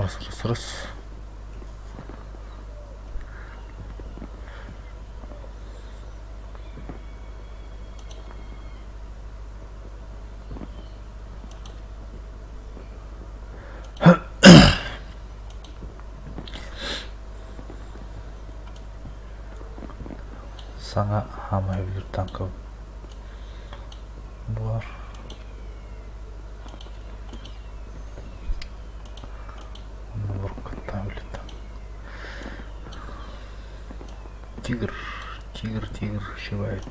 Раз, раз, раз. Саҥа хаамай өлөр танка буолар. Тигр, тигр, тигр щевает.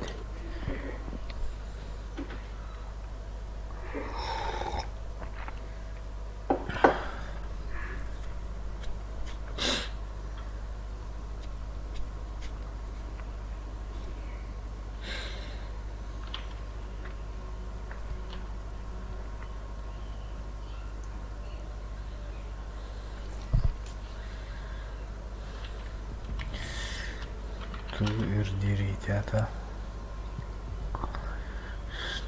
Твердиритята.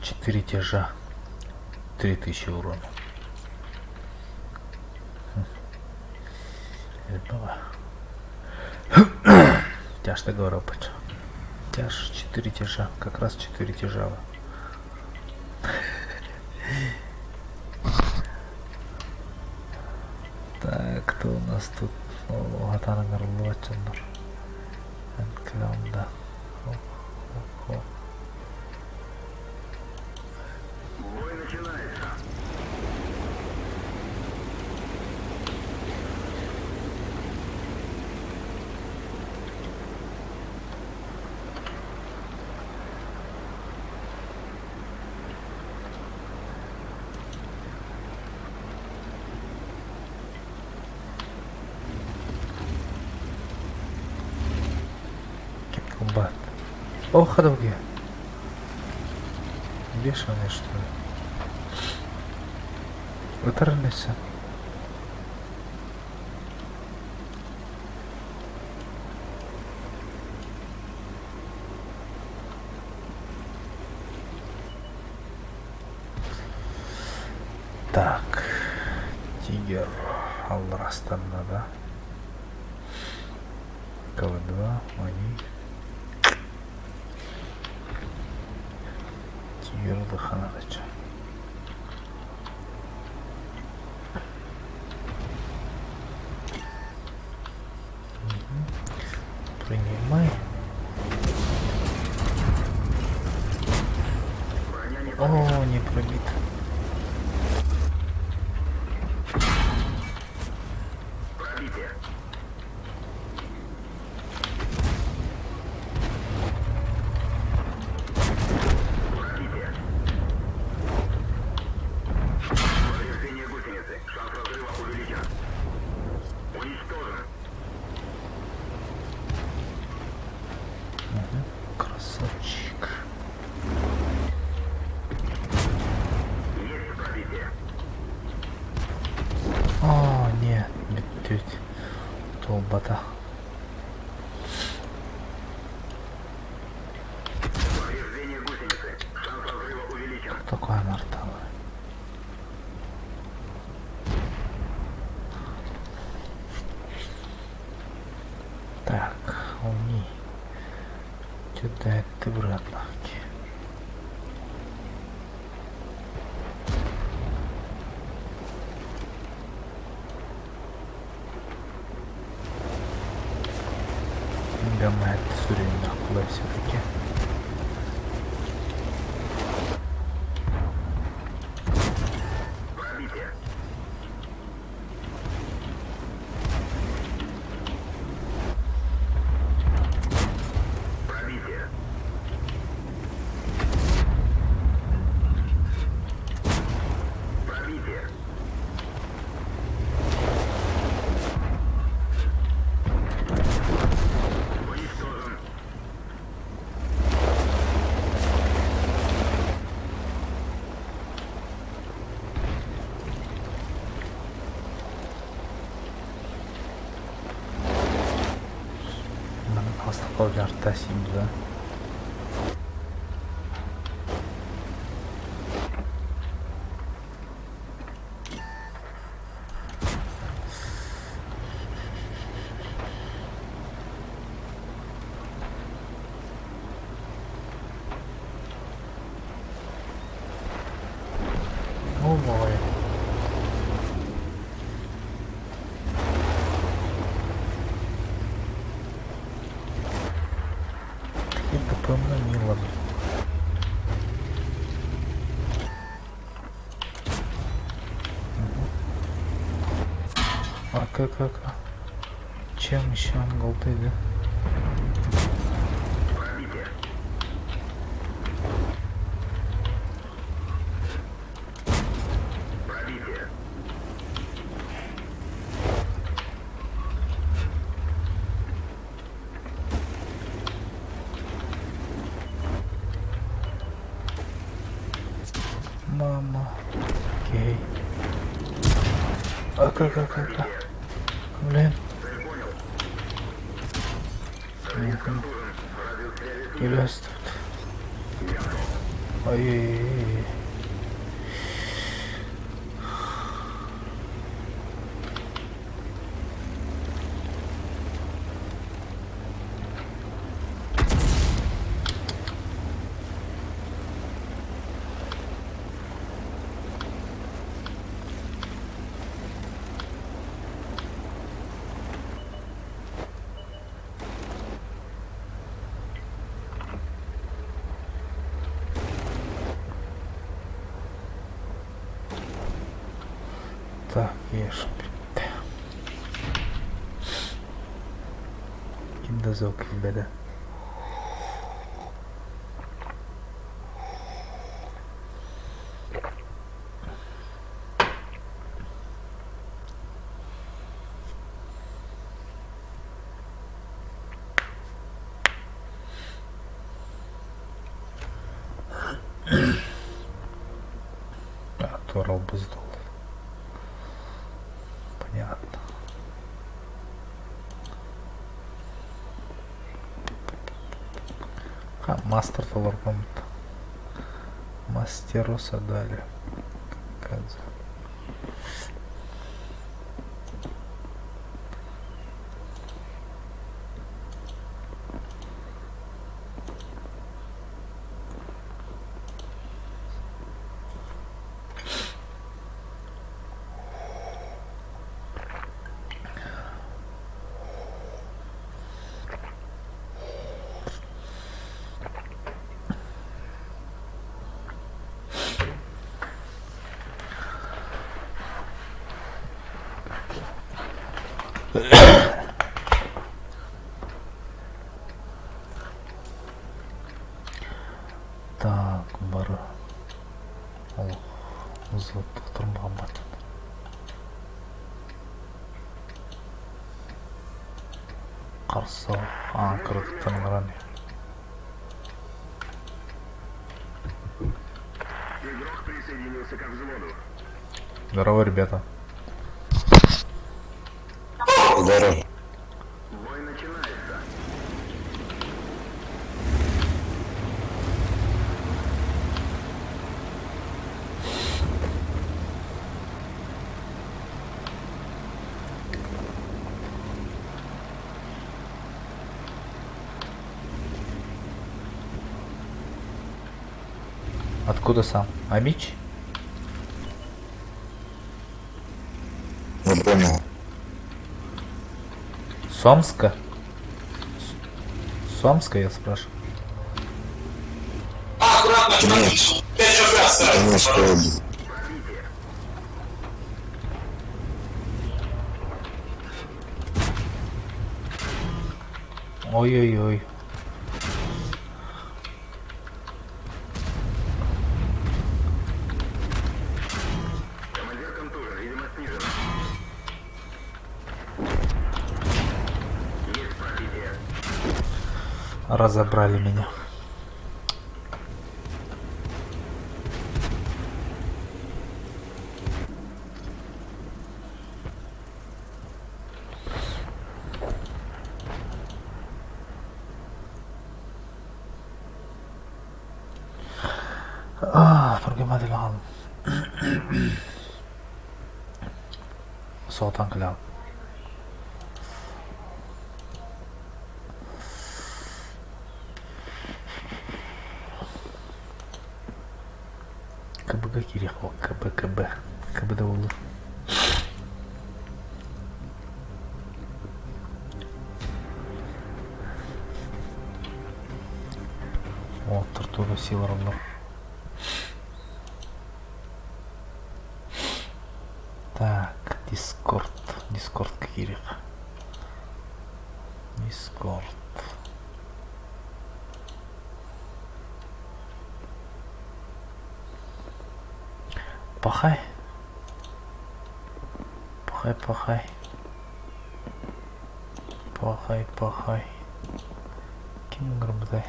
Четыре тяжа. 3000 урона. Этого. Тяж говорю, Тяж 4 тяжа. Как раз 4 тяжа. Так, кто у нас тут? Хатаныңар Клянда. Хоп, хоп, хоп. Бой начинается. Комбат. О, ходовки. Бешеные, что ли? Вытарнайся. Так, тигр Алрастанна, да? КВ-2, они. Тигр Лохановича. Принимай. Броня не О, не пробит. пробитие. Пробитие. Повреждение гусеницы. Шанс разрыва увеличен. Уничтожен. Угу. Красавчик. Есть пробитие. О, нет, бүттүт. Толбата. Повреждение гусеницы. Шанс разрыва увеличен. Такой марталы. Так, уни. Сюда ты обратно. Гамма это все-таки. Пробитие. Пробитие. Пробитие. Уничтожен. Манан хастакка жарта да. Ол баҕайы. ИПП-ны Милан. А как, как? Чем еще он голды, да? Мама. Окей. А как, как, как? Блин. Илес тут. Ой-ой-ой. Так, ешь. Ким да зок беде. Тура албыз доллар. Понятно. А, мастер доллар помнит. Мастероса дали. Кадзе. Так, бары. Ол взвод турмаҕаммат. Қарсы аңкырдыктан ыңыран. Игрок присоединился ко взводу. Здорово, ребята. Здорово. Бой начинается. Откуда сам? Амич? Не понял. Сомска? Сомска, я спрашиваю. Нет. Донецкая область. Ой-ой-ой. Командир контужен, видимо, снижен. Есть пробитие. Разобрали меня. ترجمة العظم صوتا كلام. КБ-га киириэх КБ, КБ, КБ да буоллун. Уолаттар туга сии олороллор. Так, Дискорд, Дискордка киириэх. Дискорд. Пахай. Пахай, пахай. Пахай, пахай. Ким ыҥырбытай?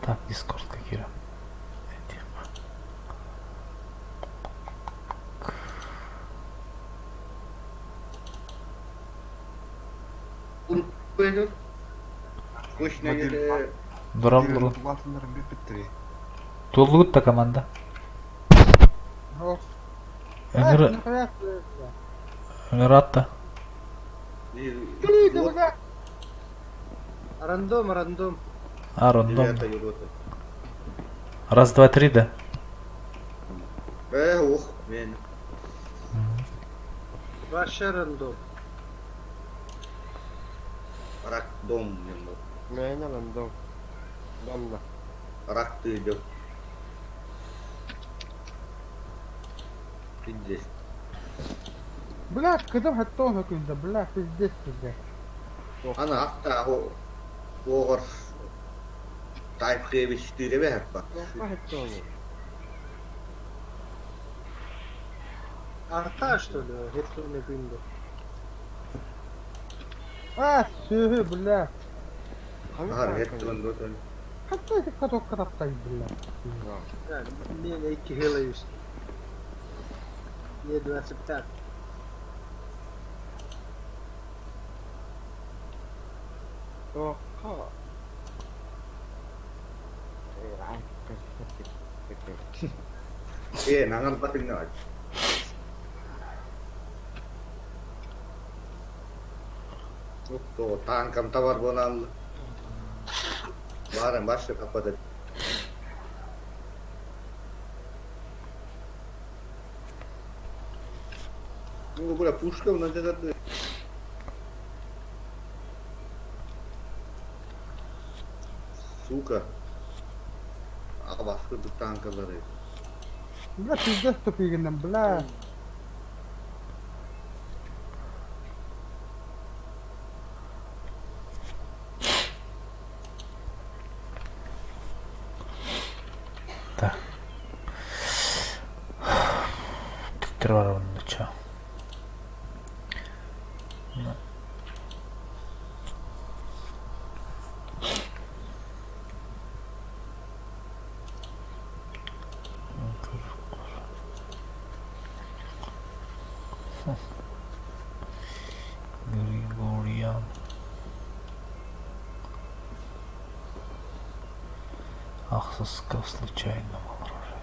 Так, Дискордка киирэн. Дураллырын. Туоллугут да команда. Ыҥыр... Ыҥыраатта. Рандом, рандом. А, рандом. Раз, два, три, да? Ох, мен. Вообще рандом. Рак дом мен был. Мээнэ рандом. Домна. Рак ты идет. Пиздец. Бля, кыдым хаттон күндө, бля, пиздец пиздец. Ана акта оғыр тайп хебиш тире бәһәп Хаттон. Арта что ли, хеттон күндө. А, сөһү, бля. Ахар хеттон дотон. Хатта каток катаптай, бля. Мен эки хилаюсь. Мне 25. Тоққа. Э, наңар батыңна. То танкам товар болан. Барын башы капады. Ну, бля, пушка надо. Сука. А баскы танкалары. Бля, пиздец тупигинен, бля. Так. Түктер бар онда чё? Григорьян. Ахсуска случайно рожать.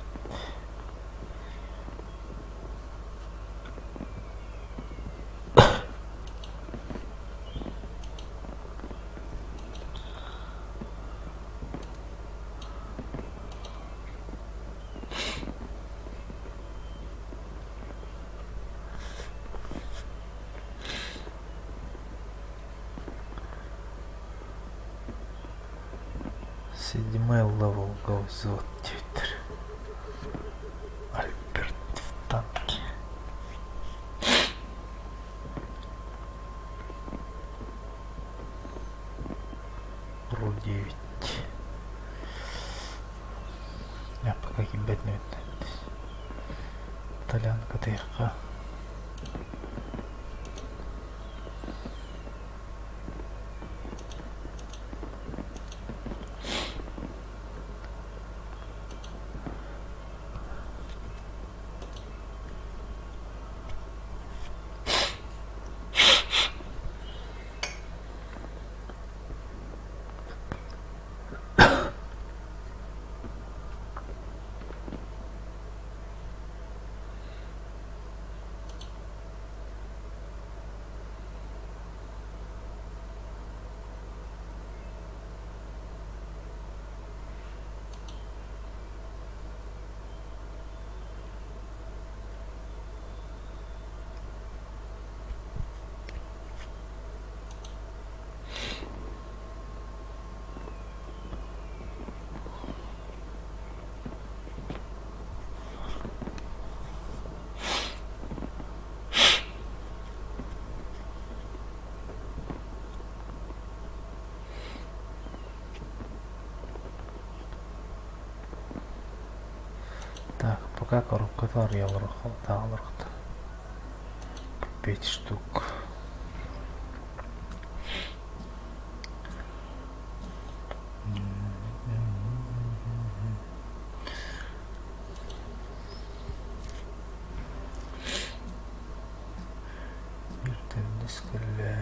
Седьмой левел Гаузот теперь. Альберт в танке. Ру 9. Я пока кимбет не Итальянка тыйка. Так, пока коробката арыйаллар тааларыт. 5 штук. Биир кэллэ.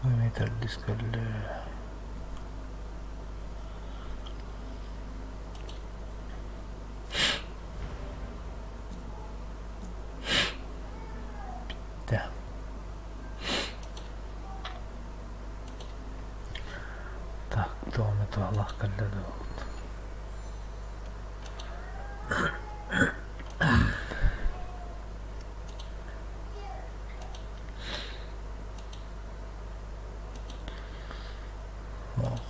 Эмиэ төрдүс кэллэ. Бүттэ. Так, туома туһалаах кэллэ дуо? Ох.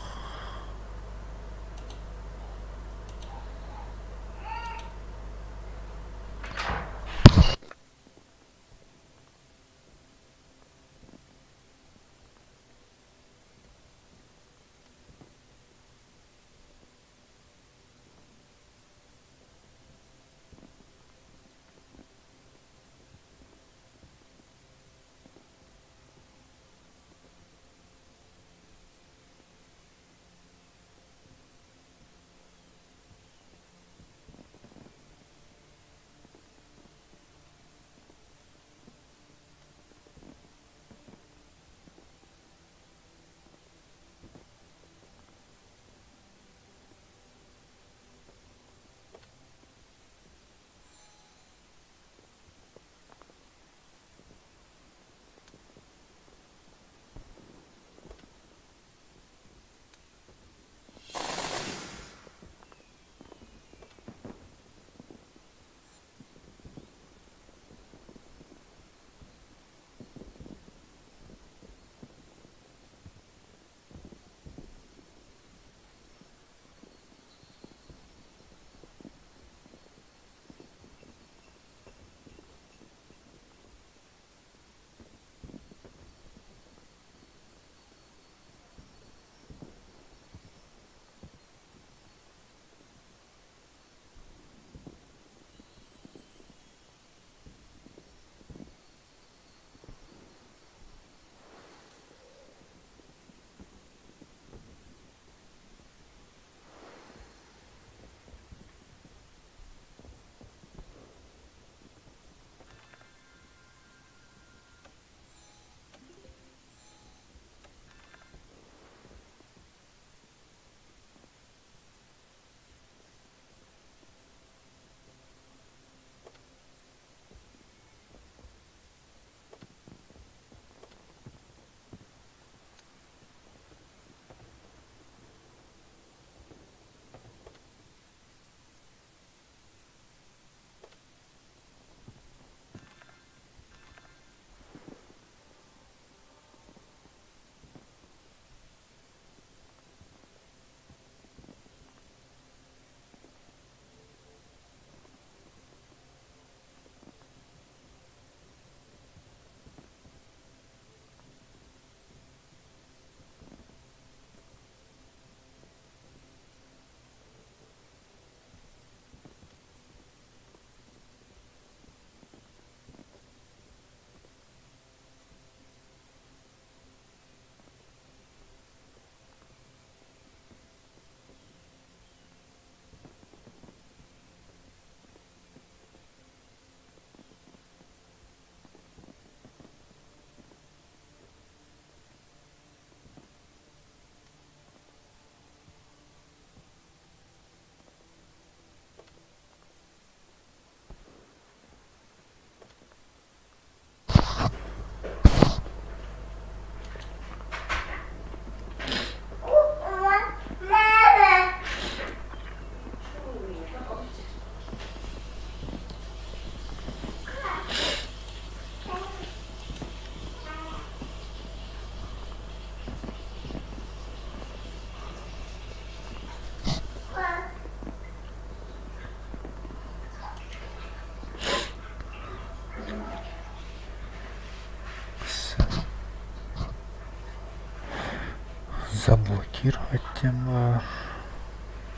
Заблокировать тема.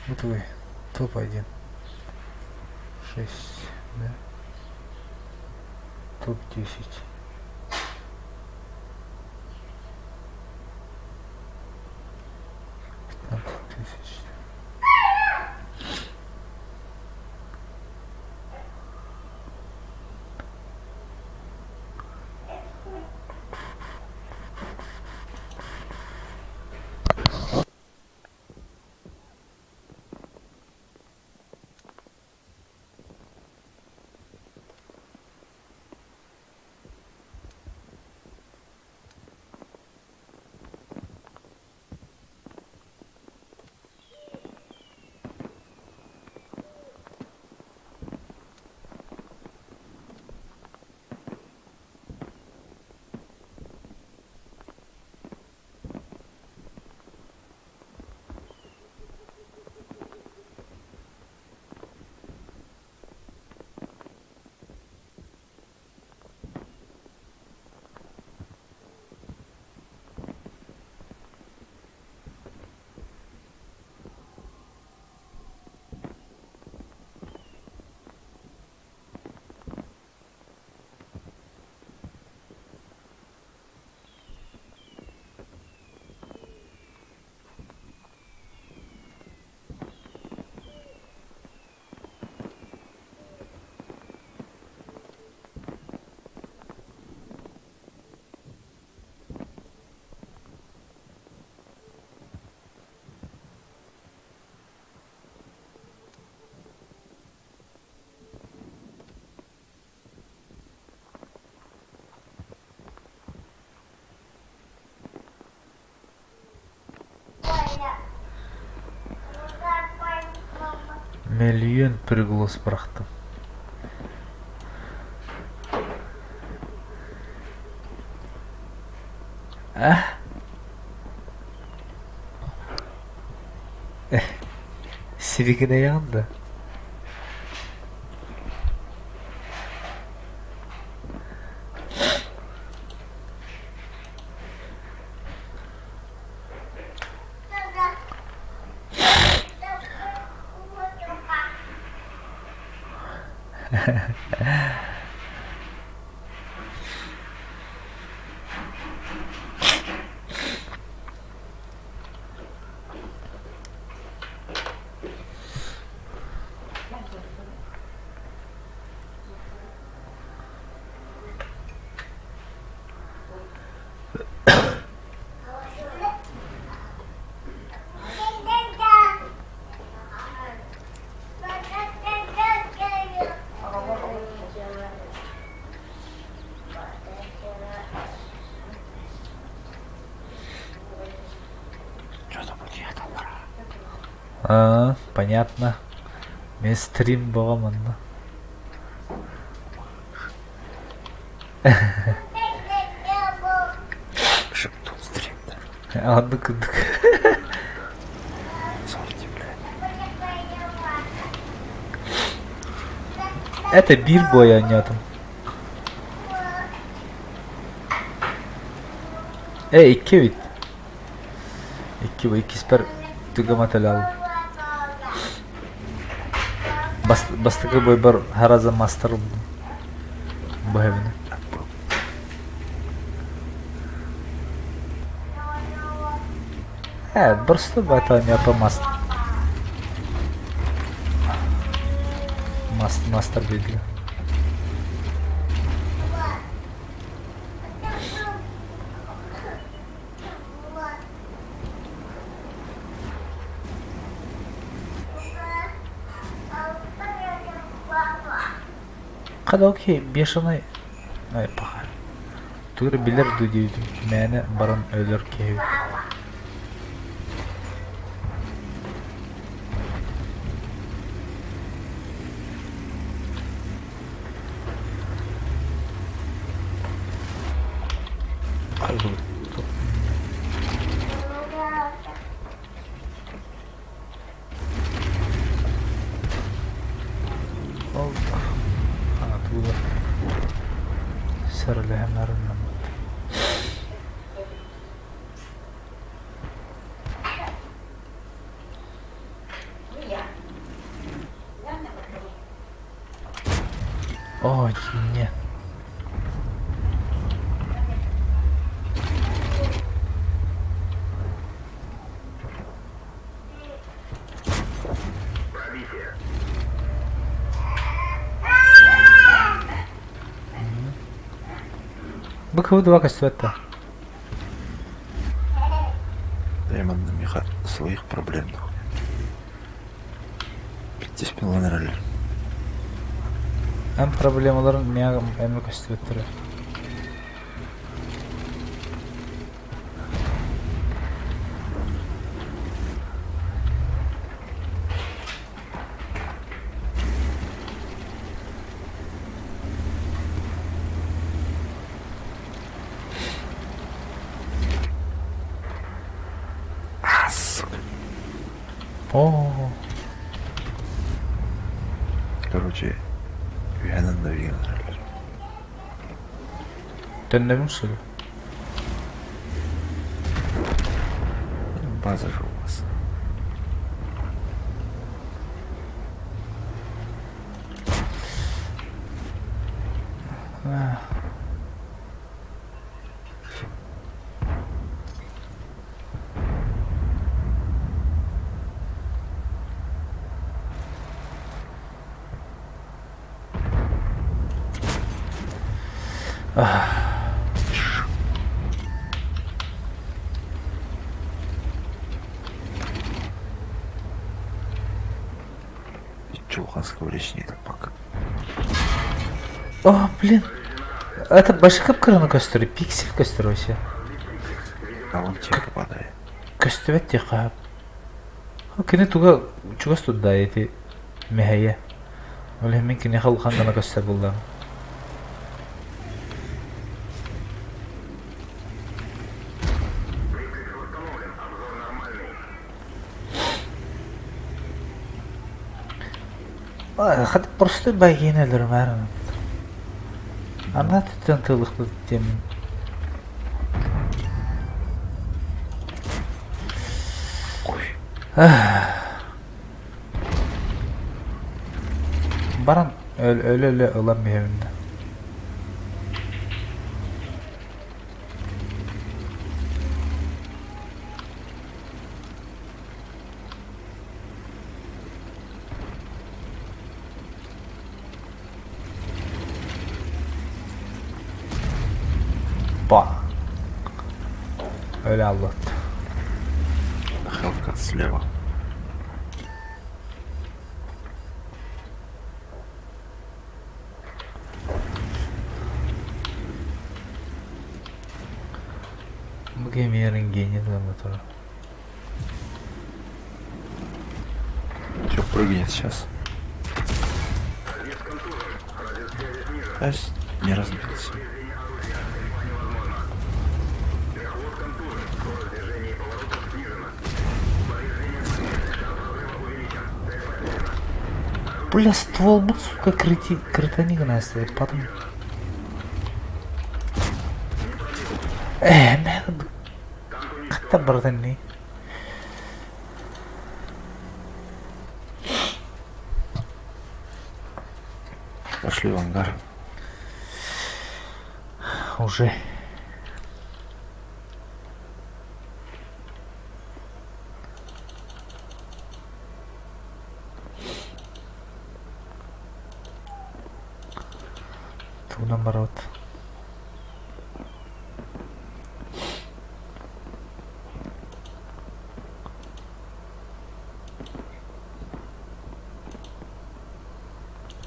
Вот вы, топ-1. 6, да? Топ-10. 15 тысяч. Мөлүйүөн приглас бырахтым. А? Сибигинэйэҕин да? А, понятно. Мен стрим бөҕө манна. Шептун стрим, да. Оннук курдук. Сорти, блядь. Это биир буойа оонньоотум. Э, икки эбит. Икки иккиспэр түгэм ателал. Бастакы бойбар хараза мастер ыллым. Бу эбини. Э, просто бата оонньоото мастер. Мастер биэрдилэр. Хата окей, бешеный... Ай, паха. Тугу билэр дуу диэбитим, мээнэ баран өлөр киһи эбит. Ол тугу сэрэлэһэн нарыннаммыт. Хинья. Пробитие. Бу КВ-2 көстүбэт да. Да манна миэхэ своих проблем нахуй. Бүттүспүн ылан эрэллэр. Эн проблемаларын миэхэ эмэ көстүбэттэрэ. А, сука. О, Короче, үһэнэн да билген эрэллэр. Төннөбүн что ли? База же у вас. Чулханского речь не так пока. О, блин. Это башка кыраны көстөр, пиксель көстөр вообще. А он тебе попадает. Көстүбэт диэххэ. Кини туга чугас тутта эти мэһэйэ. Ол иһин мин киниэхэ улахан гына көстөр буоллаҕым. Прикрыт восстановлен. Обзор нормальный. Хат просто байгиин өлөрүмээр. Ана түттэн тылыхпыт диэмин. Ой, Баран өлө-өлө ылан биһэбин да. Ба. Öyle Allah'tı. Хелка слева. Bu gemilerin geni de motoru. Че прыгнет сейчас? Ась, не разбился. Бля, ствол был, сука, крити, критани гнасты, потом. Мэ, хатта бардани. Пошли в ангар. Уже. Ту наоборот.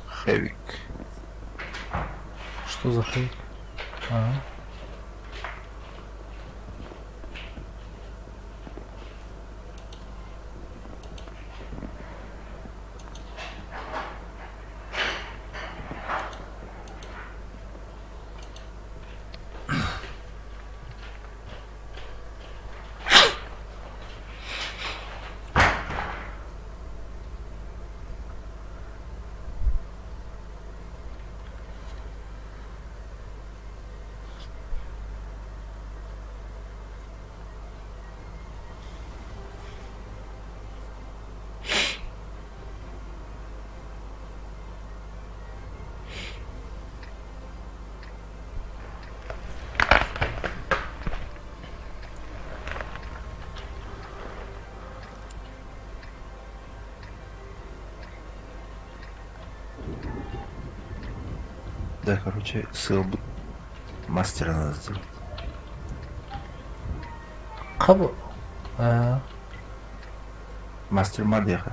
Хэвик. Что за хейк? А. Да, короче, сыалбыт мастера надо сделать. Хабы. Аа. Мастер Мадеха.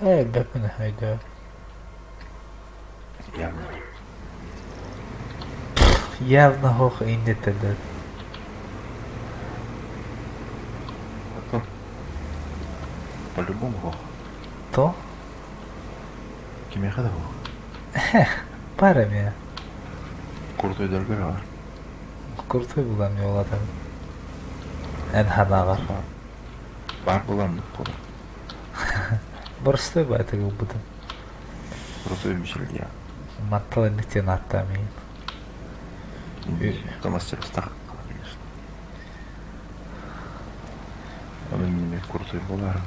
Ээ, бэппин өйдөө. Явно. Явно хох иннетедер. А то. По-любому хох. То? Кимиэхэ да хох. Баар эмиэ. Куртуйдаргар бар. Куртуй булан улатан. Эн ханаҕар. Баар. Баар буолан буолар. Боростой баайтык ылбытым. Крутой Мишель я. Мантал инник диэн ааттаам иһин. То мастер устах, конечно. Оны минеме крутой болар.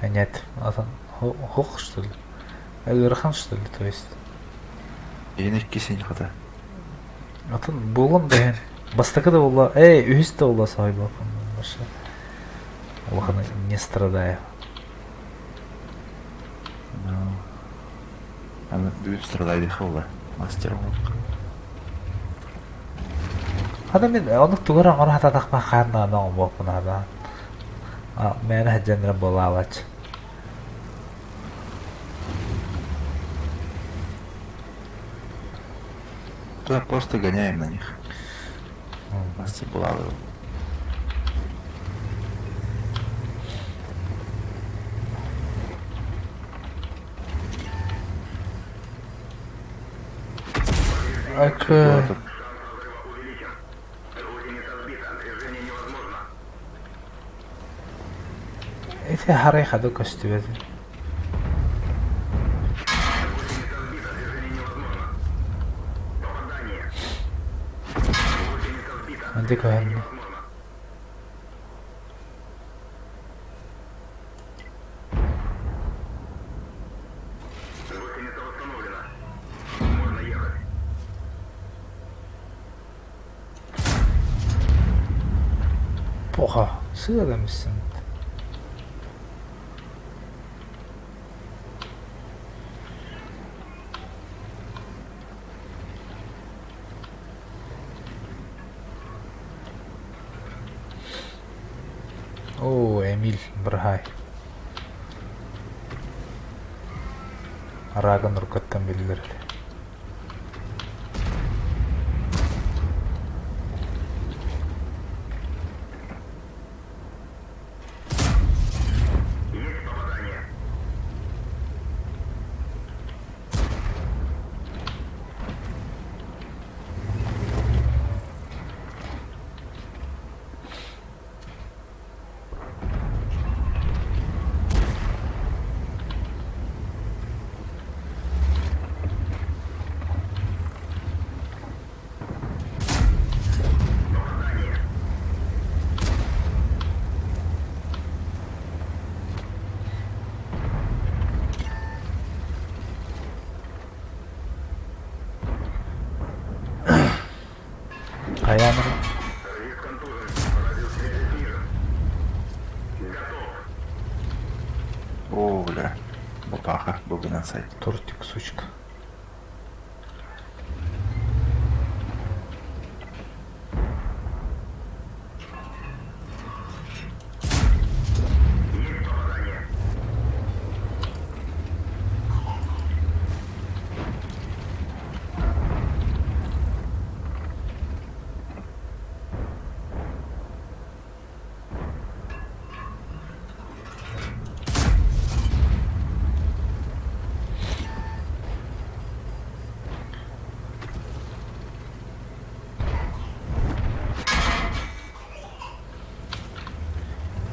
Нет, атын хох что ли? Ыарахан что ли, то есть? Иин икки син хата. Атын буолан да иһин. Бастакы да буолла, эй, үһүс да буолла саһайбаппын. Улахан не страдаю. Ну, аны бүгүн страдайдыха була. Мастер болдук. Хата мин оннук тугу эрэ оҥоро сатаатахпына хаан даҕаны оҥорбоппун аата. Мээнэ сылдьан эрэ буолаабач. Да, просто гоняем на них. Мастер булавы. Акы ити харай хада көстүбэт. Andi көһүннэ. Поха, сыаламыссың. Оо, Эмиль быраһаай. Араагын уруккаттан биллэр этэ. Хайаан О, бля. Бапаха, бүгүн сайт. Тортик, сучка.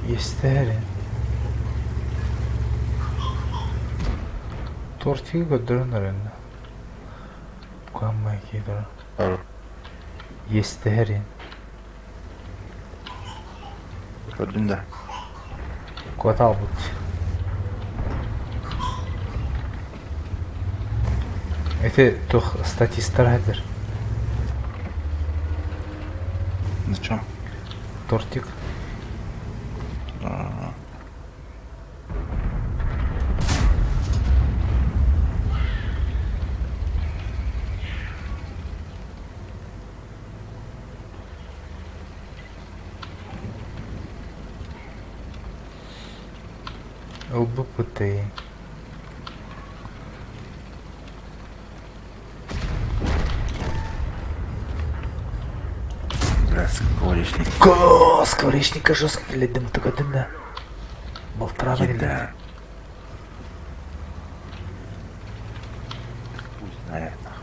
Иэстэһэр Тортигы көрдөрөн эрэннэ. Куһаҥмай киирэр. Иэстэһэр Көрдүн да. Куоталбыт. Ити тух статистар хәдер. На чем? Тортик. А. Ылбыппыт Бля, скворечник. Го, скворечника жестко кэлэйдим тыгатын да. Балтараана кэллэ. Еда. Хуй знает, нахуй.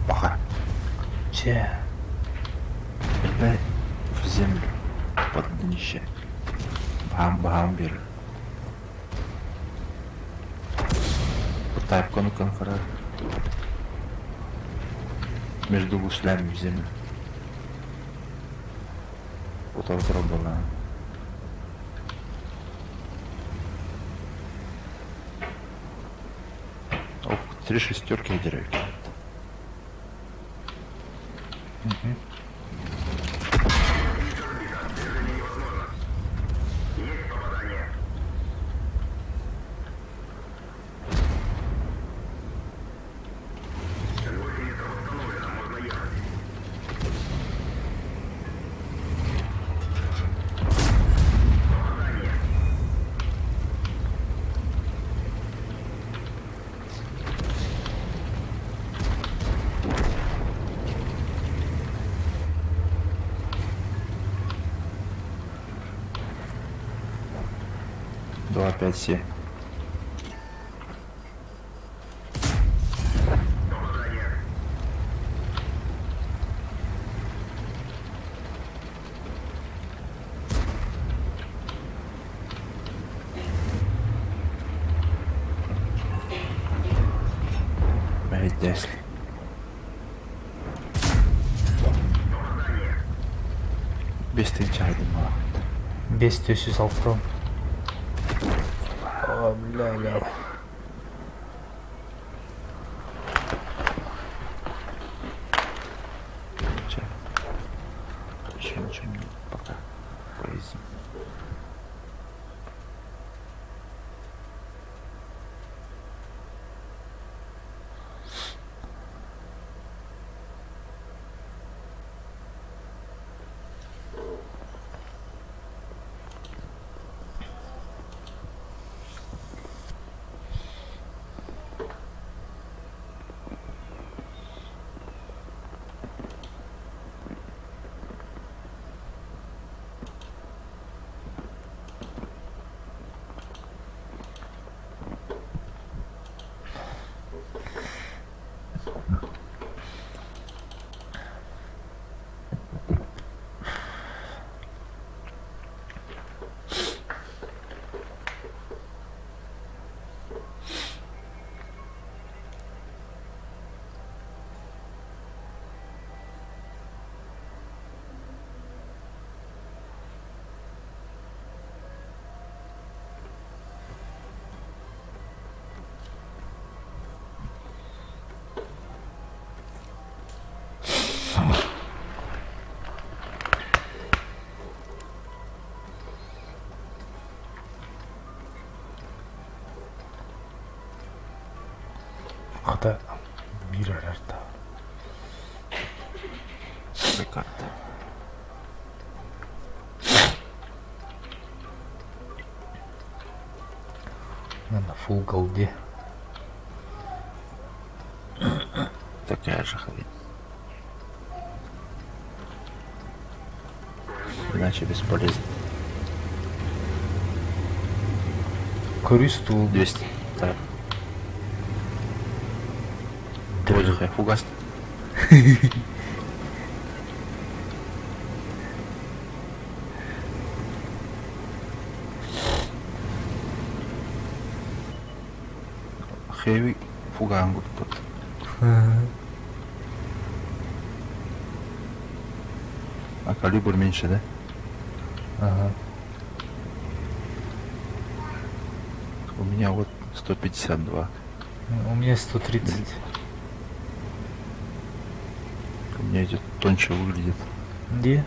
Паха. Чэ. Опять в землю. Под днище. Бам-бам бер. Тайпкону конферат. Между гуслями в землю. Утор была. Ох, три шестерки деревья. Два, пять, семь. Блядь, если. Без ты чай Без төсү салттым. О, бля, бля. Че? Еще ничего не пока. Поездим. Хата бир арарта. Карта. На фул голде. Такая же хрень. Иначе бесполезно. Көрүс стул. 200. Так. Ой, фугас. Хэви фуган тут. А калибр меньше, да? Ага. У меня вот 152. У меня 130. У меня идет тоньше выглядит. Где?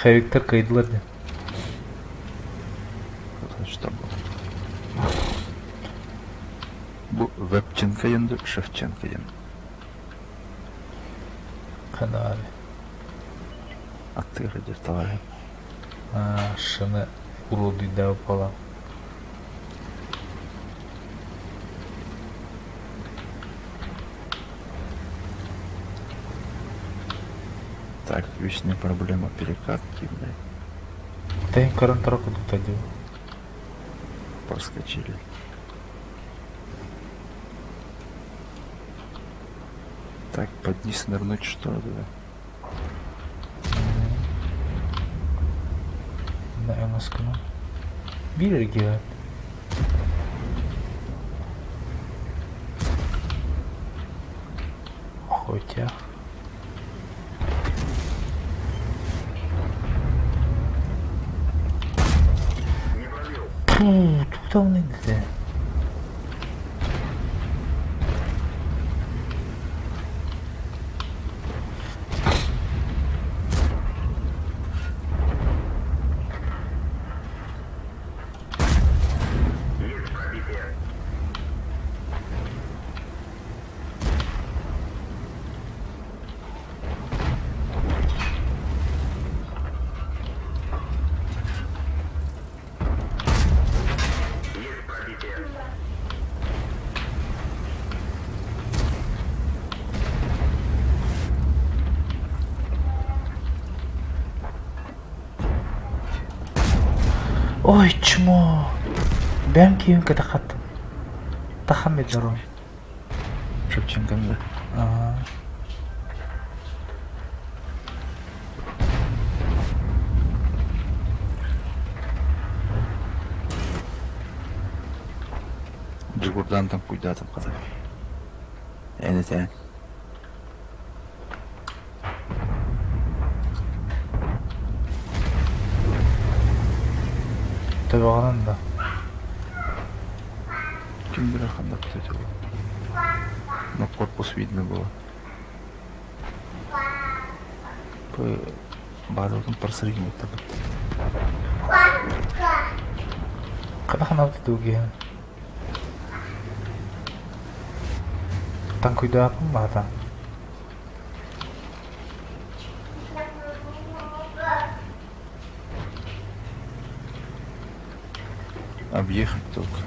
Хэвиктер кыйдылар дии. Значит, там было. Бу Вебченко диэн дуу, Шевченко диэн. Ханары. Аттыгар идет товарищ. Шыны уродуйда упала. Так, вечная проблема перекатки, блядь. Тэн көрөн тура кудукта дии. Проскочили. Так, под низ нырнуть что ли, да? Өҥөс гынан. Биир эргиэҕэ. Хотя. Фу, тут он где? Есть пробитие. Есть пробитие. Ой, чмо. Бэм киин кытахаттым. Тахам бедерон. Шевченко, да? Ага. Джигурдан там куда там хата. Эн этэ. Төбөҕүнэн да. Ким билэр ханна было. Но корпус видно было. Базовым просригнуть так. Хайдах туги. Танкуйдааппын баата. Объехать только.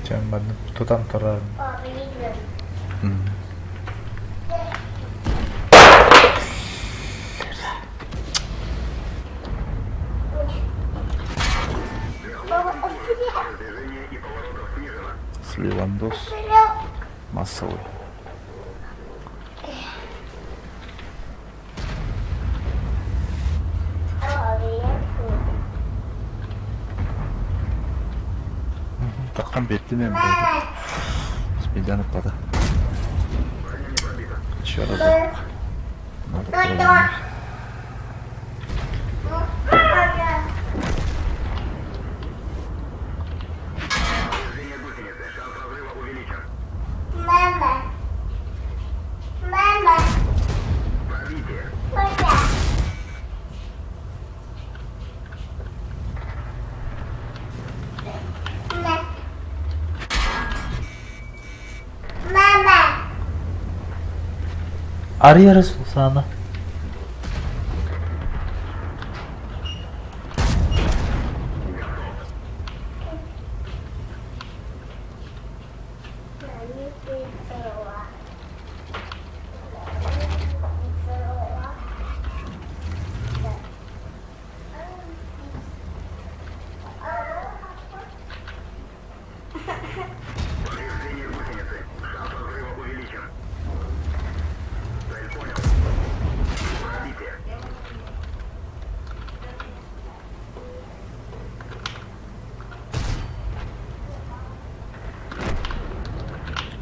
Чем тутан турар. Движение и поворотов снижено. Сливандос массовый. Таккан беттим блядь. Спидан пада. Еще разок. Надо проверить. Движение гусеницы. Шанс разрыва увеличен. Мама. Мама. Пробитие. Папа. Мама. Арыйара Сулсана. Повреждение гусеницы. Шанс разрыва увеличен. Цель понял. Пробитие.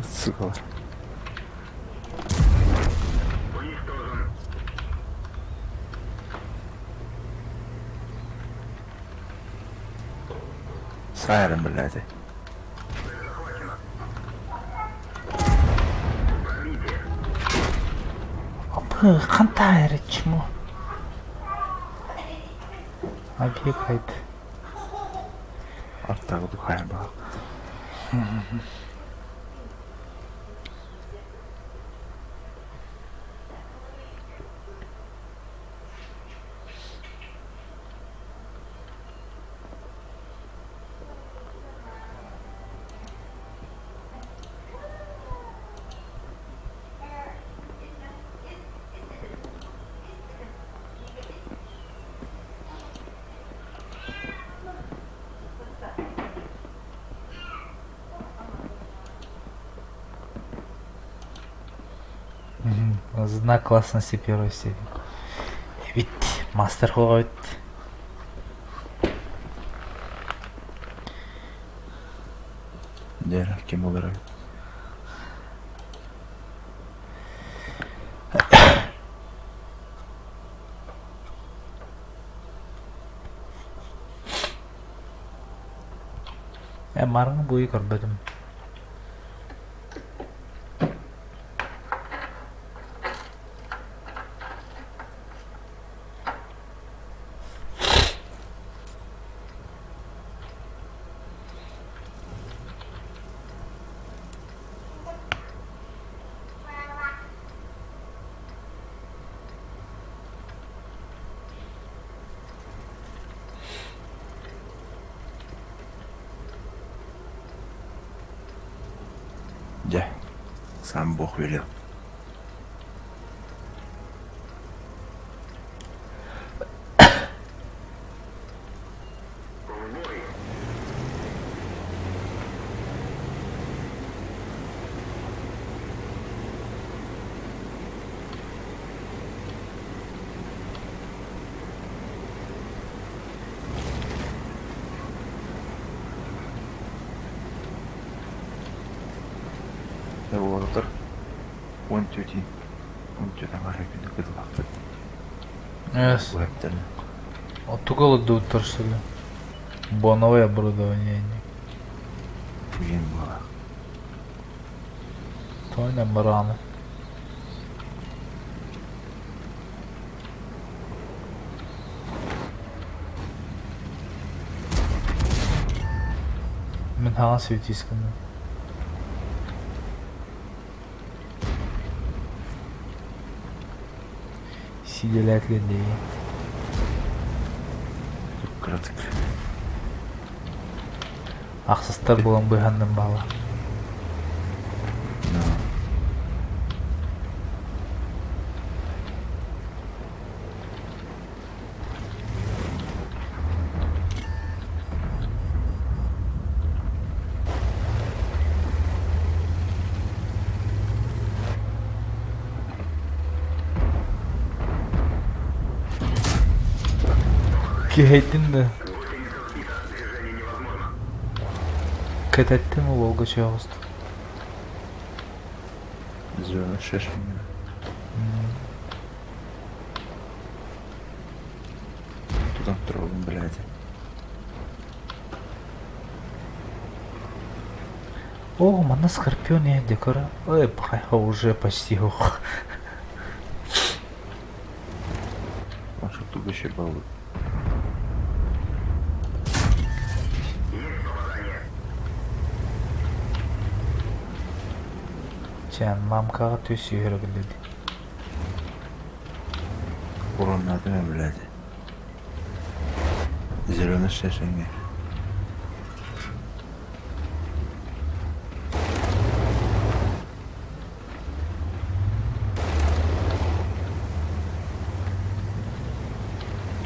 Сука. Уничтожен. Сайрен, блядь. Опа, хантайр чмо. Объект. Артағы духайын бақ. Знак классности первой степени. Ведь мастер хоҕойт. Дера, ким олар? Э, марыңы буйы көрбөтүм. Дьэ, сам Бог велел. Уолаттар 10 түөтин 14 аҥаар күнү кытылаахпыт. Yes. Уһэптэрин. Тугу олордубуттар что ли? Боновое оборудование. Фуин буолар. Тойна бараны. Мин хаҥас светисканы. Сиделээтлин дии. Кыратык. Ахсыстар буолан быһанным баала. No. Киһэйдин да. Кэтэттим Волга чоҕуст. Зелёный шешень. Тутан турабын, блядь. О, манна Скорпион я декора. Ой, бля, уже почти ох. Маша туга еще был. Чан, мамкаҕа түс сүүһүрэ Урон надо, блядь. Зеленый шешень.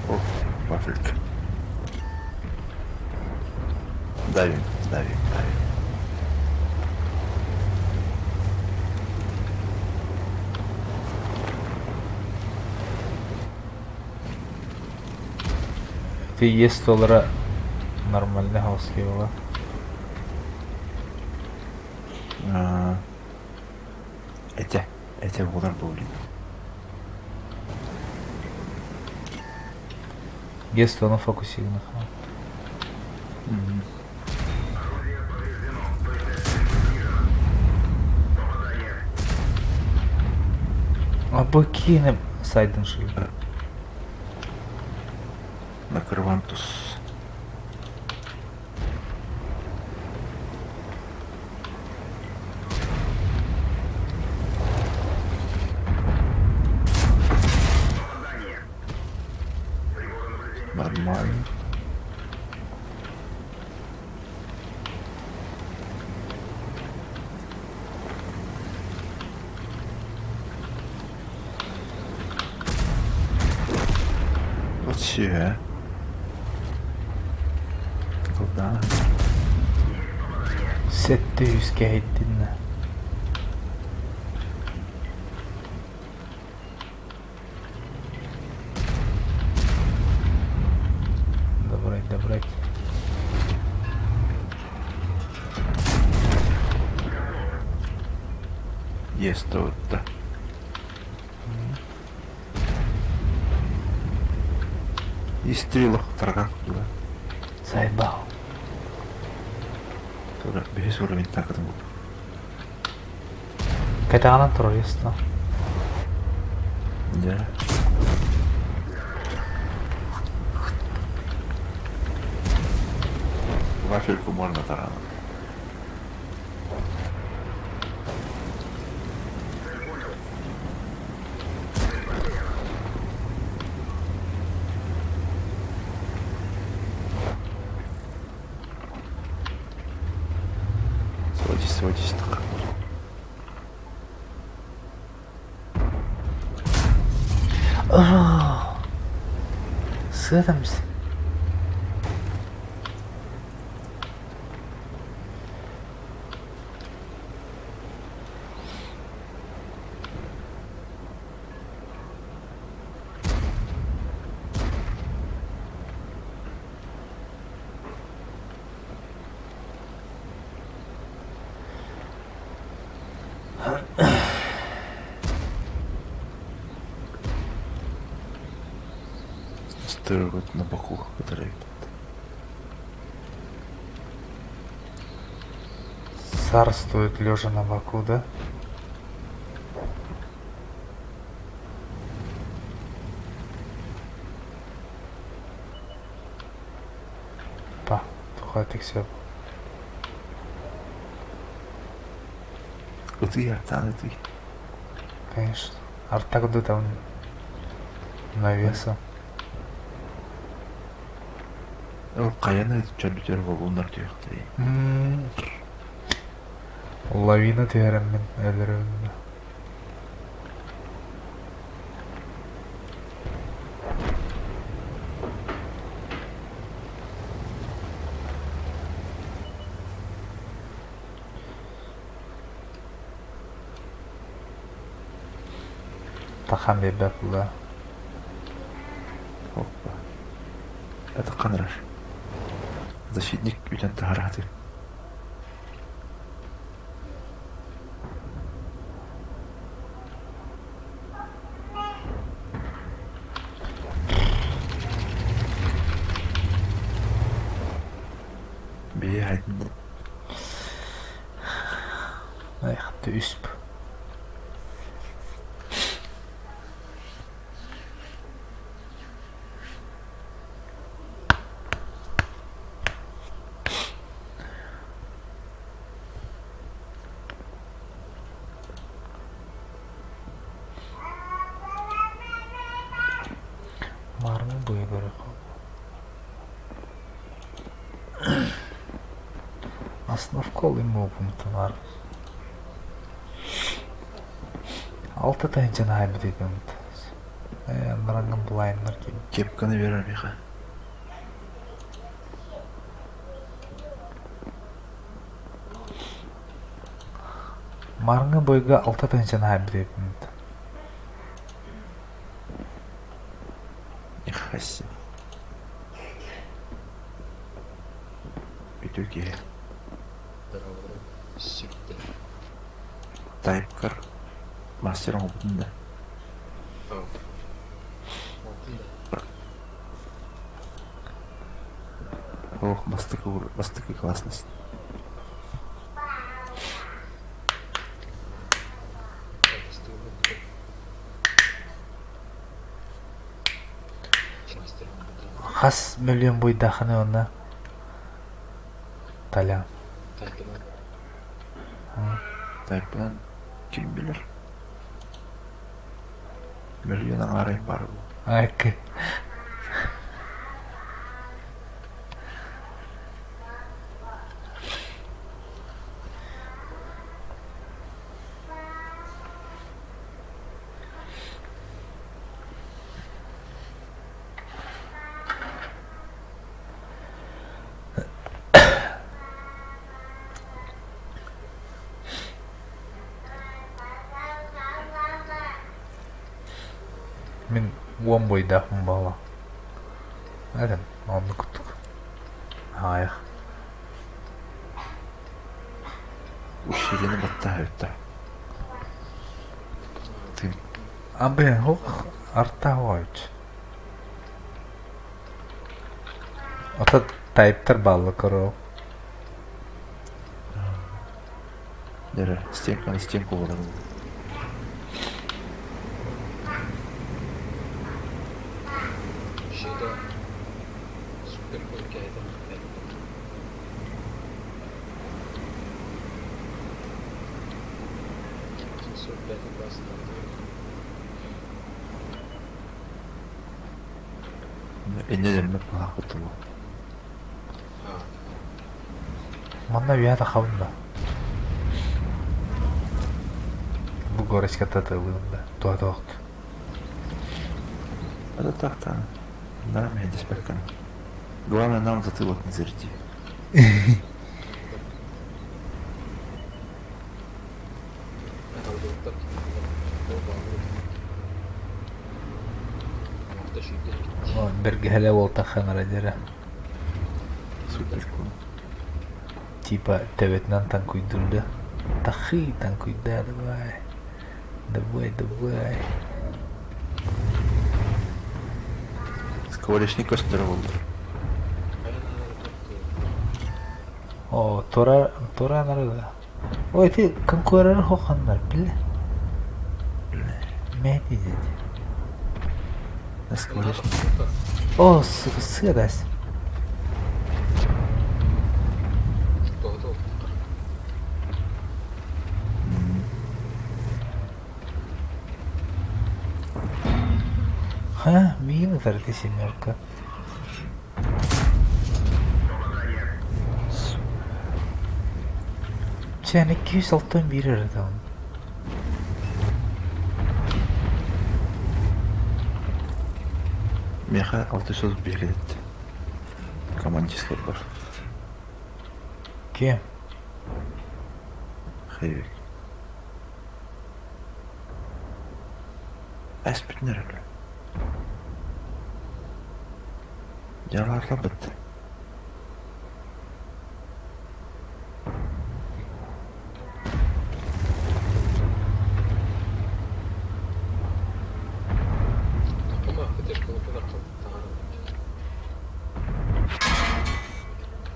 О, вафелька. Давим, давим, давим. Ты есть доллара нормальный хауски была. А, Эти удар были. Есть он фокусирован. Бу киинэ сайдын шилбэ. Накрывантус. Нормально. Вообще. Куда? Сэттэ үскэ иһиттиннэ. Добрать, добрать. Есть вот да. И стрелах таргах туда. Заебал. Тура, бэһис уровень такатын бу. Кэтэҕинэн турар ясно. Дьэ. Вафельку можно тараном. Сводись, сводись так. Сытымс. Стервот на боку, который Царствует лежа на боку, да? Па, тухатик все. Ытый, артан, ытый. Конечно. Артак да там навесом. Ол хайаны чөлүтөр болуунар түһүөхтэрий. Лавина түһэрэммин өлөрөбүн да. Тахан биэрбэт буолла. Опа. Это ханарар. Защитник үтэн таһараатыр. Бэйэ Эх, ты үсп. Мармы быйгыры Основкол иммобум тунар. Алта тыһыынчаны аһайбыт этим. Анараңҥын булайыннар ким. Кепканы берер миха. Марҥы бойга алта тыһыынчаны аһайбыт этим. Нихаси. Үтү киһи. Сүктэ. Тайпкар мастер оҥорбутун да. Алтын да. Ох, бастакы бастакы классность. Бастыгы. Хас мөлүйүөн буйдааххыный уонна Толян? Тайпынан. Тайпынан ким билэр? Мөлүйүөн аҥаарай баар буолуо. Айкы. Мин уон буойдаахпын буолла. Этим, оннук курдук. Аҕыйах. Усилиены баттаһа Ты А блин, ох, арта хоойч. Ото тайптар баалла короо. Дere, стенка на стенку олорор. Şeyde супер hikayeden Иннелерме палаахпыт буолуо. Манна үйэ тахабын да. Бу горочката тылыым да. Туа тоохт. Это так-то. Нормально, диспеккан. Главное нам затылок не заряди. Бэргэһэлэ уолтахханара дьэрэ. Супер кул. Типа төбөтүнэн танкуйдур да. Тахы танкуйда давай. Давай, давай. Скворечник көстөр болду. О, тора тора нарада. Ой, ты конкурер хоханнар, биле. Мэти дед. Скворечник. О, сука, сыдась. Ха, миин ытарты семерка. Чэ, 261 эрэ Меха 631 кетти. Командир бар. Кем? Хайвек. Әспитнер әле. Ярарлы бит.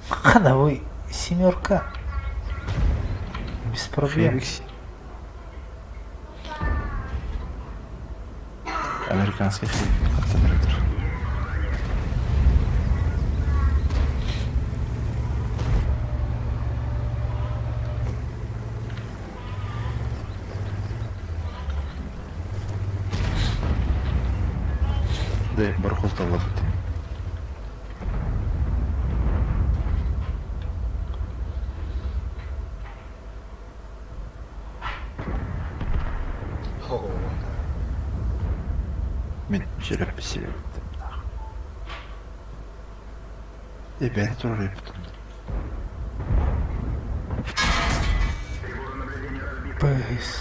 Хана, семерка. Без проблем. Американский хайвек. Оператор. Да, бархоз талабыт. Мен жереп бисереп. Е, бәрі турар епітім. Быс.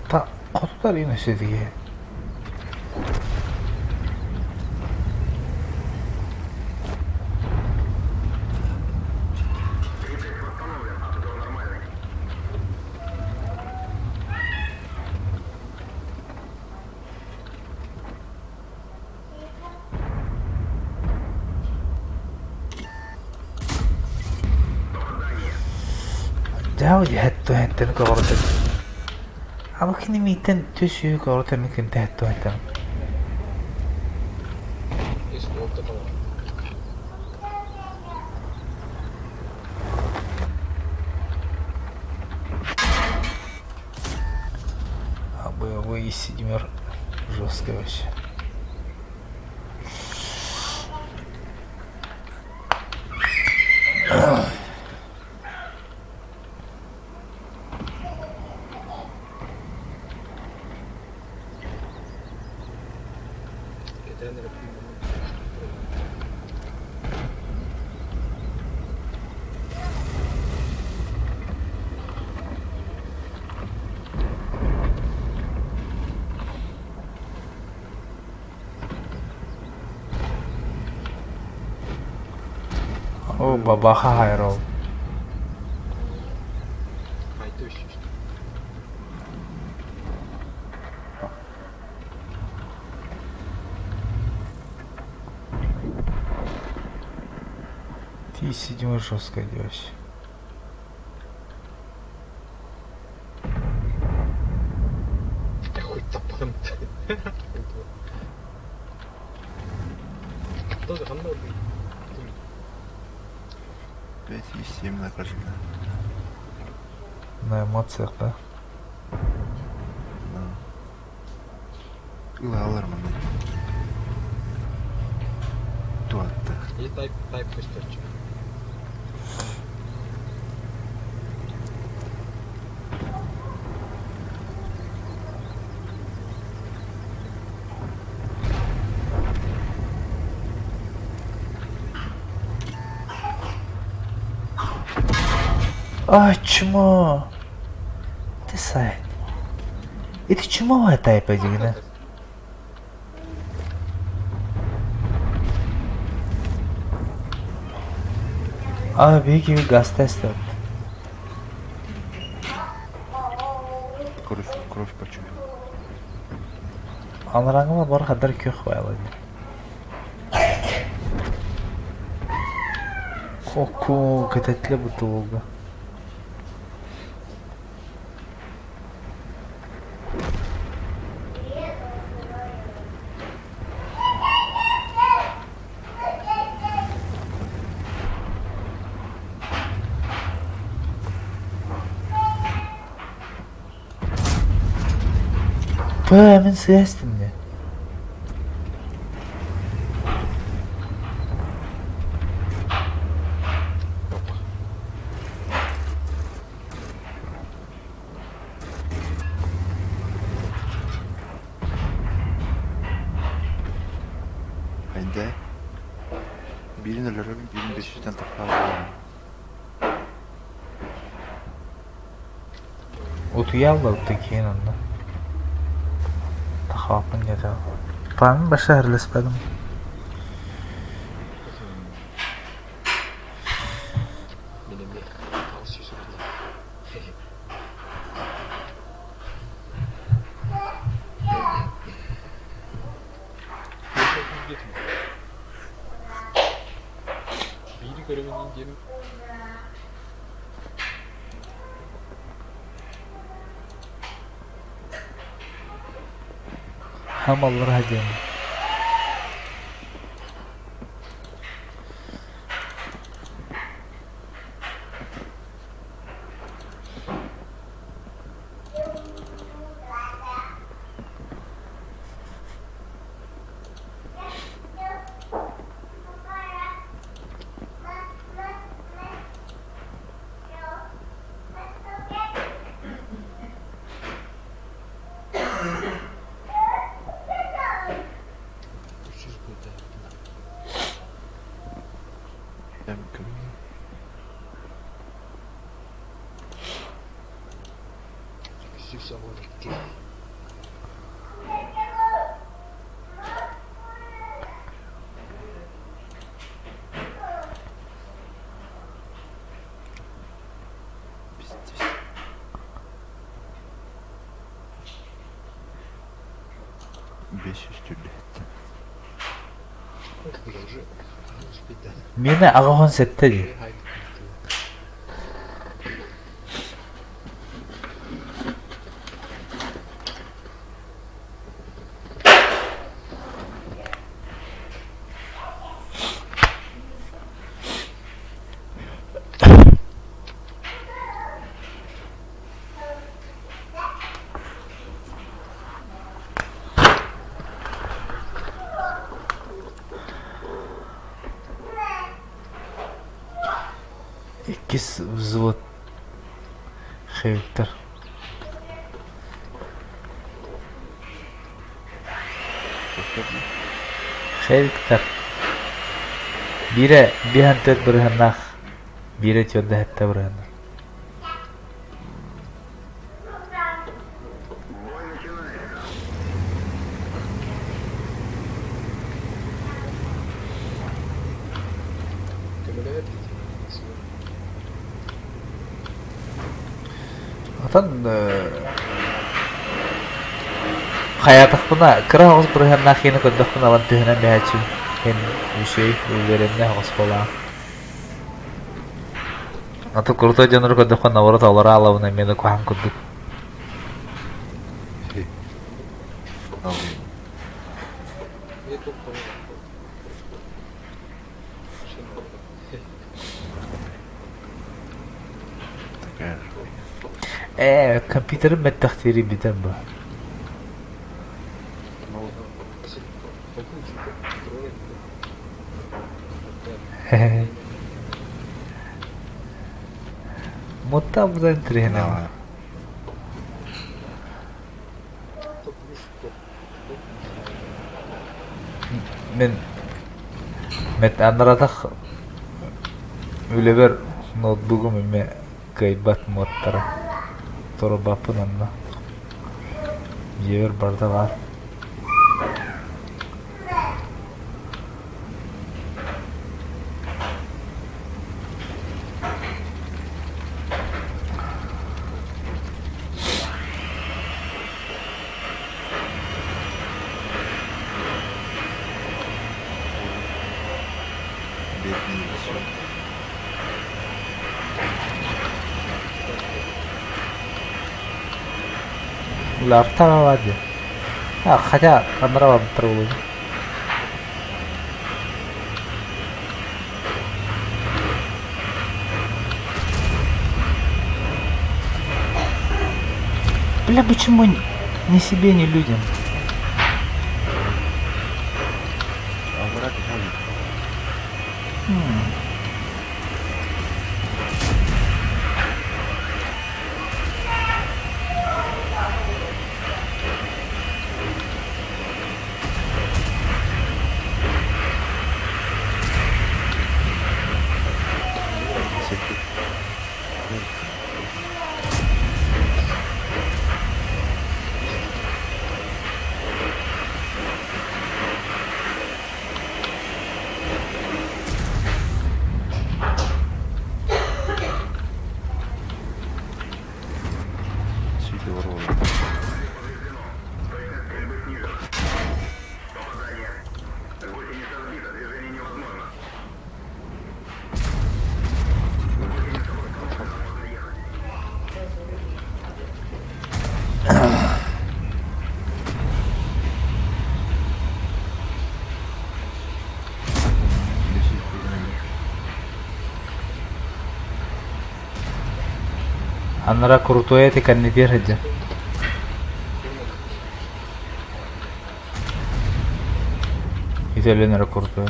Та, хотудар энэ өсөдгөө. Даа хатту хаттан кооротан. Ама кини митен төсүү кооротан микин тахатту хаттан. Топалар. А боевой седьмер жесткий вообще. Кэтээн эрэ О, бабаха хайрол. Хайта үс Ты седьмой жестко делаешь. Хоть таппатым. Тоже ханна 5,7 на каждый. На эмоциях, да? Да. Ылалар манна. Туатта. И тайп тайп көстөрчү. А, чмо! Ты сайт. Это чмо тайп дигина? А, беги газ тест. Кровь, кровь почуял. Анраңыла бар хадар көх байлады. Коку, кэтетле бутылга. Б, мин сыястым не. Опа. Хайда. Бирин өлөрөбүн, бирин 500-тен тахтаабын. Утуялла такие онно. Тахаапын деді. Памын баша әрлеспедім. Мин эмиэ аҕыс сүүс уонна. Биири көрөбүн диэн Хам аллара диэн. Үс жүз куйда. Эм көрүн. Үс жүз он икки. Пиздец. 500 түрлі. Бля, уже успеть, да. Мені ағахон сетте ди. Иккис взвод Хевиктэр. Хевиктэр. Биирэ 54 бырыһыаннаах, биирэ 47 бырыһыаннаах. Бой начинается. Көмөлөһөр дии. Отон хайаатахпына кыра оҕус бырыһыаннаах киһини көрдөхпүнэ ылан түһүнэн биһээччим иһин үчүгэй увереннай оҕус буолаҕын. Аты крутой дьоннору көрдөххө наоборот олоро аалабын эмиэ да куһаҕан курдук. Ээ, компьютерым мэттэхтиири бүтэн бу. Мутта буда интириэһинэй. Мин андаратах үлэбэр ноутбугум эмиэ кыайбат муоттара турбаппын онно дьиэбэр барыта баар. Бедный все. Лаптаба дии. А, хотя анараа барбыттар буолуо. Бля, почему ни себе, ни людям? Анара крутой эти кэннитиэр сылдьар. Итэлэн эрэ крутой.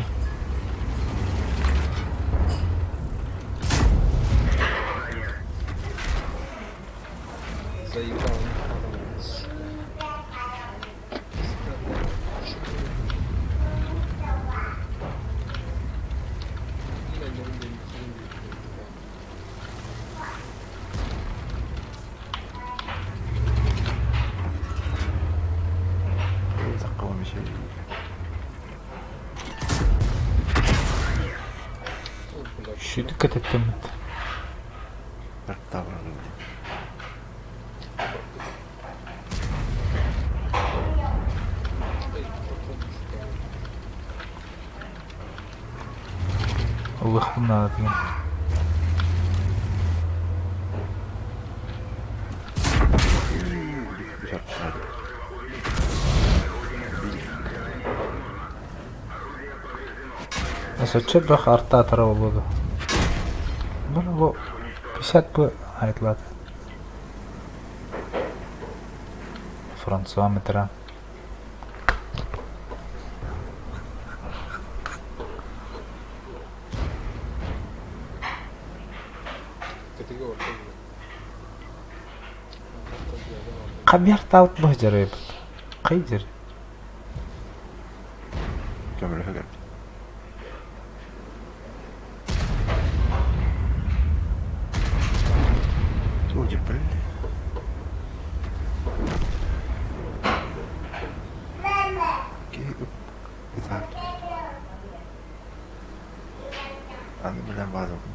Заебал, сука. Шүдүк кэтэттэммит. Ылыахпын наада диэн. Соччо бөх артаатара буолуо дуо? Бу 50 бы айтлаата. Франсуа Митеран. Иккитигэ орто буолар. Хабиартаабыт баһдьарыйбыт. Хайдыр. Көмөлөһө кэлбит. Туох дьиппэрий? Киһи ытаар Аны билэн баазабын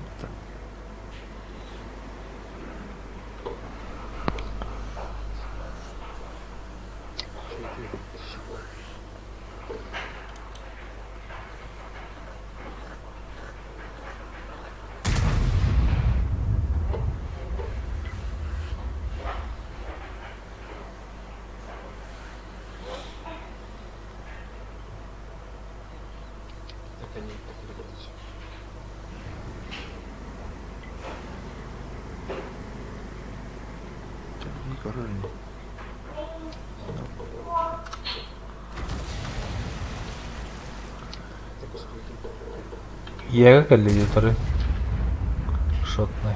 Көрөр ини. Ийэҕэ кэллэ утары шотнай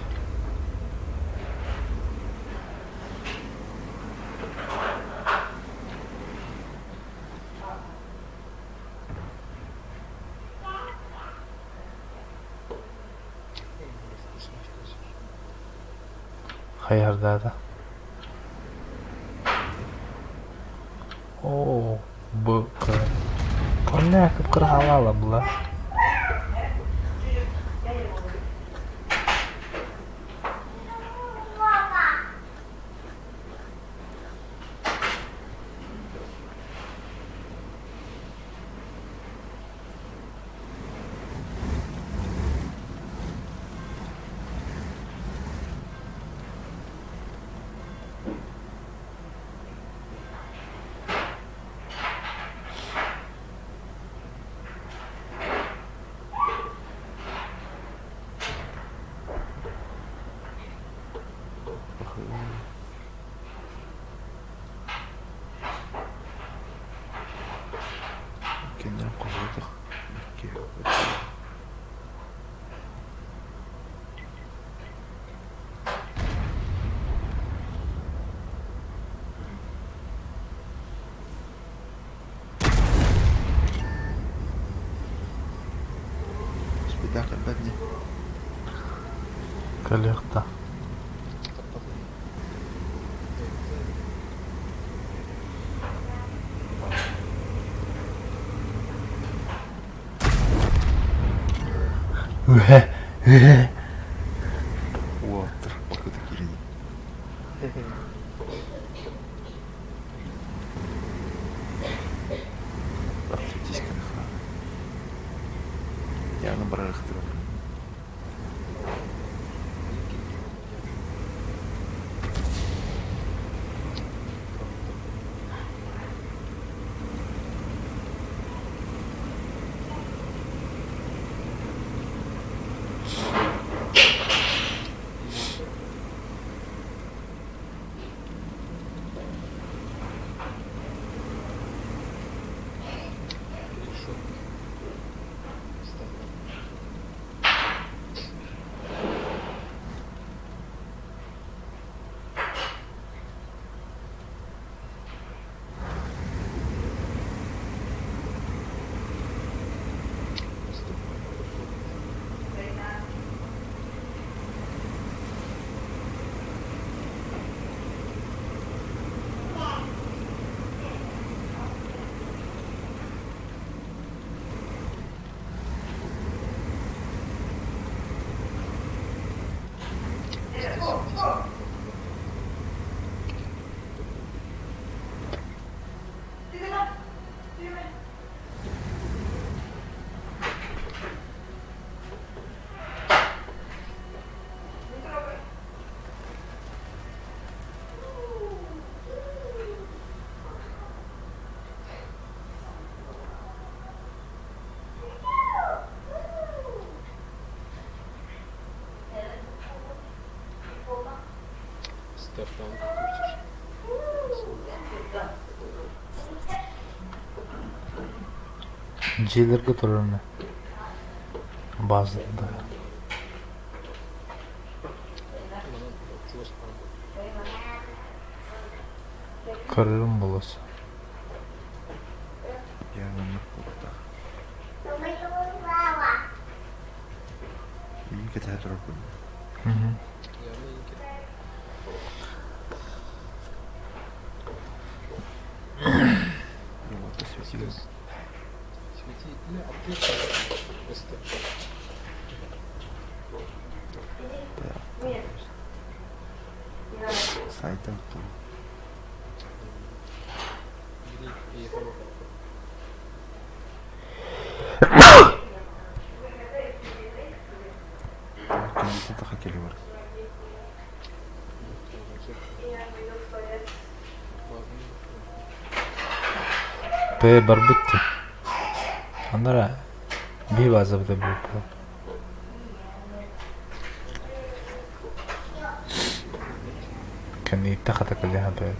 Хайардаата Оо, бу Бля, кып-кыра халаала была. Кинилэр хоһуйдах икки Спектакль бэрди. Кэлиэхтэ. Үһэ, үһэ. Уолаттар бакыта киирин. Атлетическая охрана. Яны барарыхтыра. Стартанку крутишь. Дьиэлэргэ турарына база да. Көрөрүм булус. Я оннук буолбатах. Мин кэтэһэ турарбын. Работа светила. Сайта хотели бы. П барбытты. Анара би базабыта буолла. Кэнниттэ хата кэлиһэ бэ.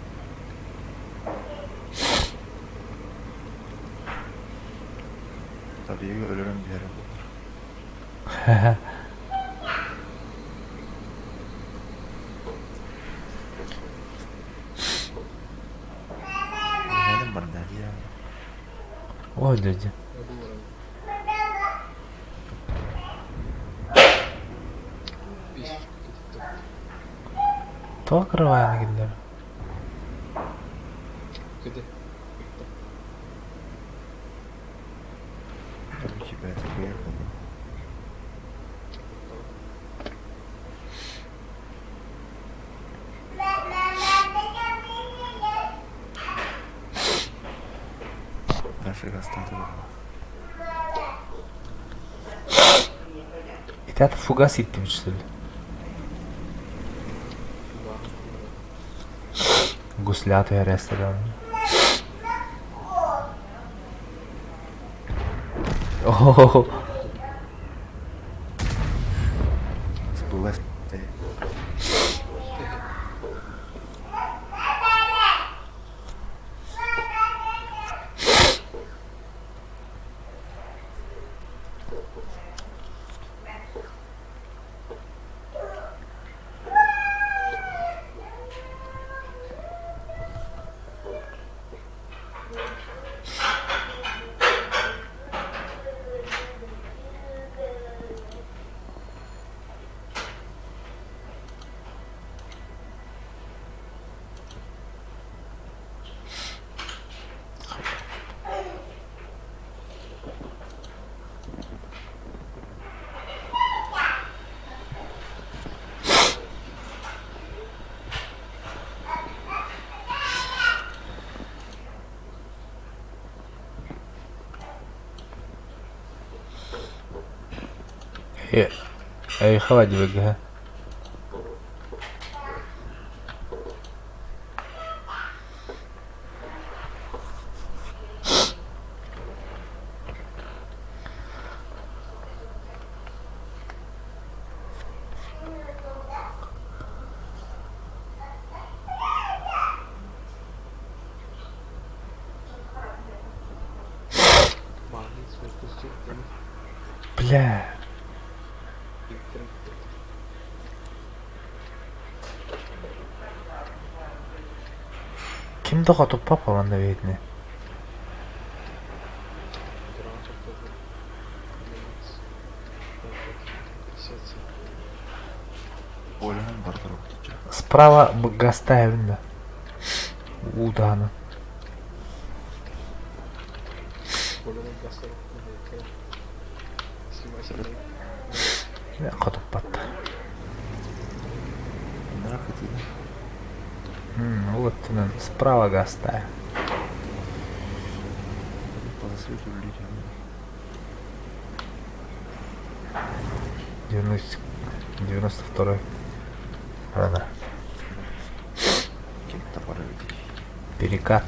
Табига өлөрөн биэрэ буолар. Нелем барда я. Ой, дядя. Тоҕо кырабааны киллэр? У тебя это верно. Наши остаток. Итат фугас иттим что ли? Гуслятый ресторан. О, Сбылась. Эй, хватит бега. Бля. Ким да хотуппа паланда бейтне. Справа гаста да. Удана. Хотуппатта. Вот справа гастая. 92 Рано. Перекат.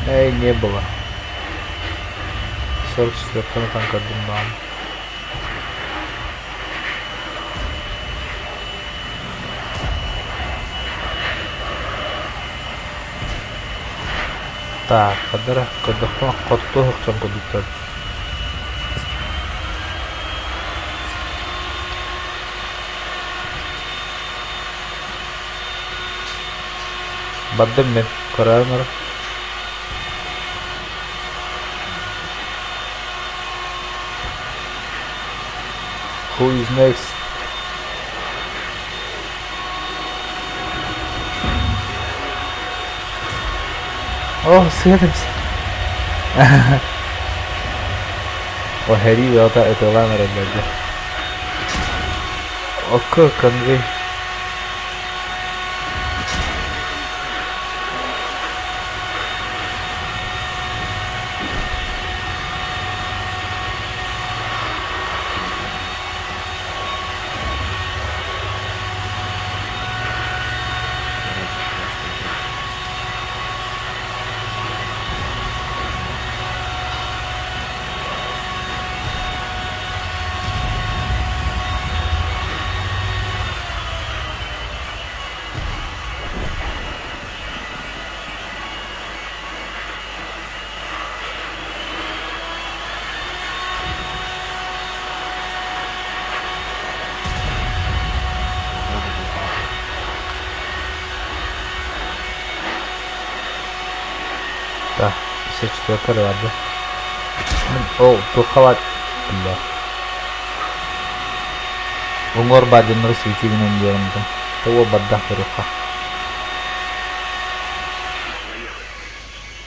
Эй, не было. 44-го танка Думбам. Так, хадара көрдөхпүнэ хоттуо сылдьан курдуктар. Бардым мин, көрөөн эрэ. Who is next? Оо, сыатым О, сэрии бөҕөтө ытыалаан эрэллэр дьэ. Окко конвей. Да, 54 барда. Ол туохха бля. Уҥуор баадьыннары свети гынан диэҕинтэн. Того бардах көрүөххэ.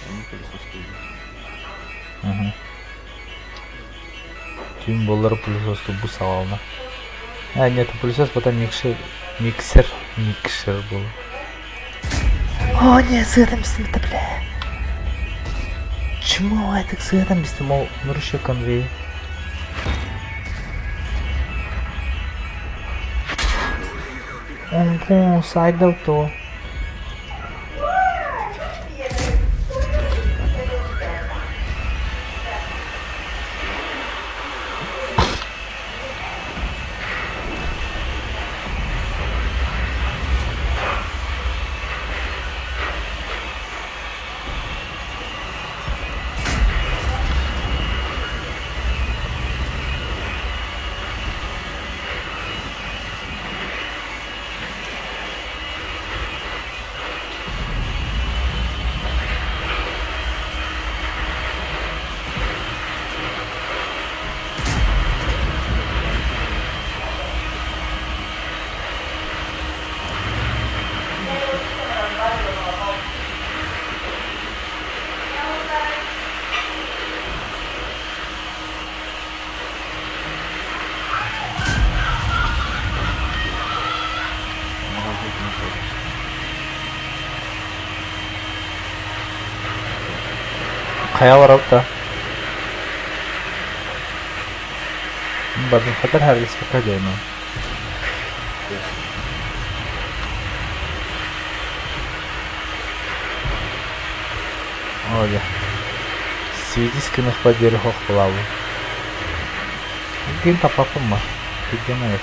Они пылесос Угу. Түүн буоллар пылесос бу саҕалана. А, нет, пылесос потом микшер, миксер, микшер был. О, нет, сыатам бистим бля. Чему это сыатам бистим, ол нұршы конвей. Он сайдал то. Хайа барабыт да? Бардым хатар хәргис пока дьайма. О, дьэ. Светис гыныхпа диэри хох булабын. Ким таппаппын ма? Кирдем эбит.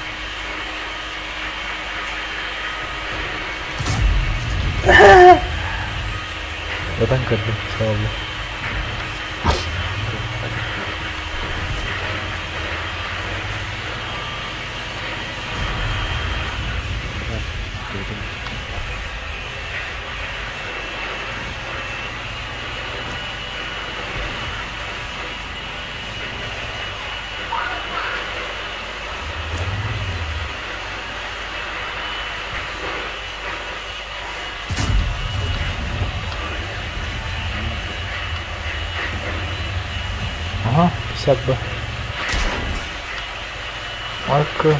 Ытан көрдүм, сабылла. Ага, 50 Б. Айка.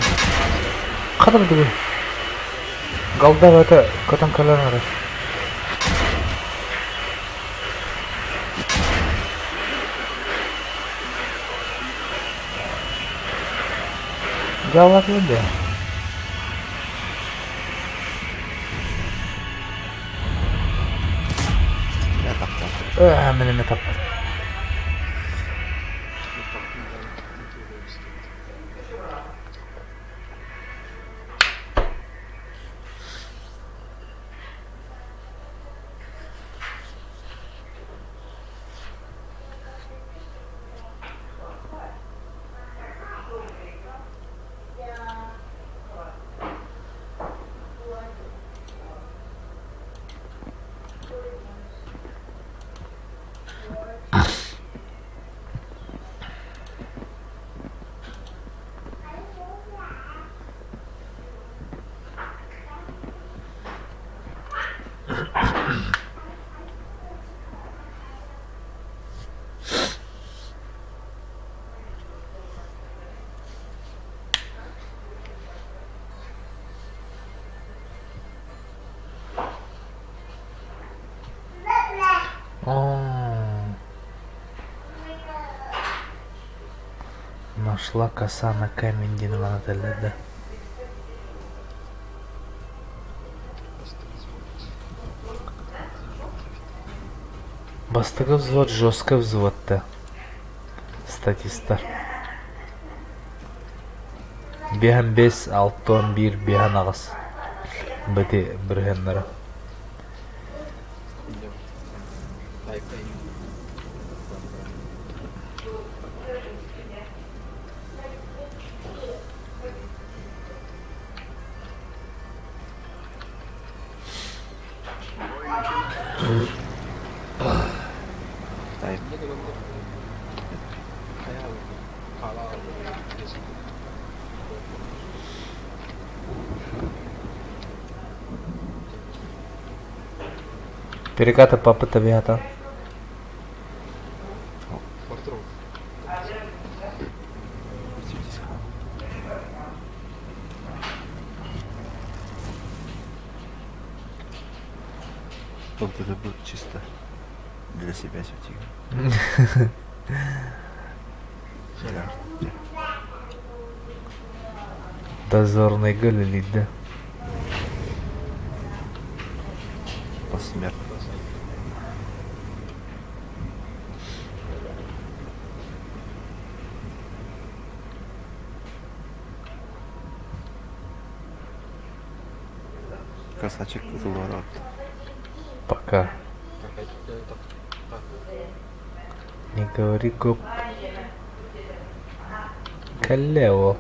Хадыр дугу. Галда это катан калар. Галлар да. Я таптал. Мен эме таппат. Нашла коса на камень диэн ылан этэллэр да. Бастакы взвод жесткий взводта. Статистар. Биэһэн бес, алтон биир, биэһэн аҕыс. Бити бырыһыаннара. Перекаты папы табиғата. Вот это будет чисто для себя светить. Дозорный да? Посмертно. Красавчик кызылород. Пока. Не говори гоп. Калео.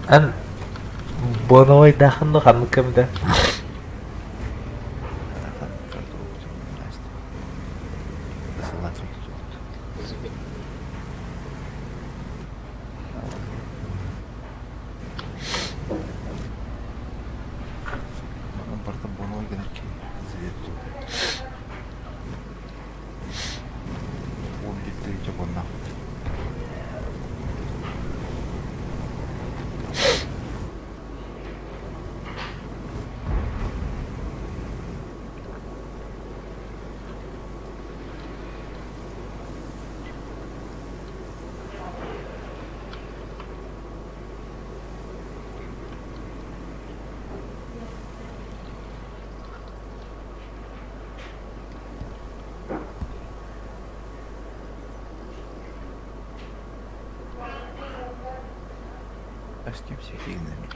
Эн боновой дахынды ханнык кэмдэ? А с кем всех игнами?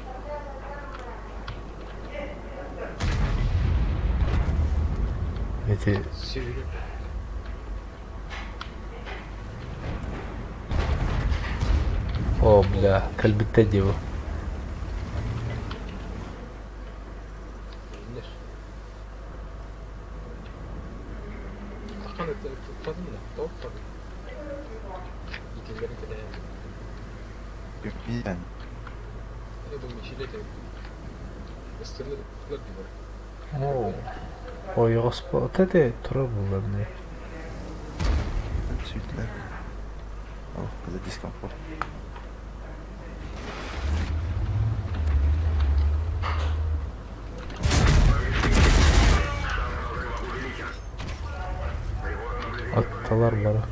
Эти... О, бля, кальбите диво. Ой, господи, вот это трубы. О, это дискомфорт. Атталар бара.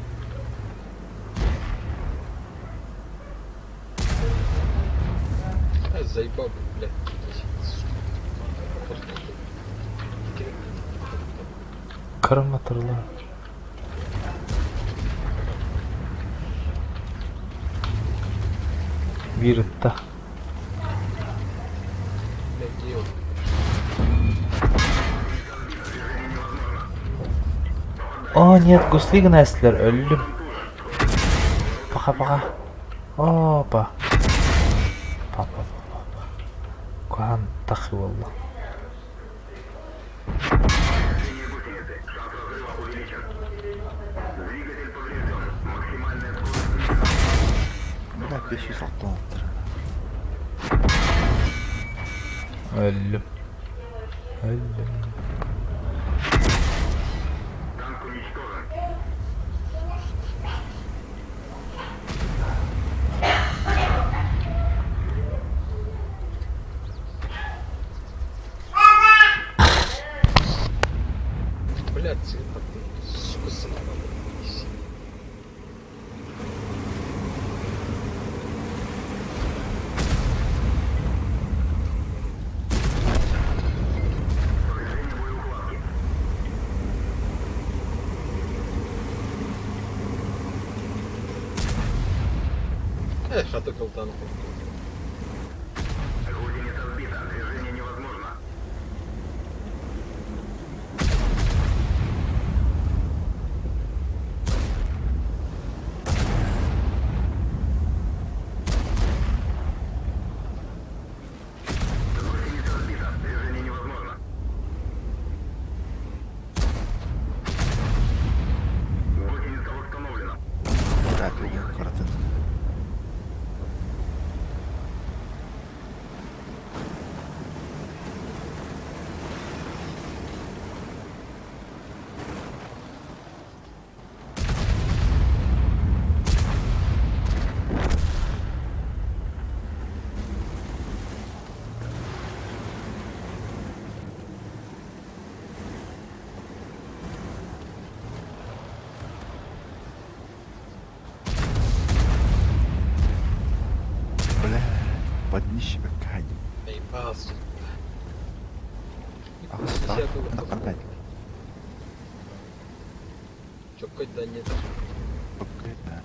Заебал, блядь. Караматырлар. Бирытта. О, нет, гуслигна эслер өллүм. Пока-пока. Опа. Папа, папа. Кухан тахи болла. Бля, 506 алттыр. Өллүм. Өллүм. Кусаналыс. Повреждение боеукладки. Эх, хата кылтан курдук. Гусеница сбита. Движение невозможно. Гусеница сбита. Движение невозможно. Гусеница восстановлена. Так, квартет. Бля, под днище какая. Наебался. А, да, опять. Чокать да нет. Да.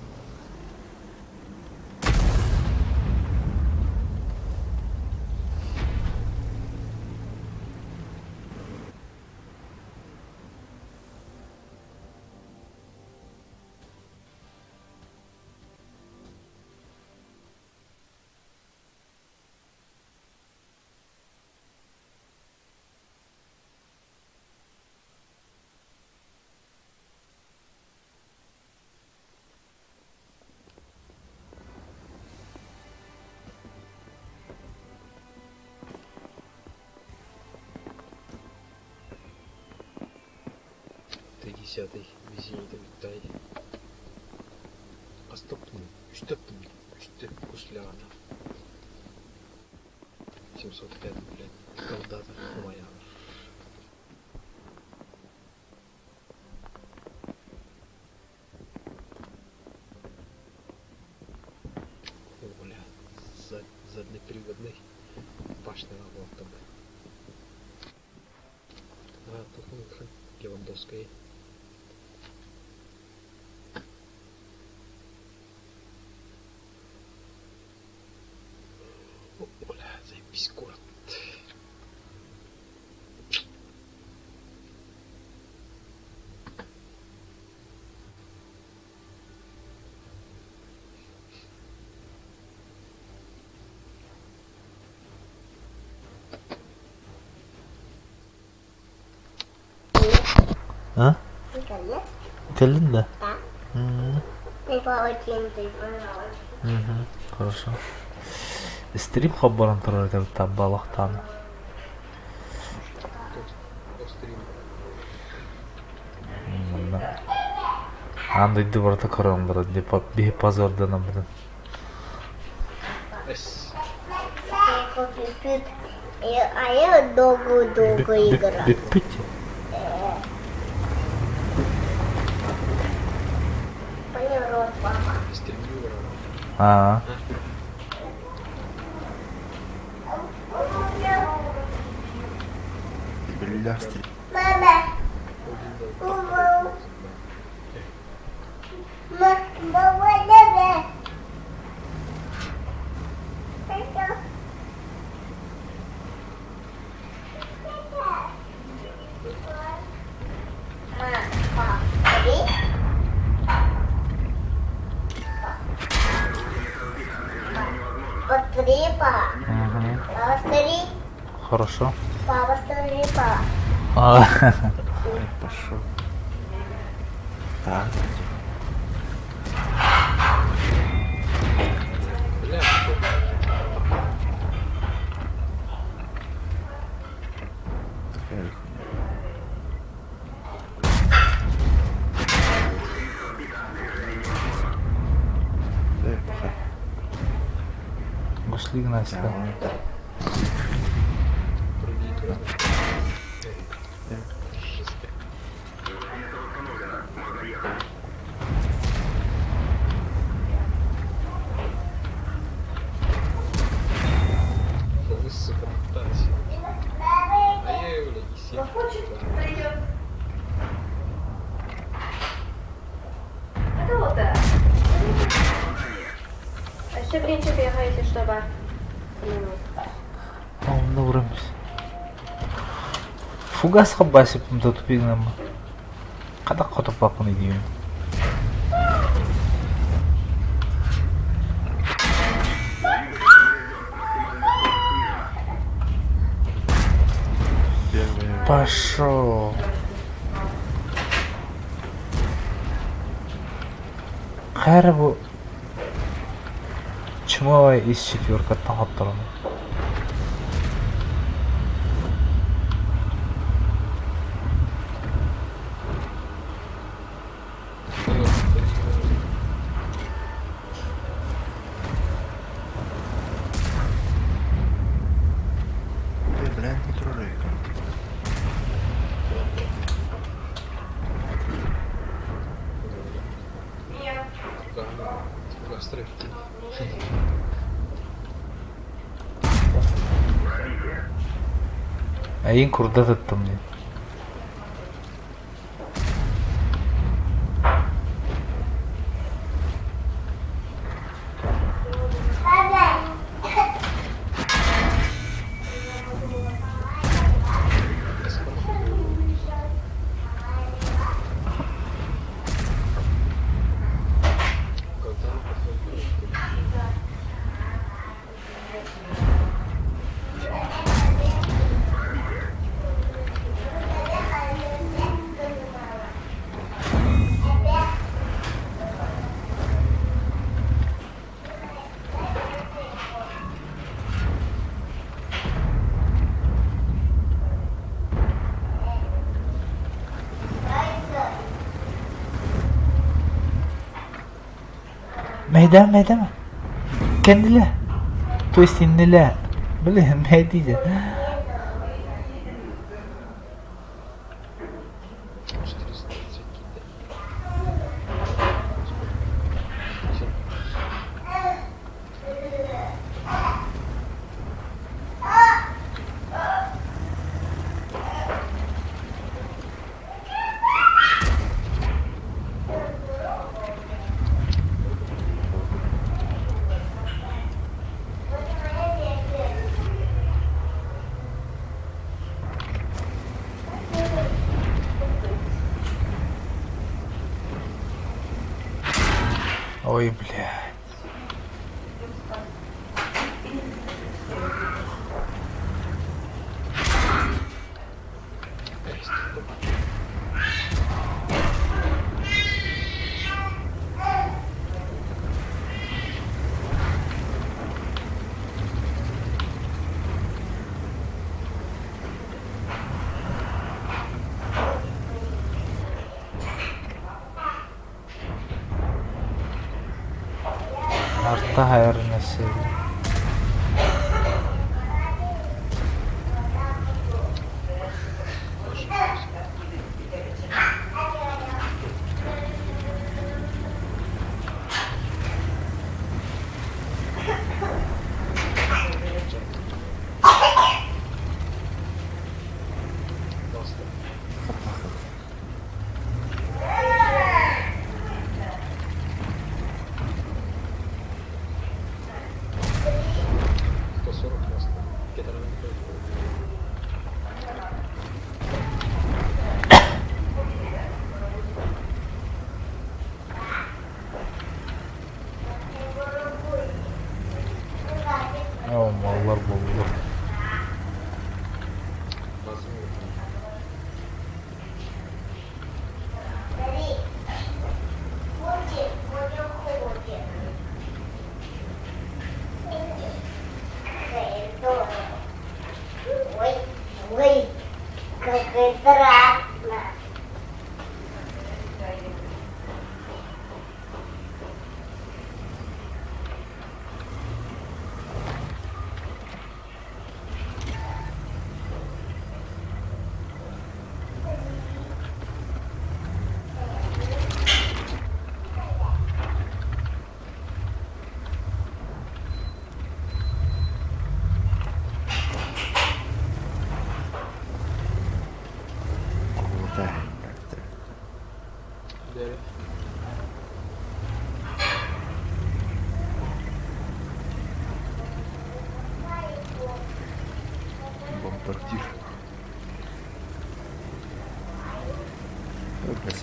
Тридесятый везение тай. Астоптун, үстөптүн, үстө кусляна. 705, блядь, солдата моя. О, бля, заднеприводный башня на там. А, тут он Левандовской. О, бля, заебись город. А? Кэллин да? Да. М, Ты паутин, ты паутин. мгм, Хорошо. Стрим хоббаран турар этэ табалахтааны. Стрим. Манна. Аан дойду барыта көрөн барар биһи позорданаммытын. С. А я долго-долго играю. Бүппүт. Понял, рот, папа. Стримлю. Аа. Бля, стрим. Мама. Мама. Мама. Посмотри, папа. Мгм. Посмотри, Хорошо. папа, смотри, папа. А, Ай, пошел. Так, Бля, что? такая хуйня. Да, пахай. Гусли Настя. Да, Другие туры. Да. Жестко. Гусеница восстановлена. Можно Че, блинчик, я если что, бар. Онно урамс. Фугас хабасипым да тупигнама. Кадак хотоппаппын диибин. Пошел. Хайра бу чумовай из четверкаттан хотторон. Бля, не трогай. Эйин курдат ыттым дии. Мэйдэ, мэйдэмэ. Кэннилэ. То есть иннилэ. Блин, мэйдиде. Ой, блядь. Арта хайрна сели. О, маллар болду. Ой, ой, как страшно.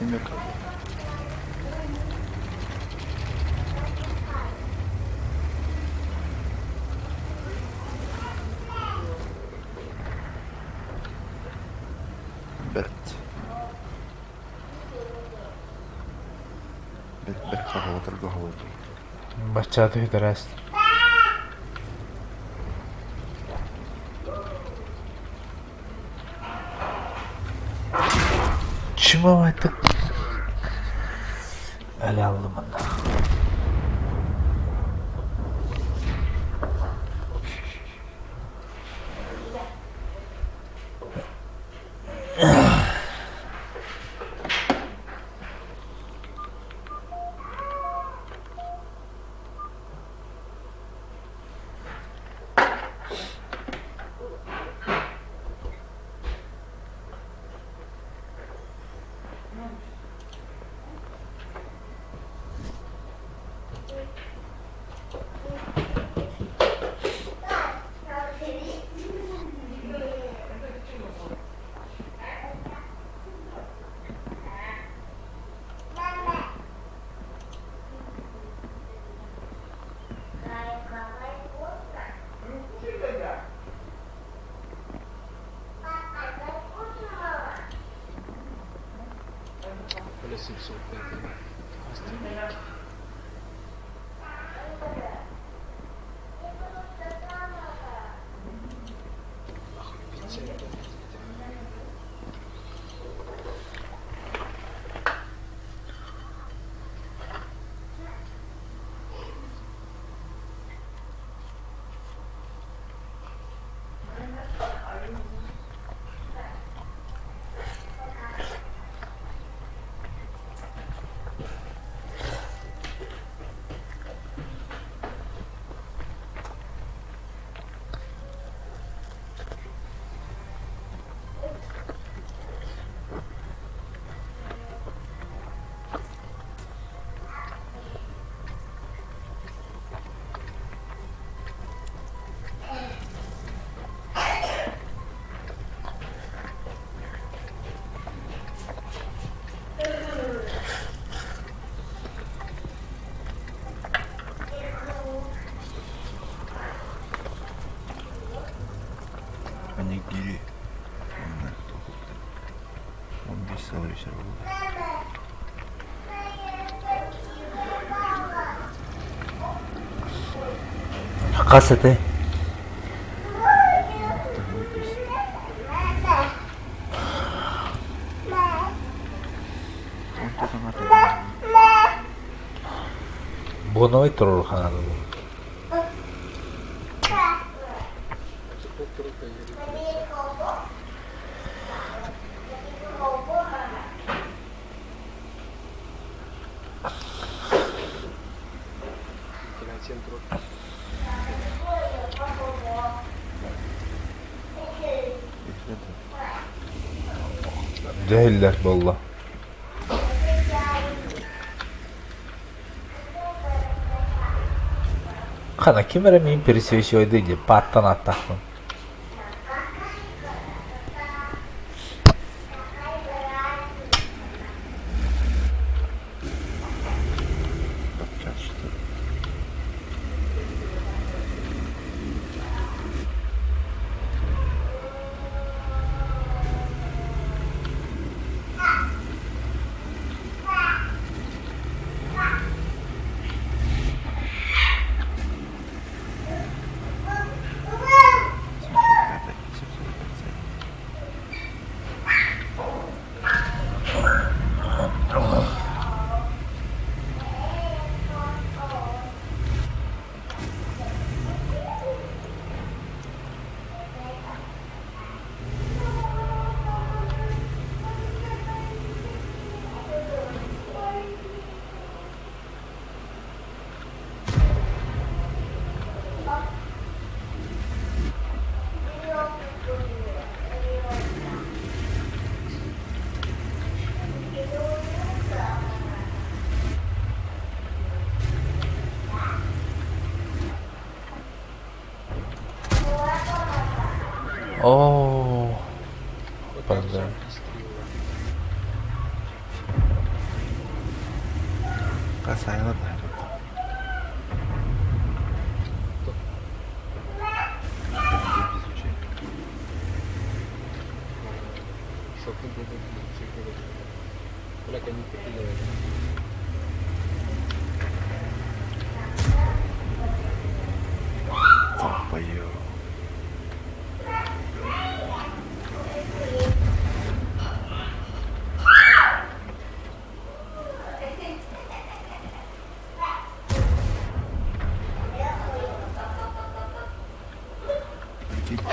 Семерка. Бэрт. Бэрт бэрт хаһалатарга оһолотуй. Баччааты хүтэрээс. Чего это? Әлі алдым анда. Оля 705. Нахуй пицца Анигири. 15 сыл вечер болды. Хас этэй? Буоновай турар ханаада бу. Дьэ иһиллэр буолла. Хана ким эрэ миин пересвечивайдыы диэн пааттан ааттаахпын. Пока Сайлор наһаа Кто? Везучий. Шок не был, Бля, они купили. Долбоёб. Прикинь,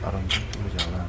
Арон взяла.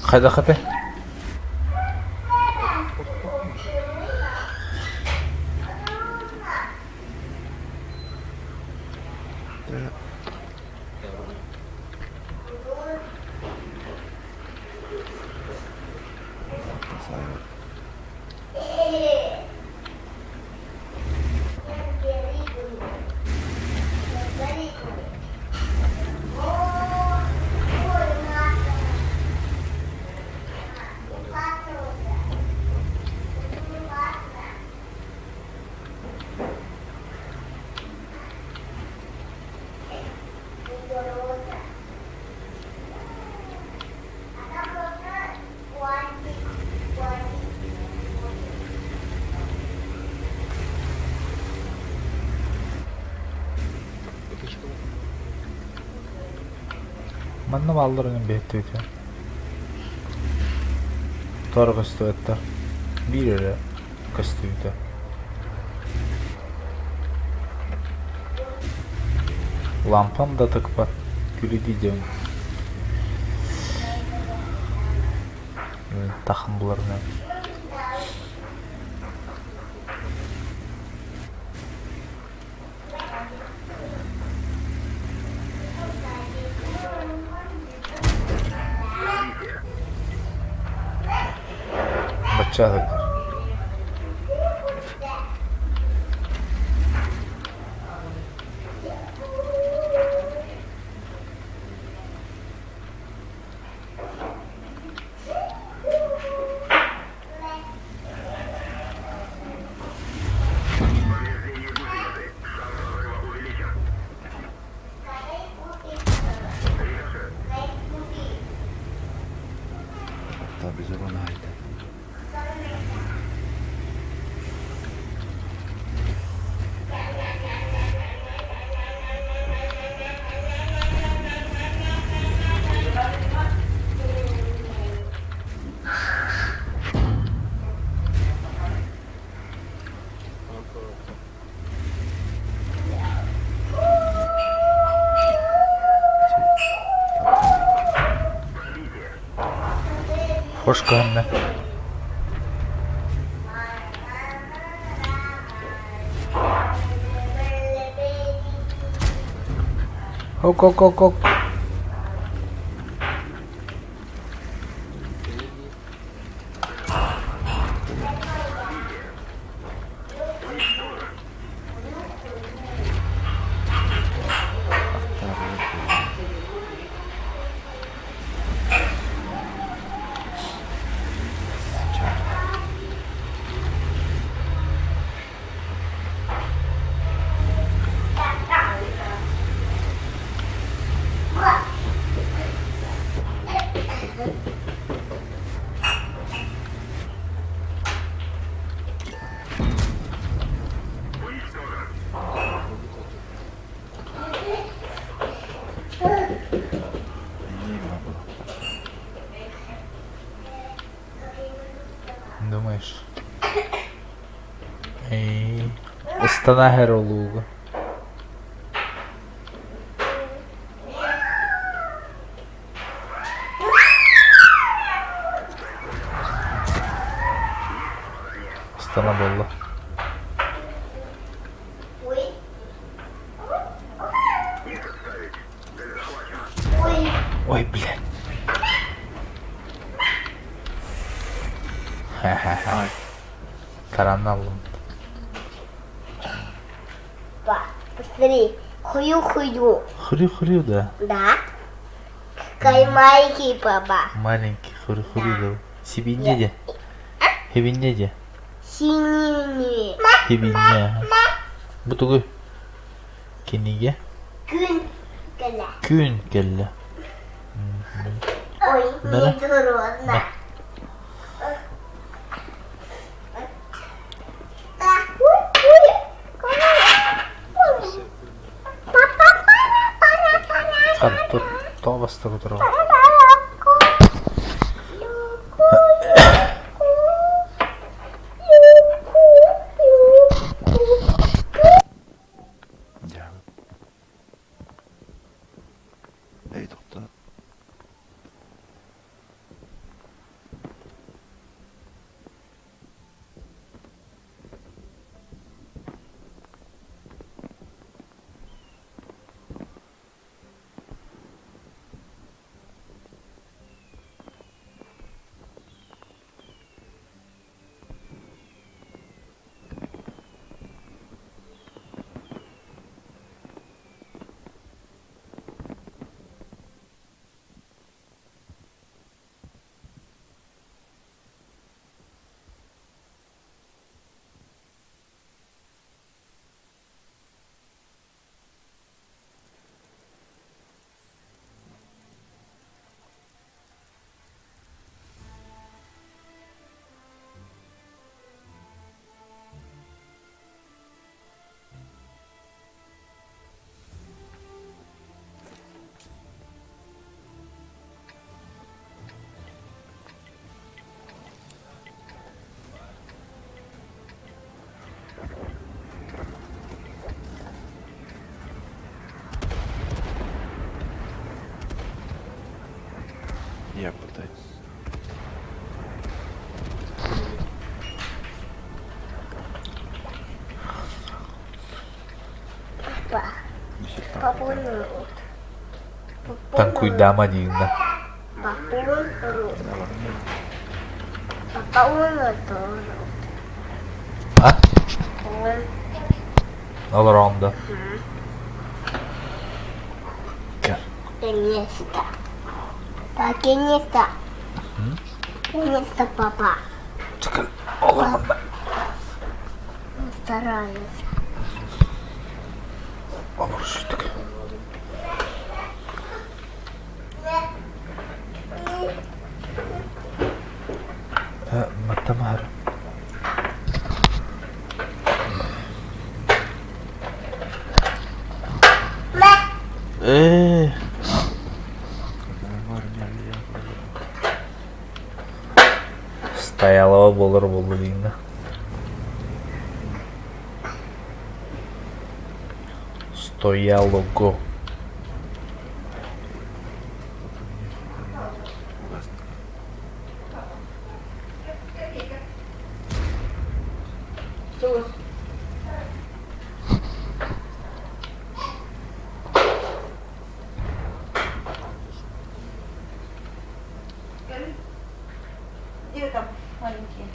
Хайдах этэй? Манна баалларын бэйэтэ Тор көстүбэттэр. Биир эрэ көстүбүтэ. Лампам да тыкпат, күлүдүү диэн тахым буларынан. Бачча сылдьар. Повреждение гусеницы. Шанс разрыва увеличен. Рикошет. Hatta bize bana ait. Хош көһүннэ. Ок ок ок ок. Ээ, Ыстана иһэр олууга. Ыстана буолла. Ой, блядь. Ха-ха-ха. Тараналым. Посмотри, хрю-хрю. Хрю-хрю, да? Да. Какой маленький папа. Маленький хрю-хрю, да. Сибинье Хибинье де. Синий. Хибинье. Бу тугуй? Кинигэ. Күн кэллэ. Күн кэллэ. Ой, Бэрэ. не трудно. Хар, тут тоҕо бастакы турар. Эй, тохтоо. Я пытаюсь. Папа. Папа рот. Танкуйдама диинна. Папа рот. Папа он рот. А? Он. Олорон да. Наконец-то. Наконец-то. Наконец-то, папа. Олорон да. Стараюсь. Олоршутук. Маттамар. Э. Стоялого болор болду дейин да. Стоялого. Где там маленькие?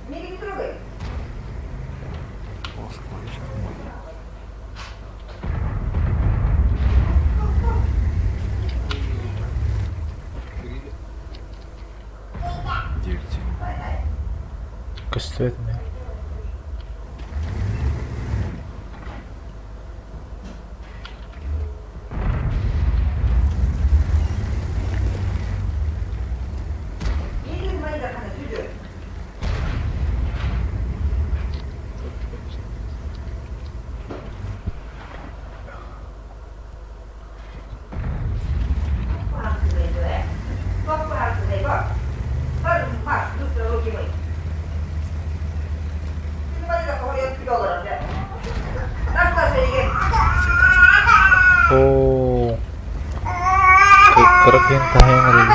Мири, не трогай. Девять. Көстүбэт эмиэ. Мири, мои дорогие, сюда. Оо, кыра кыһын таһыйан эрэр.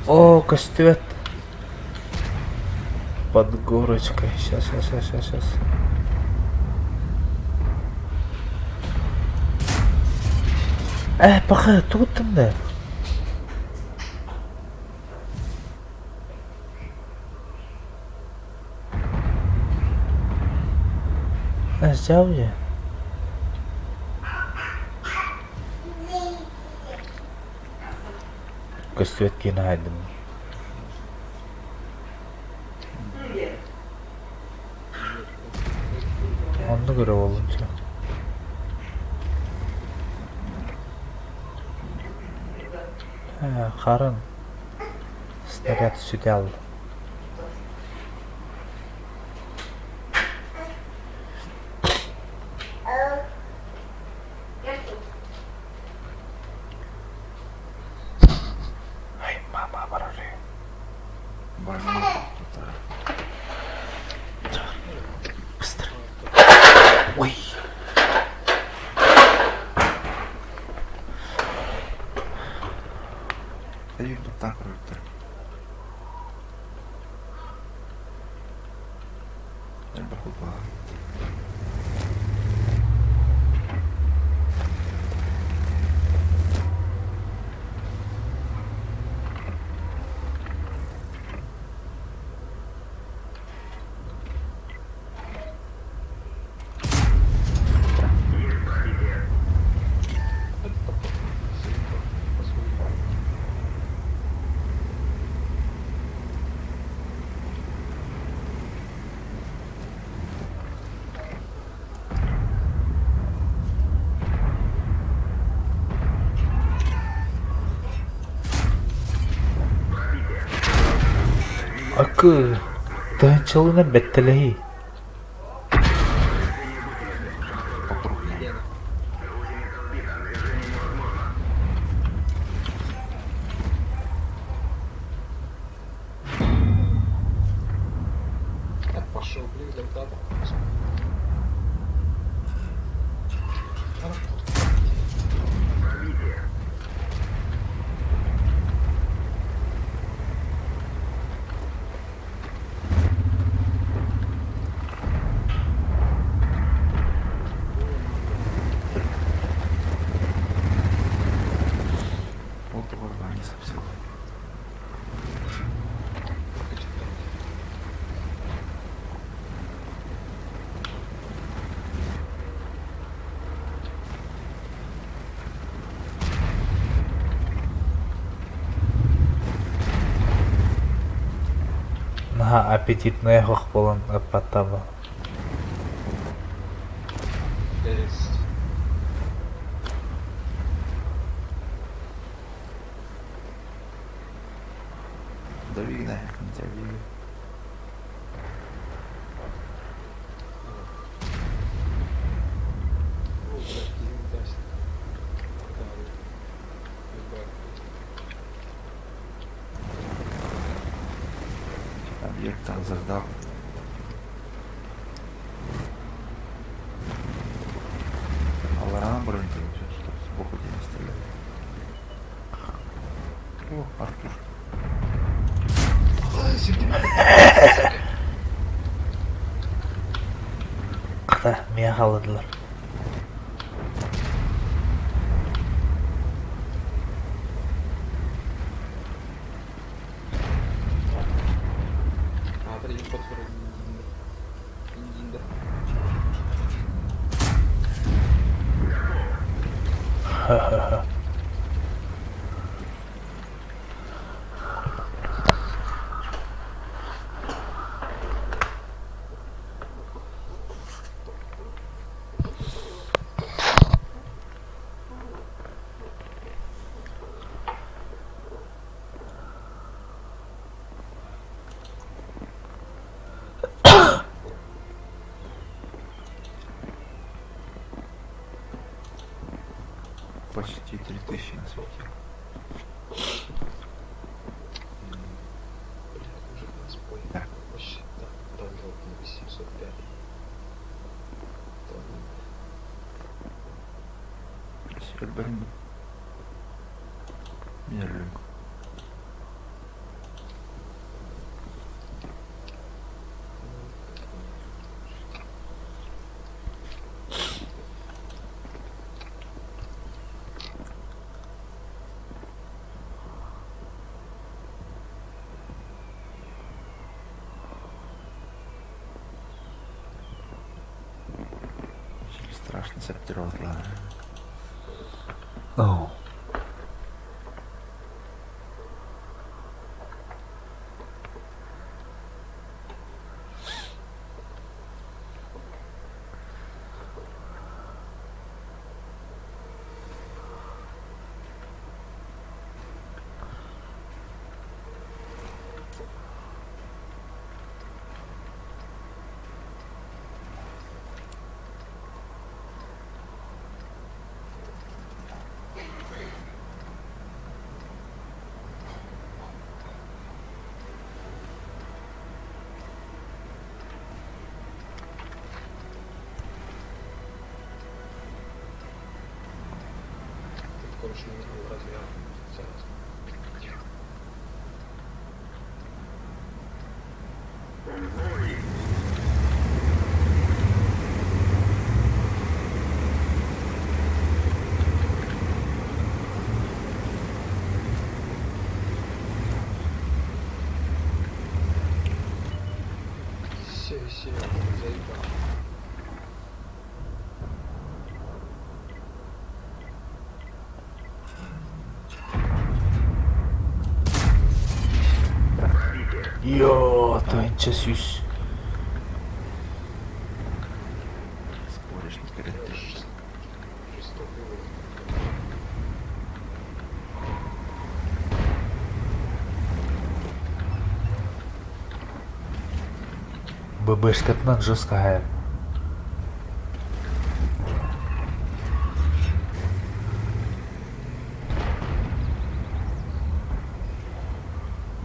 Оо, көстүбэт. Под горочкой. Сейчас, сейчас, сейчас, сейчас, сейчас. Э, паха, тугуттан да? Взял я. Көстүбэт киһини аһайдым. Оннук эрэ буоллун чэ. Харын снаряд сүтэ Ай, мама барары. Быстро. Ой. Акы, тыһыынчалыынан бэттэлэһии. Наһаа аппетитнай оһох буолан ыппаттаба. Дави нафиг на тебя бегает. Объект там заждал. Алларам бронь что сбоку тебя стреляет. О, Артур. Хата, миэхэ хааллардылар. Ха-ха-ха. Почти 3000 насветил. Бля, мужик нас понял. Да. Вообще, да, там был 705. Там, Блин. Мерлю. Страшно сортировать. Оо. Тут, короче, не разве сейчас. Все, все, заебал. Йоо, тыһыынча сүүс. Споришь, не перед Жестокий вывод. ББшкатынан жестко хайар.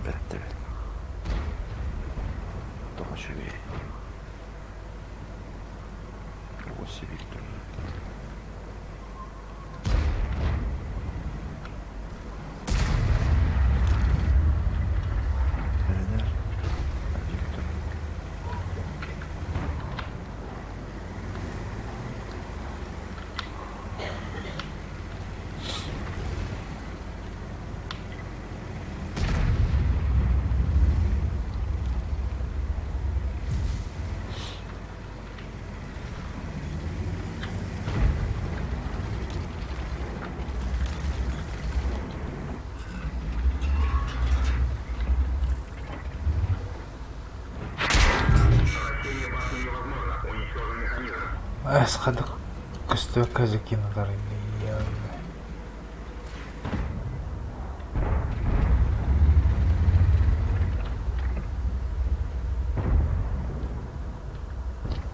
Беттер. Тоҕо үчүгэй. Оси Виктор. Эрэнэр. Виктор. Эс хадык көстө казакина дарыйны.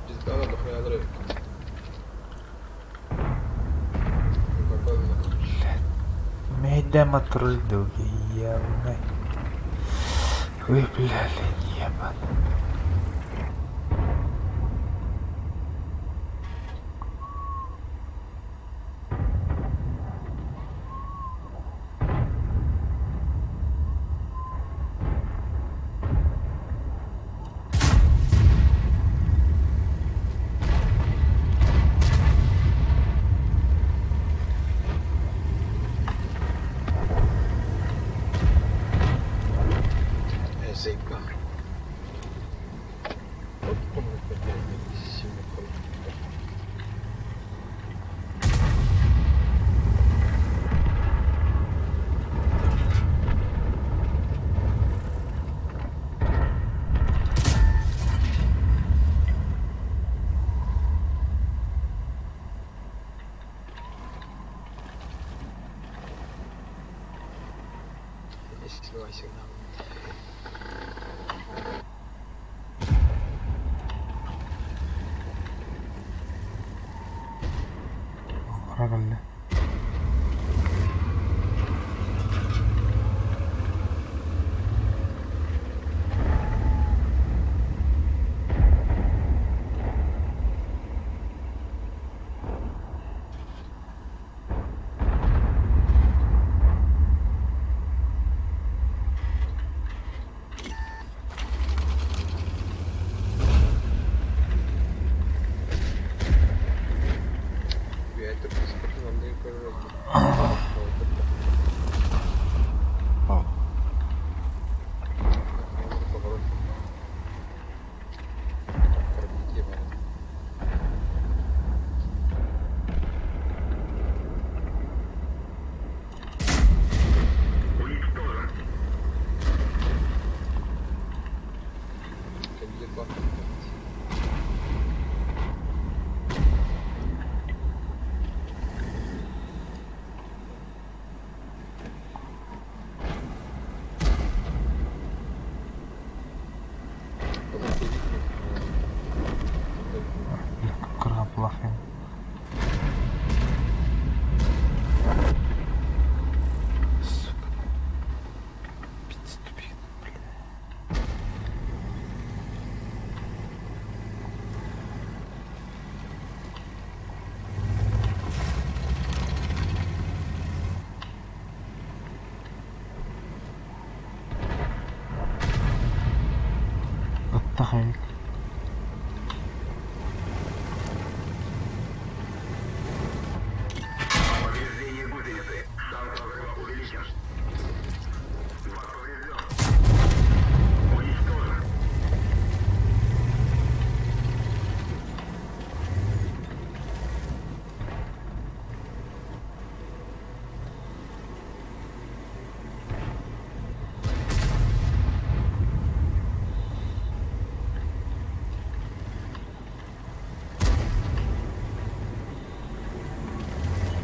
Пизда надо хуя драйв. Ну какой нахуй. Мэйдэма тройдуги явно. Ой, бля, лень ебан. Заебал. Вот помню, как я сильно помню. Здесь сливай сигнал. Рагальда. Баттах эбит. Повреждение гусеницы. Шанс разрыва увеличен. Враг поврежден. Уничтожен.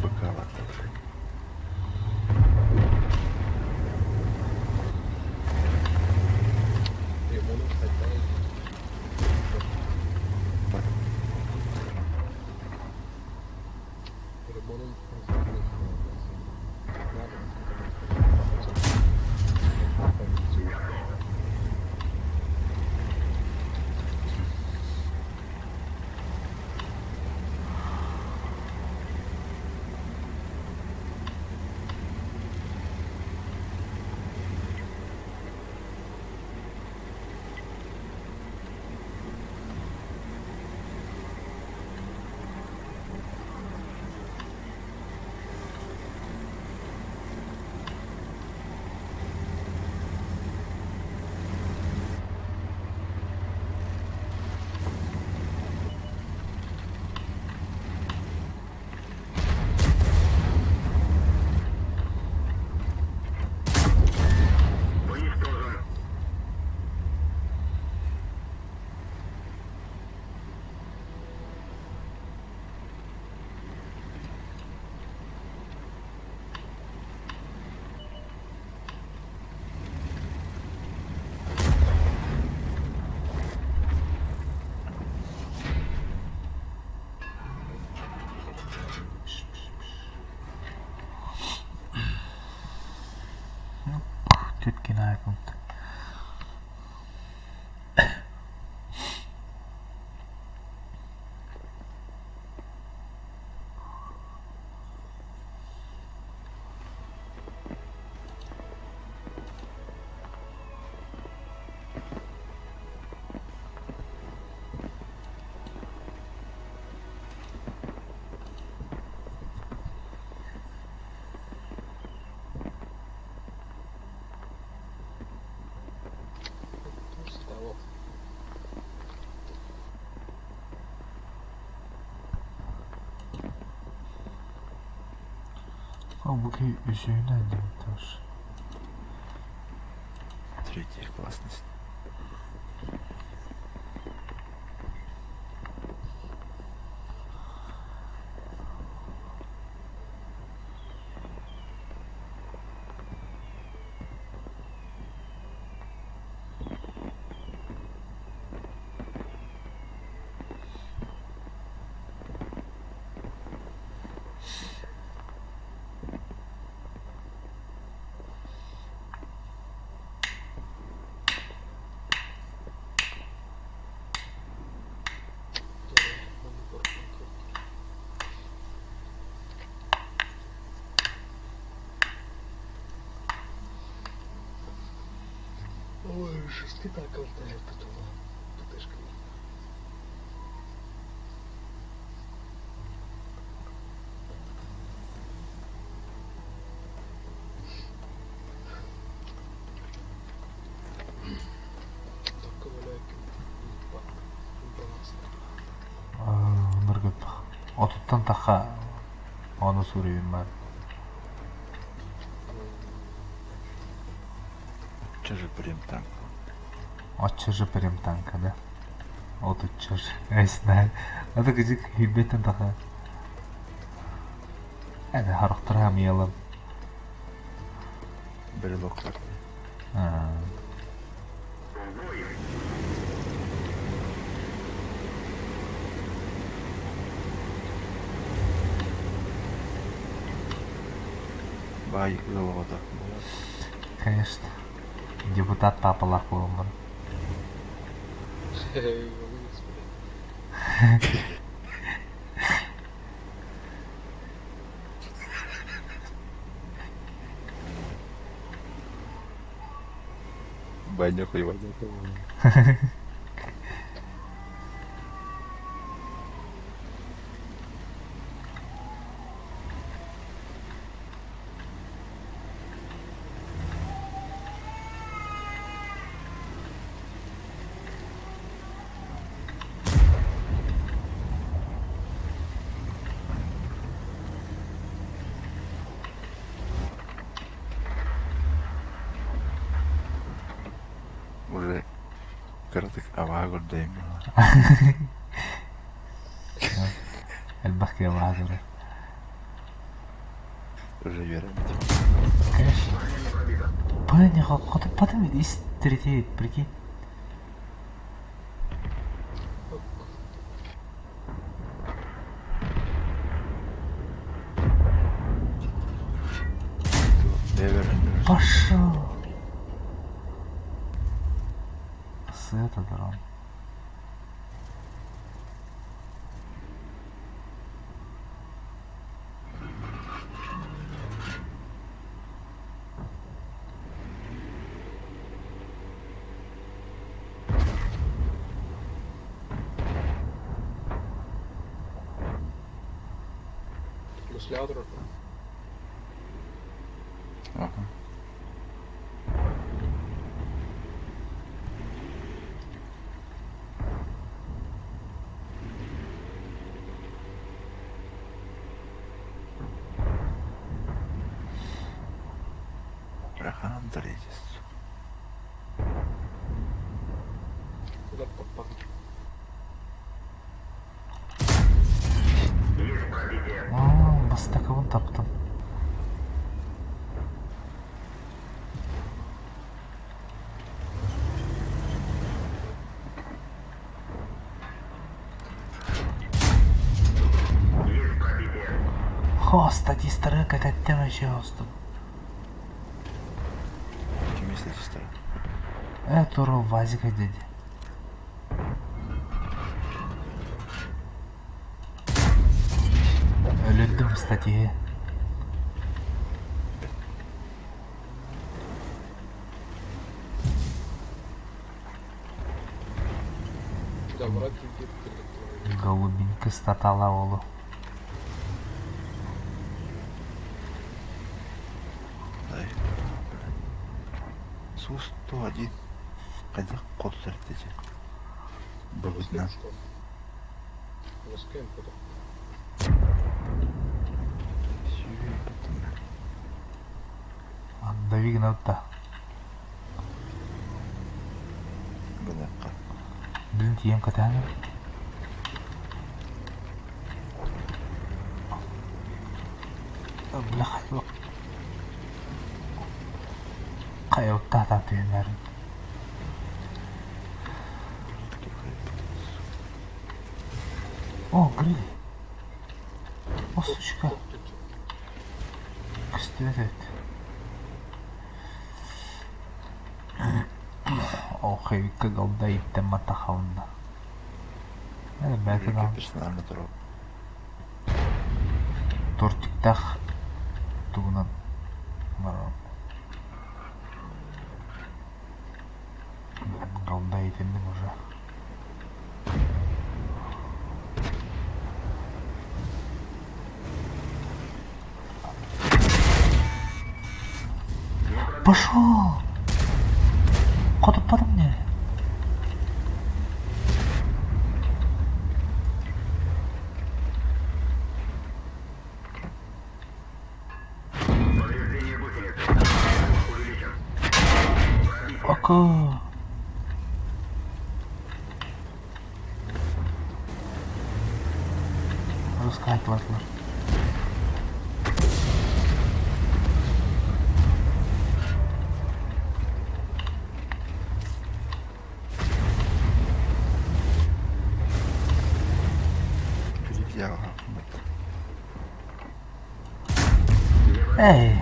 Быка барда, блядь. Ремонт хотя Ремонт Уничтожен. Түткин айкунт. Стало. О, бу киһи үсүһүнэн дебиттар. Третья классность. Ой, шести так летает потом. ПТшка. Только валяйки. Ныргыт. Отуттан таха оны суруйум бар. Че же прям танк? Отче же прям танка, да? Отучча же. Я знаю. Это где хибетен таха. Это характера мелом. Брелок такой. Бай, голова так была. Конечно. Депутат папалар болон. Ваня хуй, Ваня хуй. Кыратык абааһы көрдөйүм Элбэх киһи абааһы көрөр. Уже үөрэммитим. Конечно. Блин, потом истретит, прикинь. Пошел! С это дрон. Муслядро. Ага. Рахан третис. Бастакыбын таптым. Хо, статистары кэтэттем эче остум. Кими статистары? Туру Вазика деди. Өлүрдүм статиһы. Голубенька статала олу. Дай. Сус 101. Хайдах кол сэртече. Бабытна. Давигнатта. Гынакка. Блин, тием катаны. Бля, хайбак. Хайотта та түймәрин. О, гриль. О, сучка. Көстүбэт Ох, голда иттен матахалында. Бәті да. Персонально туруп. Тортиктах тугунан барам. Голда итендим уже. Пошел! Хотуппатым не? Повреждение гусеницы. Увеличен. Око! Русская атлатлар. Эй!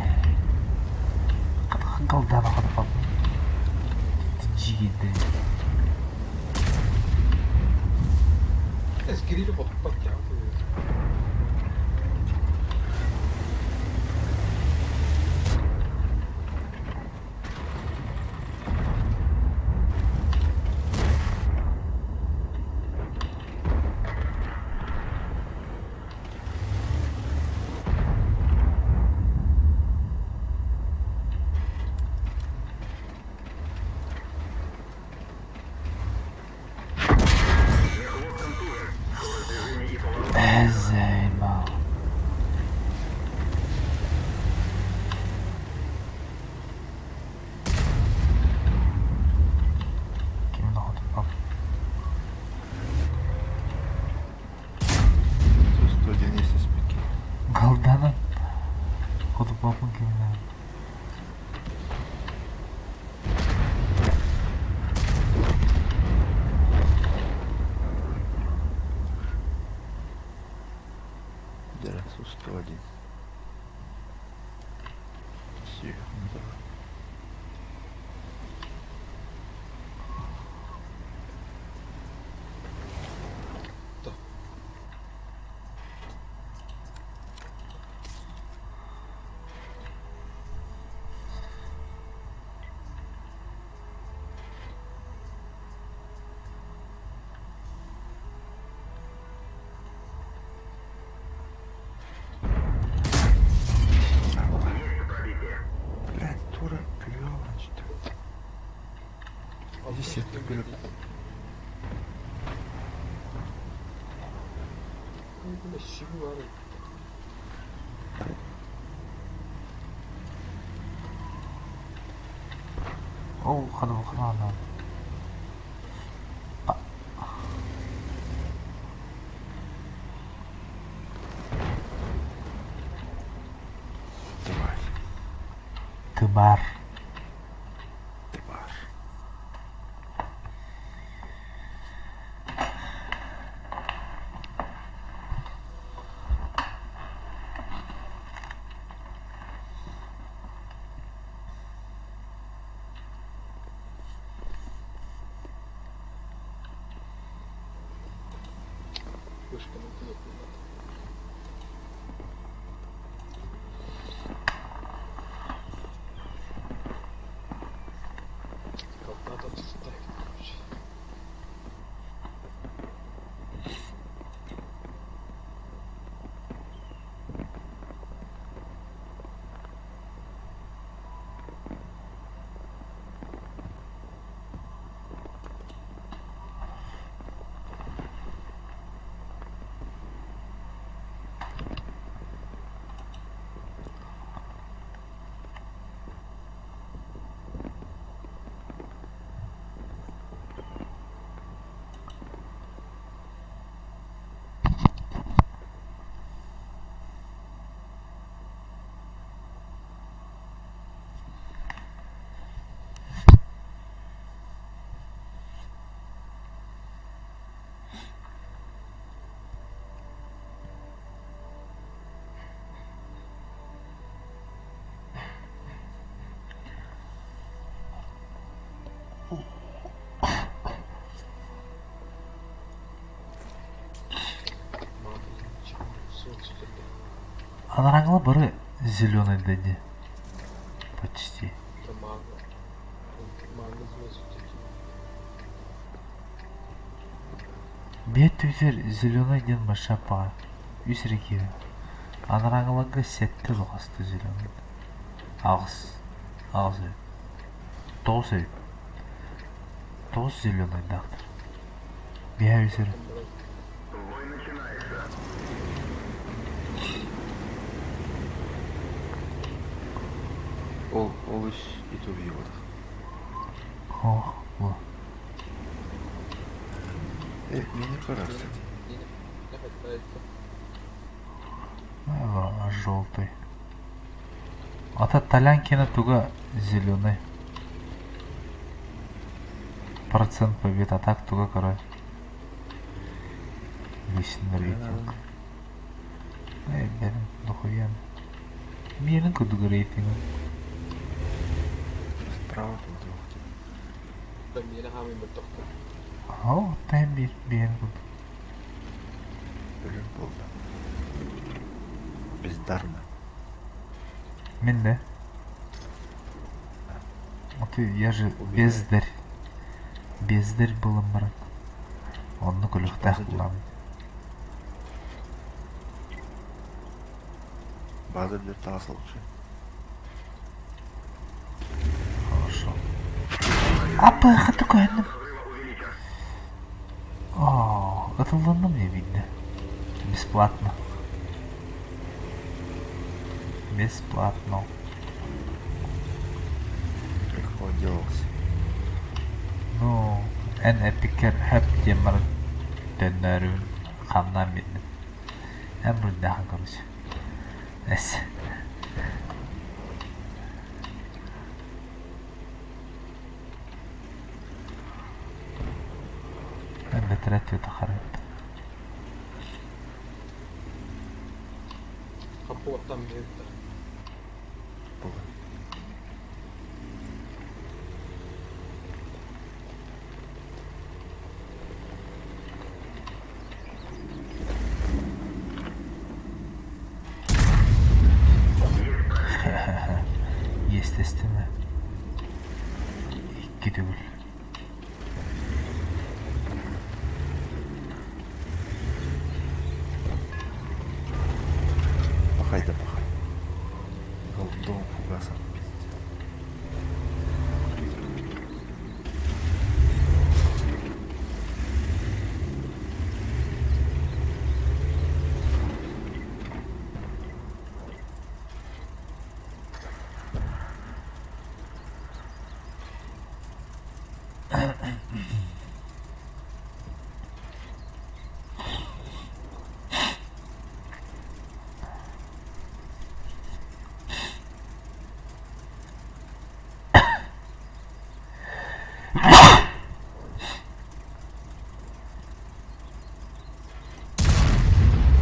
Голдана хотуппатым. Жигиде. Эскирили хотуппат Иди сетка көлөп. Ол хана Давай. Тыбар. Тыбар. Анараңла бары зеленый дэнни. Почти. Бет түзер зеленый ден маша па. Үс рекиbe. Анараңлага сетте лоғасты зеленый. Ағыз. Ағыз эбит. Тоғыз эбит. Тоғыз зеленый дақтыр. Бия үсер. Бой начинается. Ол, ол үс ит убьет. Ох, бу. Мини кара, кстати. Желтый. Ата Толянкина туга зеленый. Процент побед, а так туга, короче. Личный рейтинг. Эй, блин, дохуя. Мирин кудуга рейтинг. Справа тут двух. О, там бир, бир куд. Блин, болды. Бездарно. Мен да? А ты, я же бездарь. Бездарь был брат. Он на кулюхтах булам. База для тасл лучше. Хорошо. Апа, хату көннүм. О, это луну мне видно. Бесплатно. Бесплатно. Легко отделался. Ну, эн эпикер хэп демар төннөрүн хамнан бидим. Эн бурдахан короче. Эс. Эн бетерет юта харап. Было. Естественно. Икки түгүл. Пахай да пахай. Голдом фугасом пиздец.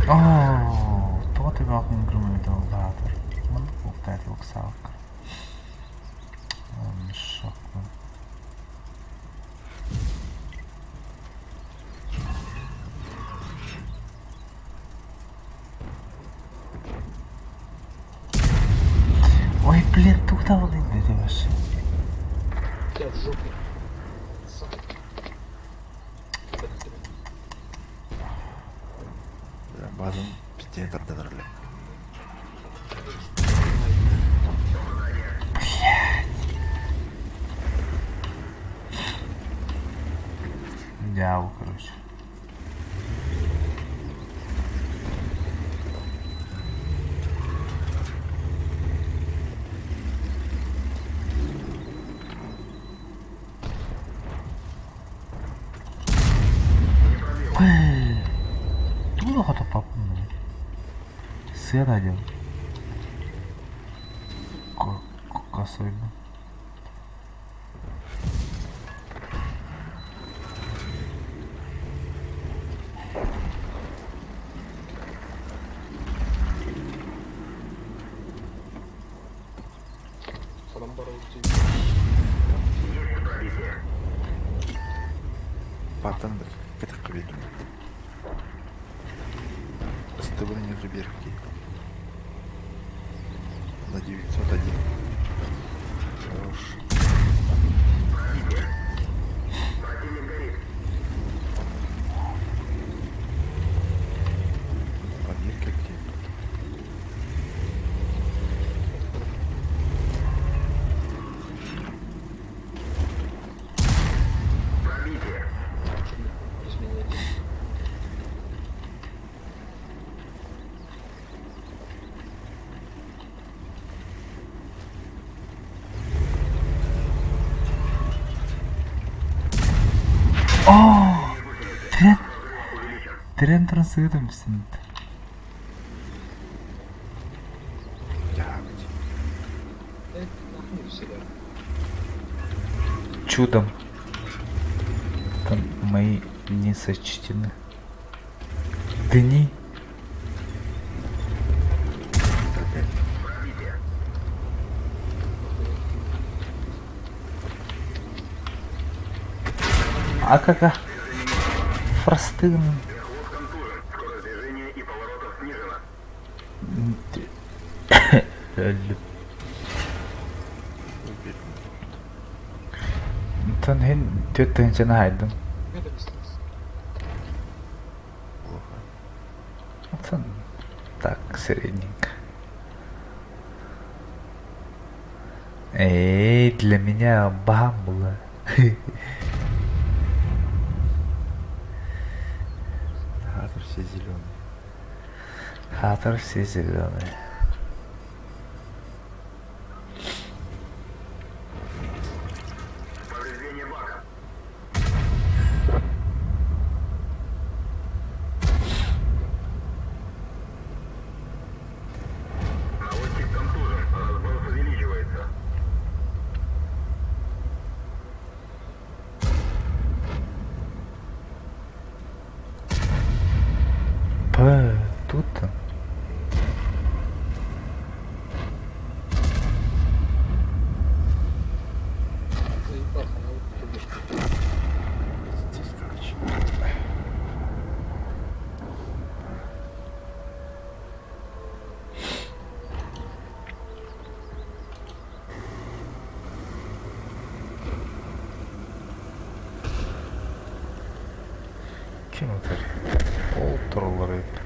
Оо, тоҕо төбөҕө күҥҥүрүмүтэ улаатар? Маннык буолуохтаах этэ ыксаабакка. Мешокпун. Ой, блин, тугу это вообще? Я в жопе. Базын пиздец тарданыр Дьявол, короче. Тугу хотоппаппын Сыана диэн косойбун. Салам барыл Паттан кэтэх биэрдим. Ыстыбын ниже берки. На 901. Хорош. Подъедь какие тут. Изменение. Оо, Трен Трен туран сыгытым бүсүн. Дьаабыт. Нахуй всегда. Чудом. Там мои не сочтены. Дни. А кака? Фростын. Онтон иһин түөрт тыһыынчаны хаайдым. Это бесплатно. Плохо. Оттон так средненько. Эй, для меня бам было. Хатер все зеленые. Хатер все зеленые. Повреждение бака. Наводчик контужен. Разброс увеличивается. П, тут-то. Заебал, она вот тебе. Здесь, короче. Ким это? Ол тураллар эбит.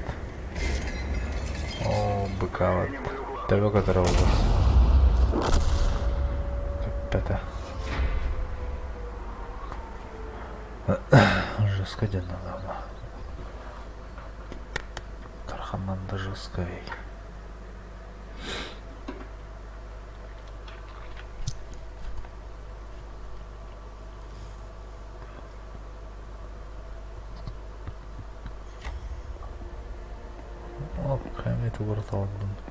Оо, быкаабат. Төбө көтөрө буолуо. Көппөтө. Жестко диэн наадама. Тарханнан да жесткой. тугу толордуммут.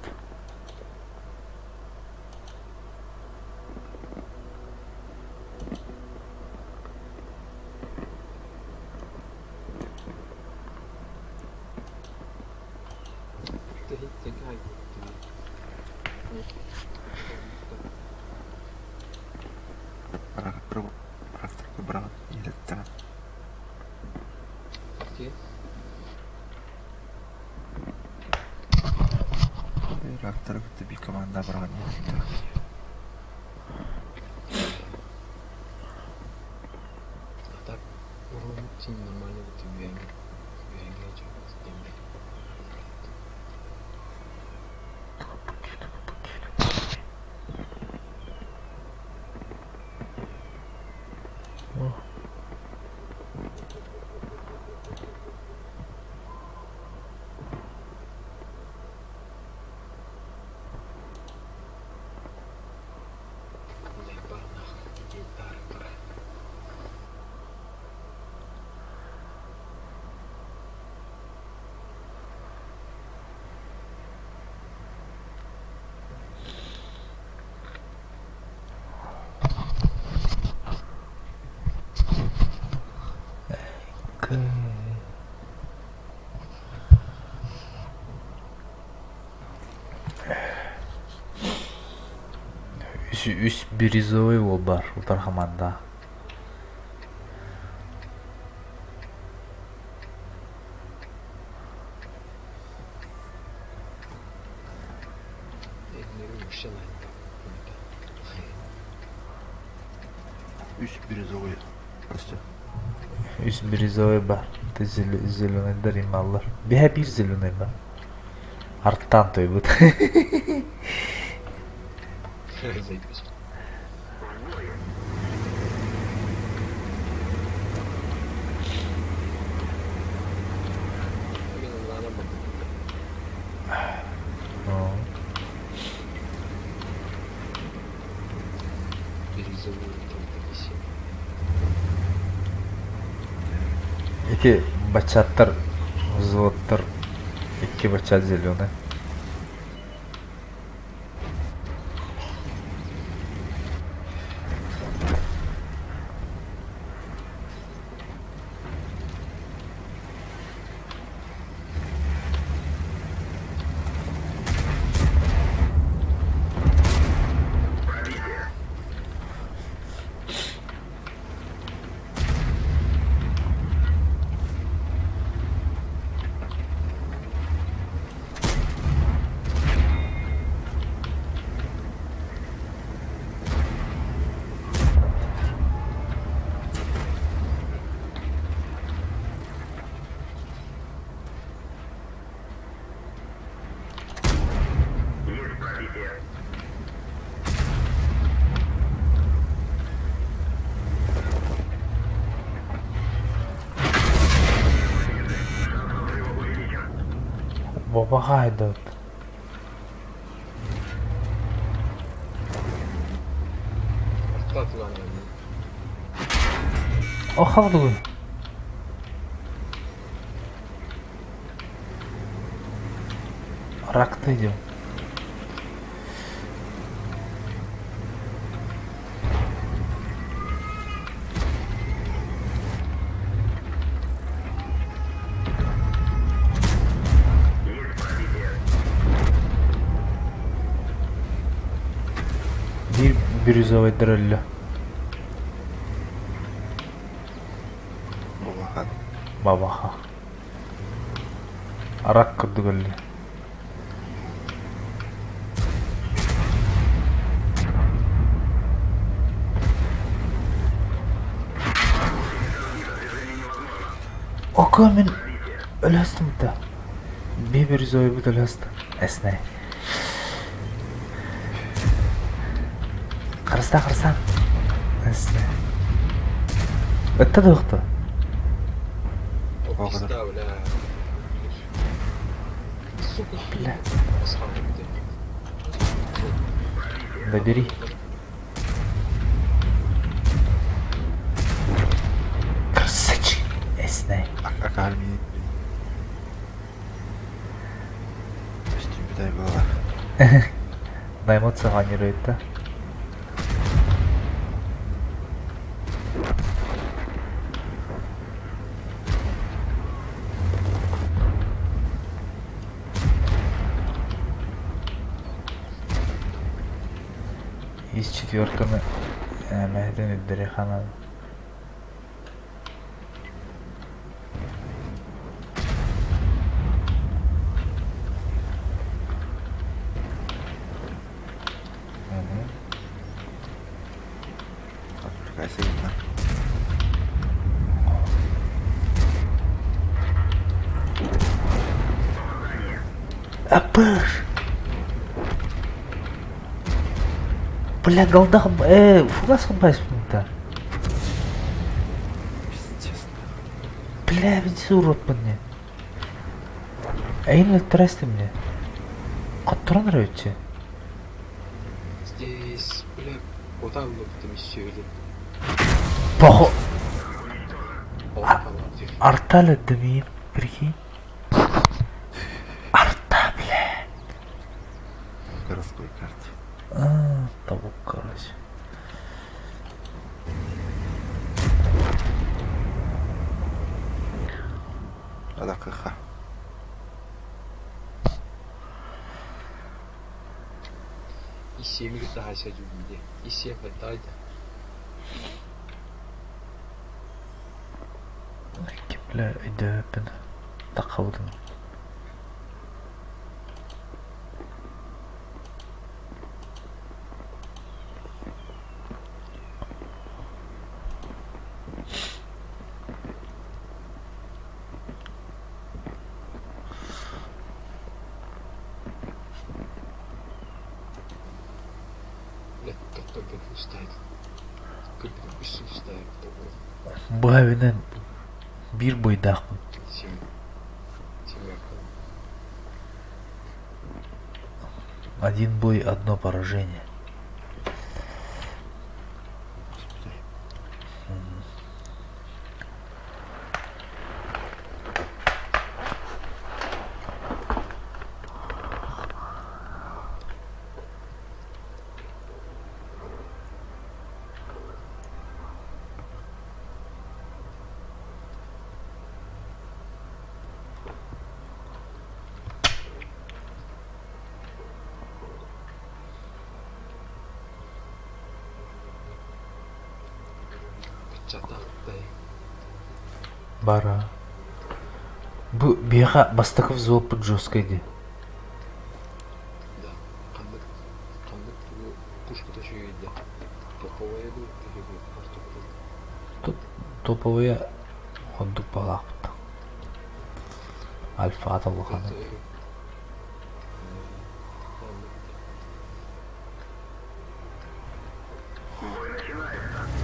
Реактор би команда быраҕан А так, урун син нормально үөҥҥэ дьон Үс бирюзовый уол бар утар хаманда. Үс бирюзовый. Костя. Үс бирюзовый бар. Ты зеленый ималлар. Биһэ бир зеленый бар. Арттан тойбут. Заебись. Эти бачаттар, взводтар, икки бачат зеленый. Бабаға айдат. О, хавдугу. Рак ты идем. Бир бирюзовый дрөллө. Бабаха. Бабаха. Арак кырдыгөллө. Око мен өлөстүм да. Би бирюзовый бут өлөстүм. Эсне. Кырыста кырсан. Эсне. Өттө да О, пизда, бля. Сука. Бля. Добери. Красавчик. Эсне. Акарми. На эмоциях планирует, да? Из четверканы мэһэтин үрдэри ханан. Отвлекайся, видно. Апыш! Бля, голда, фугас хабайспын-то. Пиздец. Бля, ведь урод мне. А именно ты мне. Который нравится? Здесь, бля, вот там вот это миссию. Похо. Арталь дымим, прикинь. Арта, бля. Городской карте. А, того, короче. А КХ. И 7 гитара сядю И 7 хватает. Бля, өйдөппүн. Тақабытын. Бля, который устает. Быһабынан биир бойдаахпын. Один бой, одно поражение. Господи. Бара. Бу биэхэ бастакы взводпут жесткой дии. Да. Ханнык ханнык тугу пушката үчүгэйдэ. Топовая дуу, биһиги ортоппут. Тут топовая ордук баҕалаахпыт. Альфа аталлахана. Бой начинается.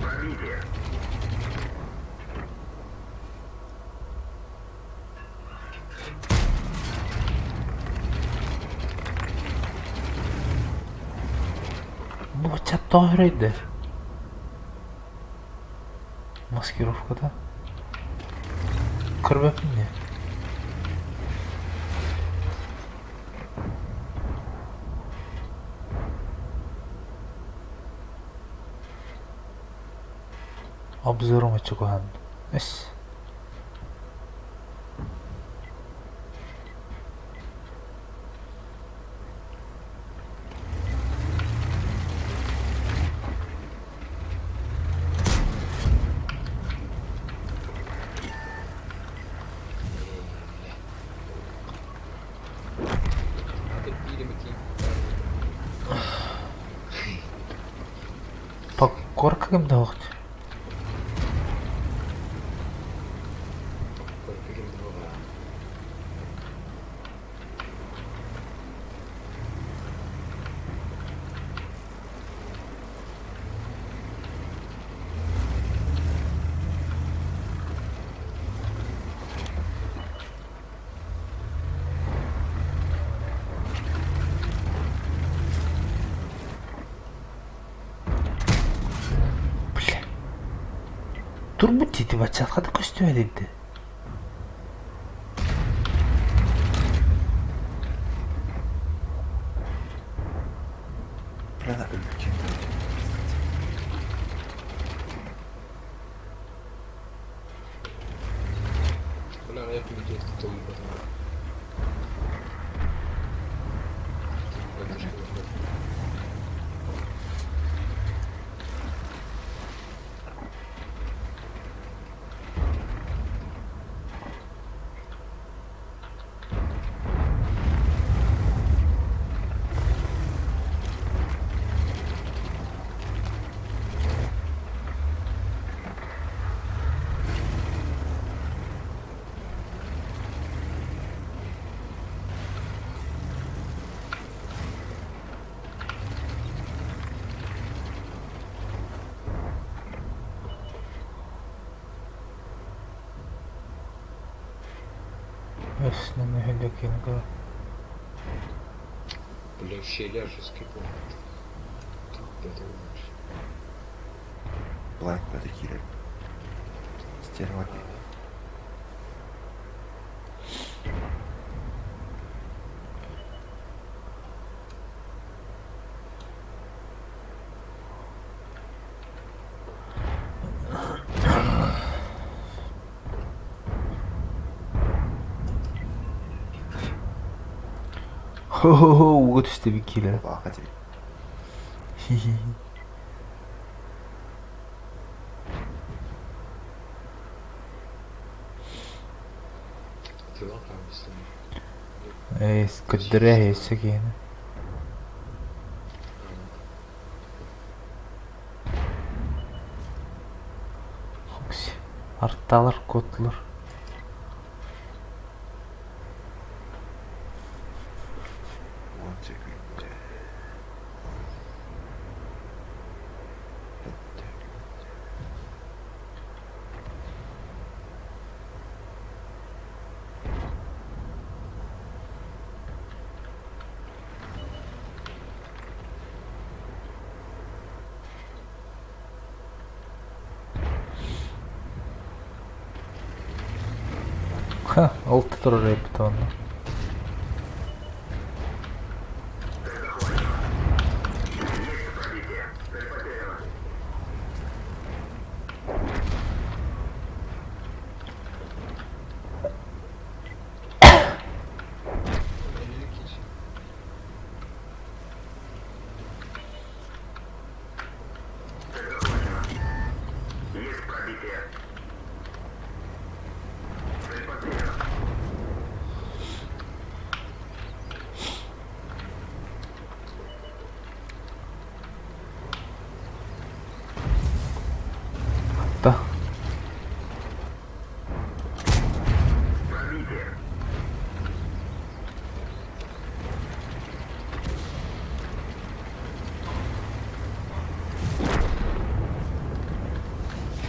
Пробитие. Бу чаттоһройды. Маскировкада. Көрбөппүн Обзором очуган. Эс. Покорка ким да Турбут дии баччатка да көстүбэт эбит. Бля, өлбүт Бля, я поведет толку. Өснен өһүллэкин көр. Бля, щеля же скипал. Тут это лучше. Блайк киирэр. Стерва. Хо-хо-хо, ууга түстэ киирэр. Баха дии. Хи-хи. Ты лапаешься. Ээ, көддөрө өссө киһини. Хокси. Арталар, котлар. Уон секүндэ. Сэттэ. Ха, ол турар эбит онно. Пробитие. Цель потеряна. Цель захвачена. Есть пробитие. Цель потеряна. Да. Пробитие.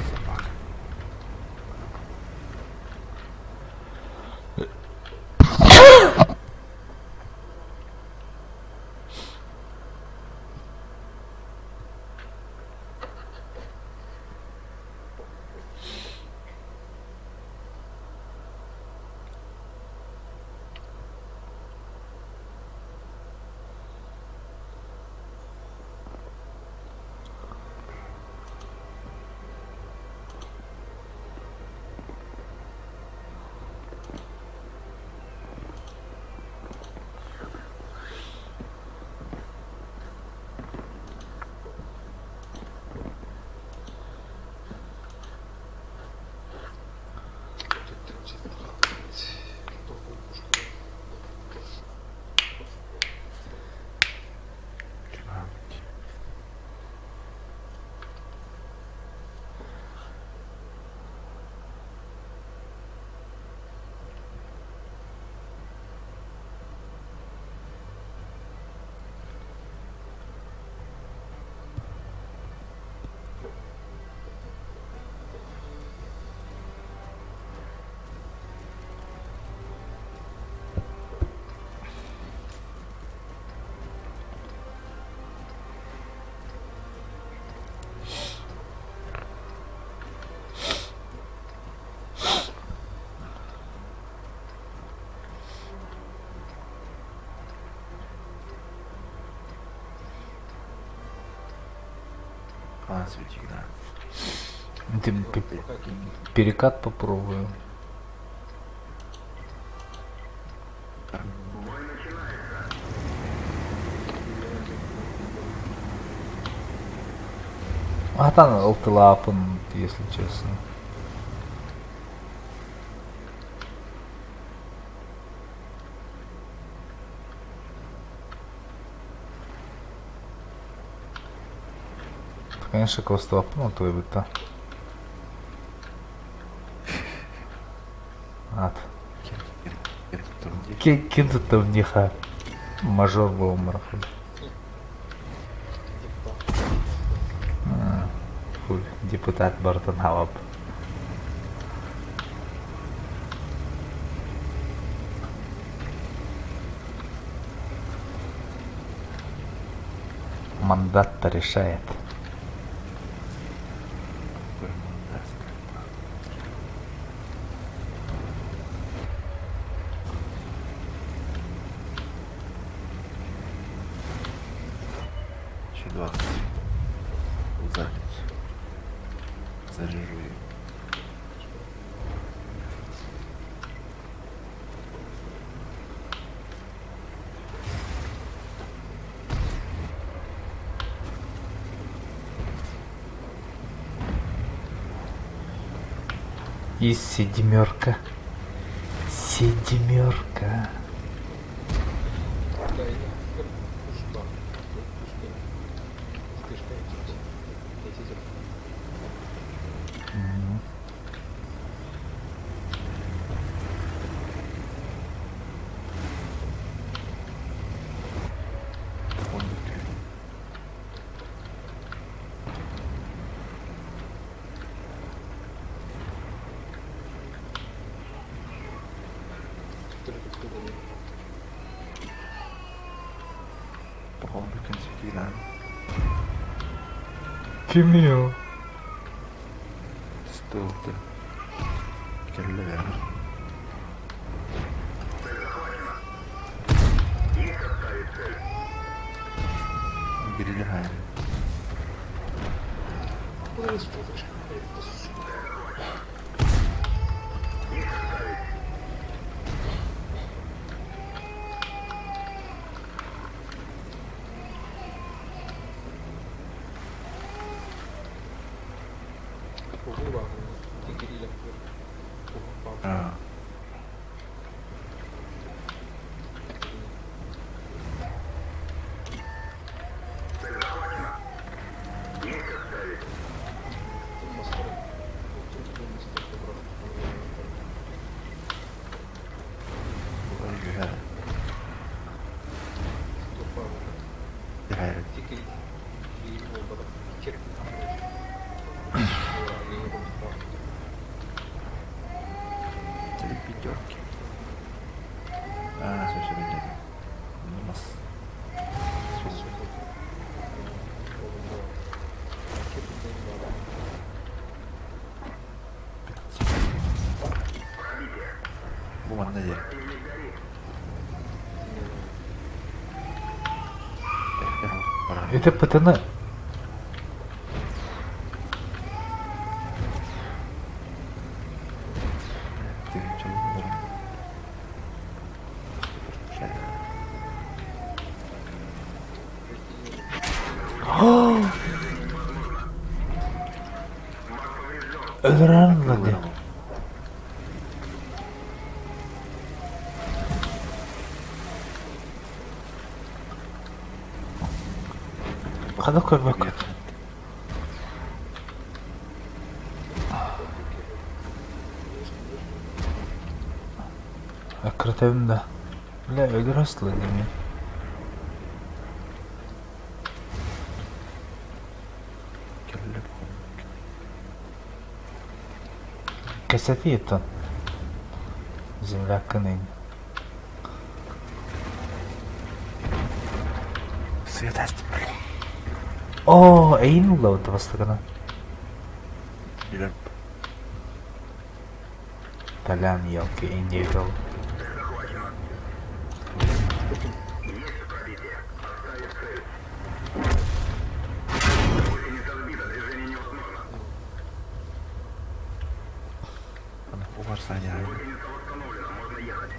Собака. А, светик, да. Перекат попробую. А там алтылапын, если честно. Конечно, костылапын, то и та. Ат. Кем тут там неха? Мажор был мархуй. Депутат Бартон Халап. Мандат-то решает. Еще 20. В задницу. Заряжу ее. И седьмерка. Седьмерка. Кимио. Столты. Келлер. Грильхайм. А. Три пятерки. А, все, все, нет. У нас. Буман на деле. Это ПТН. Өлөрөн Хада көрбөк. Акыртабым да. Бля, өлөрөслы деме. Касатиеттон. Земля кынын. Свет блин. О, эйн улауды бастыгына. Билеп. Толян, елки, эйн егал. Саня Гусеница восстановлена, можно ехать.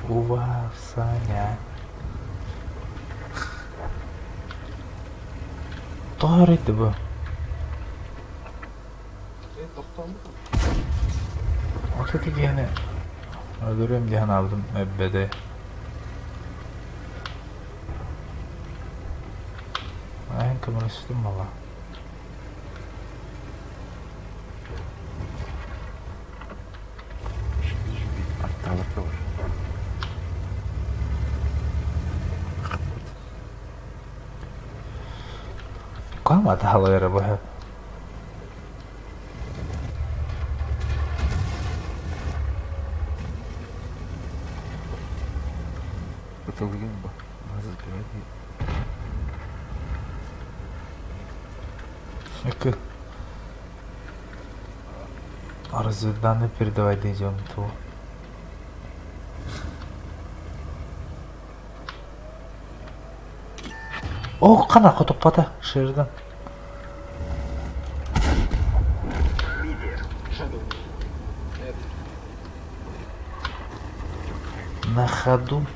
Ува, Саня. Тоҕо эрийдэ бу? Э, тохтообут. Вот ити киһини өлөрүөм дии санаабытым эббэтэ. Эн көмөлөстүм буолла. Аттаабакка бар. Кама таһалыара быһа. Потолгин ба. Нас сбивать. Эки. Разведданные передавать идем ту. О, қана хотоппата Шерден. Пробитие. Нет. На ходу.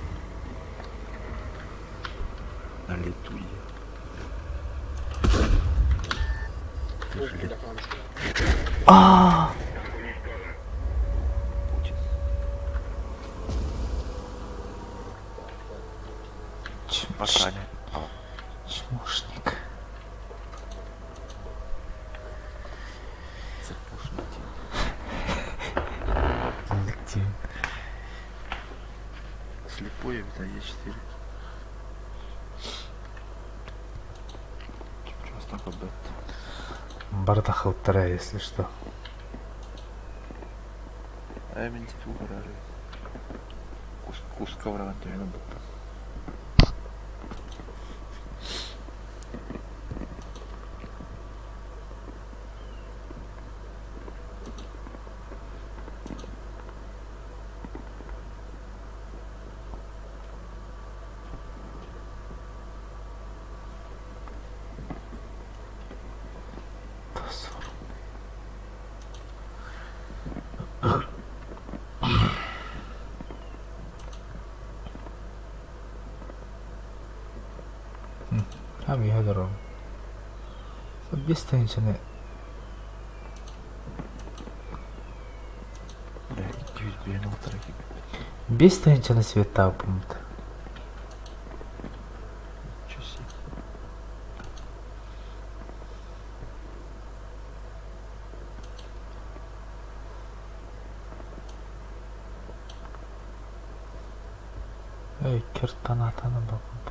На лету я. Ты О, же бля, камушка. А, Уничтожен. летучий. Ч- Пока не. Чмошник. Цепушный Детектив. Слепой это Е4. Просто побед. Бардахылтара, если что. А мен тету барары. Кус куска бараган төһөнө бутта. Тосор. Abi hadi Бестенчини Бля, 296 gibi. Бестенчини света пункт. Ничего себе. Эй, кертанатаны бакып.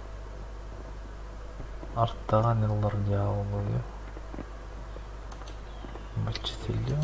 Арттаган йыллар дьяволу. Бачителю.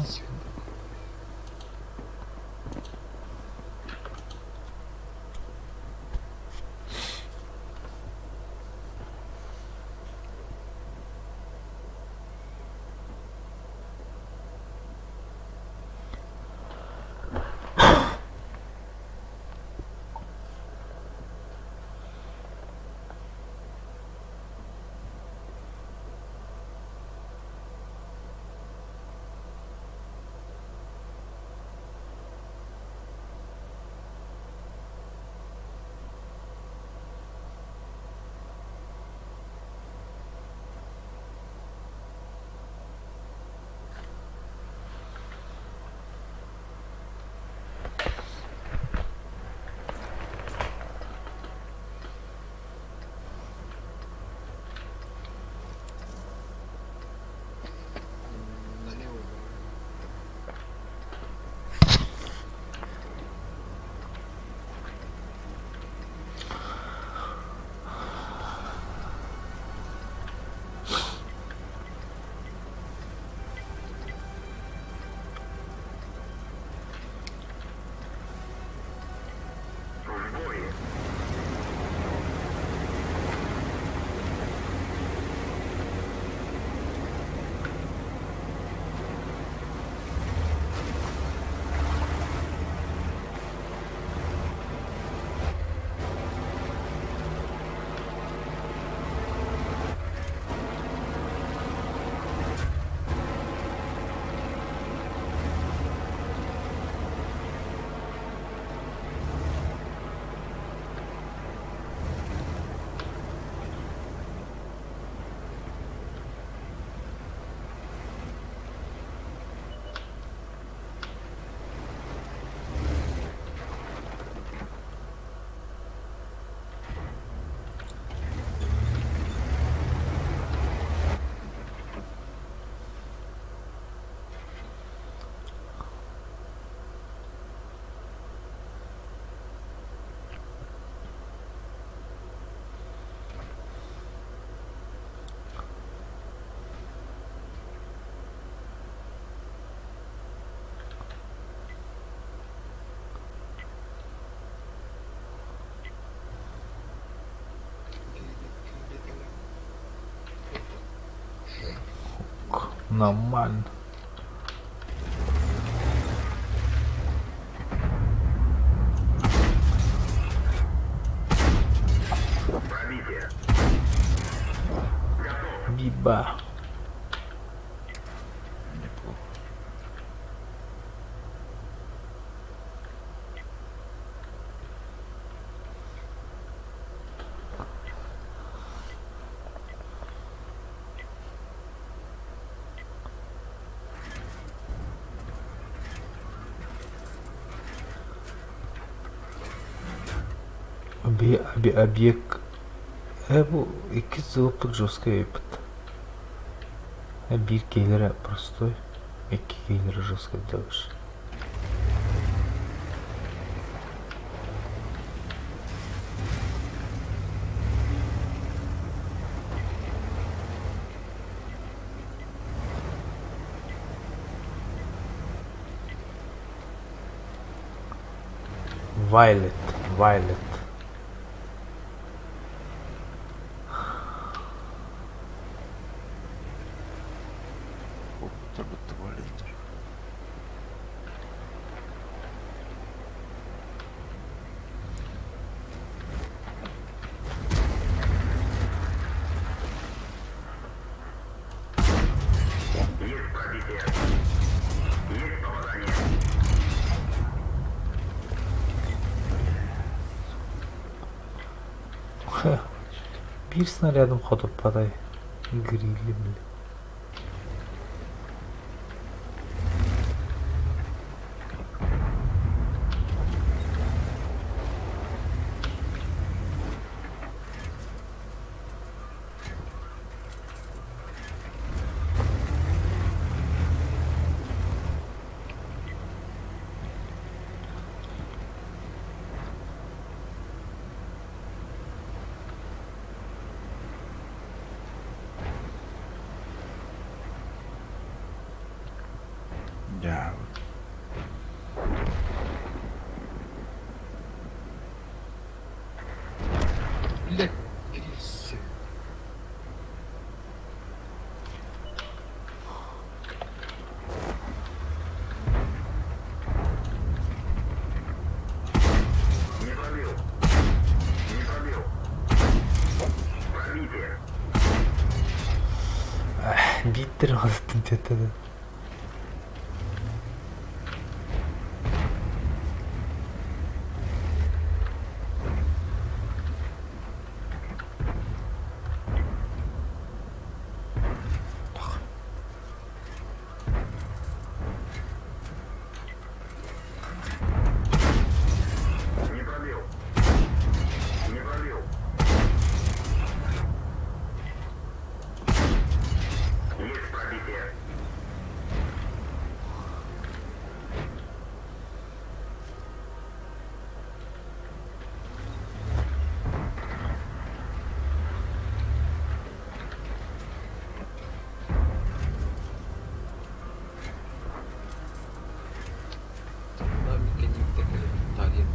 Нормально. Биба. Неплохо. Объект. Бу иккис зылыппыт жесткий эпит. Биир кейлері простой, икки кейлері жесткий делаешь. Violet, Violet. Биир снарядом хотуппатай. Грилли, бля. Да. Блядь, гриль, Не пробил. Не пробил. Пробитие. Биттер ғазыттын тетеді. Не пробил. Не пробил. Есть пробитие. Динамика не так элементарен.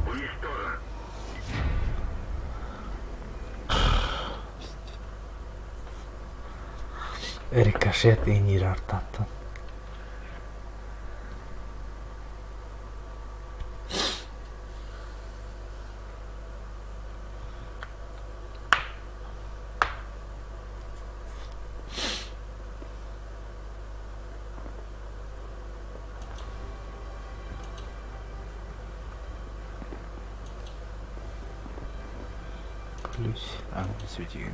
Уничтожен. Рикошет и Нирартаттан. Плюс. А, свети.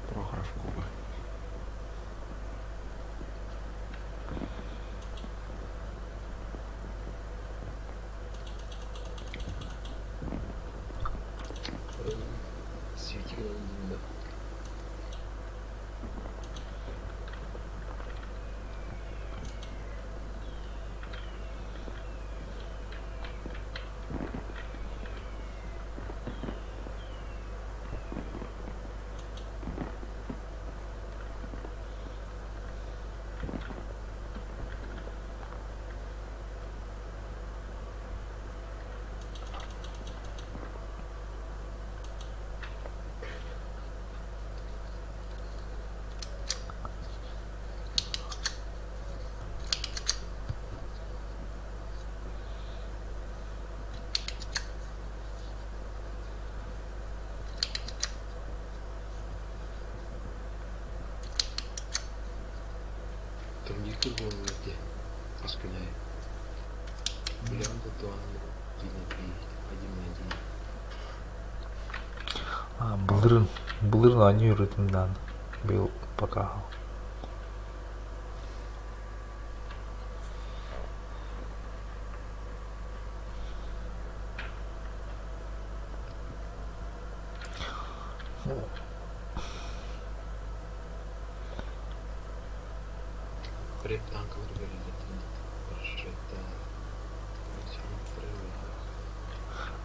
Прохоров Куба. Турнир буолла дии, хас күн аайы. Билэҕин да туоҕун один на один. А, былырын, былырын оонньуур этим даҕаны, быйыл пока. Преп танкалар бэриллэр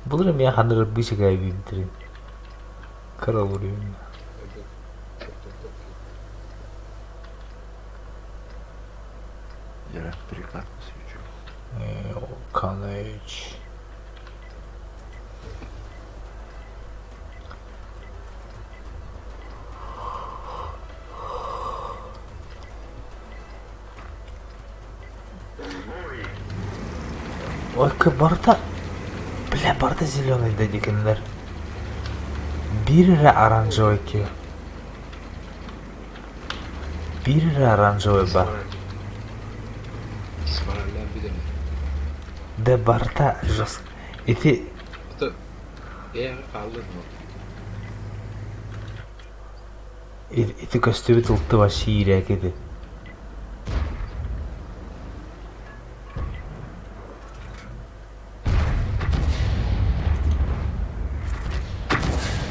Былыр эмиэ ханна быычыкай биирдэрин кыра уруйун. Я перекладку свечу. Каныч. Ой, барыта, бля, барыта зеленый да дикиннэр. Биир эрэ оранжевый киһи. Биир эрэ оранжевый бар. Да барыта жестко. Ити... Ити көстүбүт ылтыба сиирээк ити.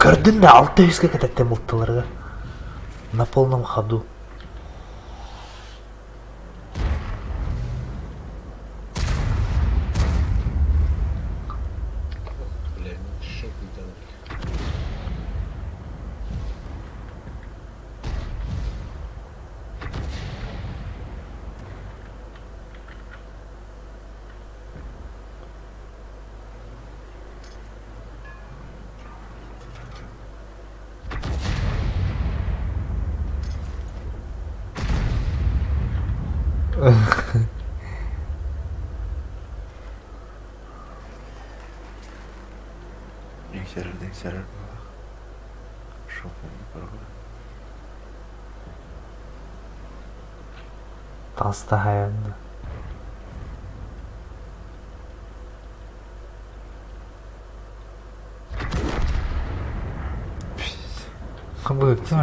Көрдүн да алта үскэ кэтэттим ылтыларга. На полном ходу. Иҥсэрэр быһыылаах. Шофер Таастаһайан Быктым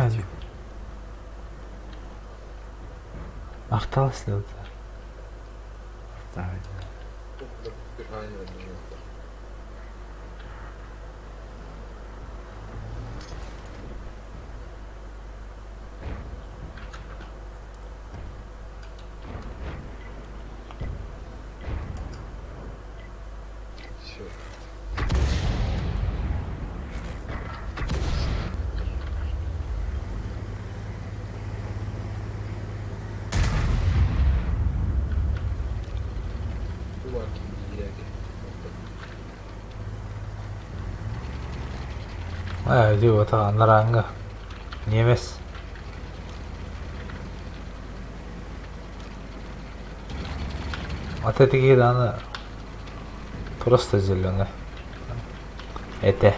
Осталось ли это? Аа, ити вот анараҥҥа немец. Вот это даҕаны просто зеленый. Этэ.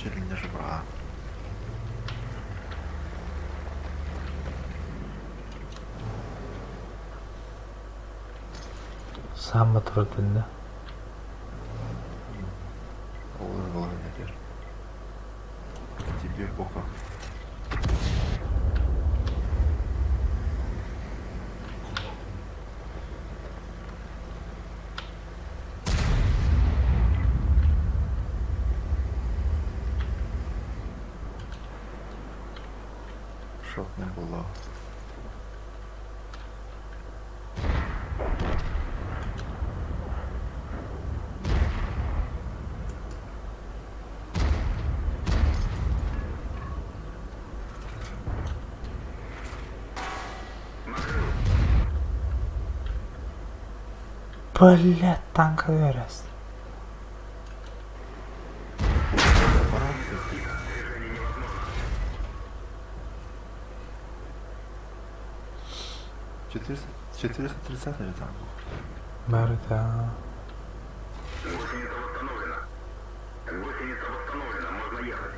Челлендж врага. Сам отвратительно. Olur olur nedir? Тебе бока. Шок не было. Бля, танк вырос. Четыреста, 430 же там был. Барыта. Гусеница восстановлена. Гусеница восстановлена. Можно ехать.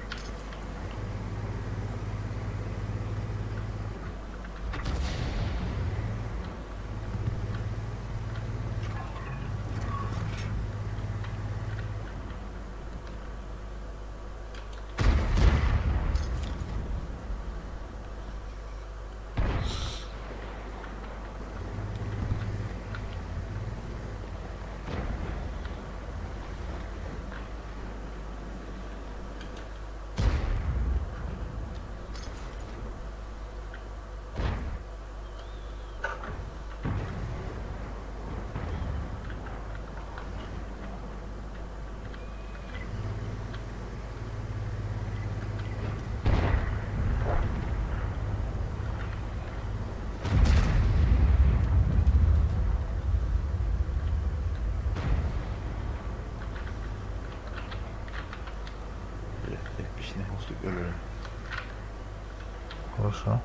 Бля, печный уступ өлөрүм. Хорошо.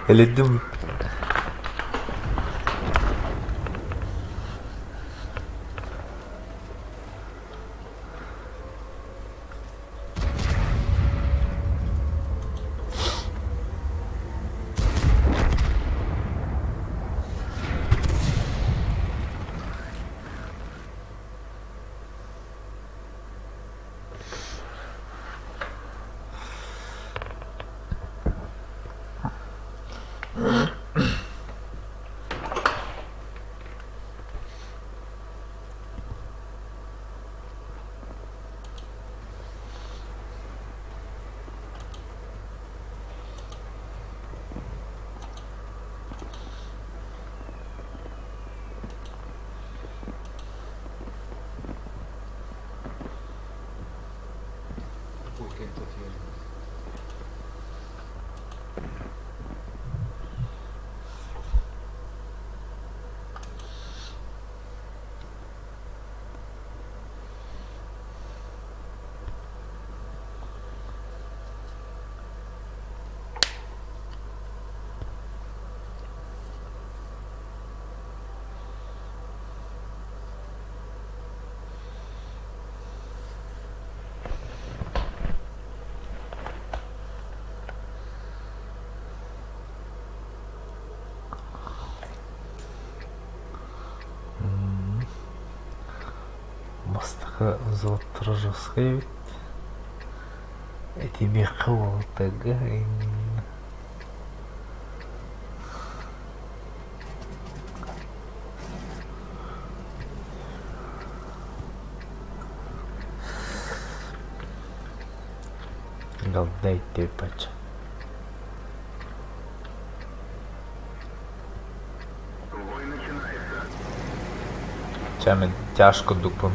Эледим. Какой кент отъедет? Бастакы взводтара жесткий эбит. Этимиэхэ уолаттарга Галдай пача. Бой начинается. Чаме тяжко дупам.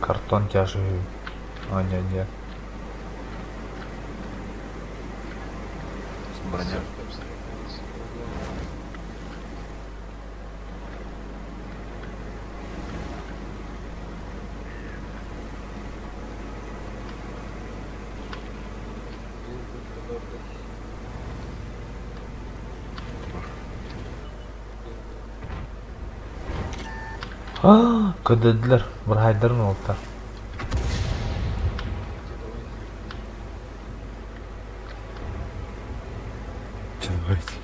Картон тяжелый. А, не, не. Броня. Там сражается. Көрдөрдүлэр, быраһаайдарын уолаттар. Давайте.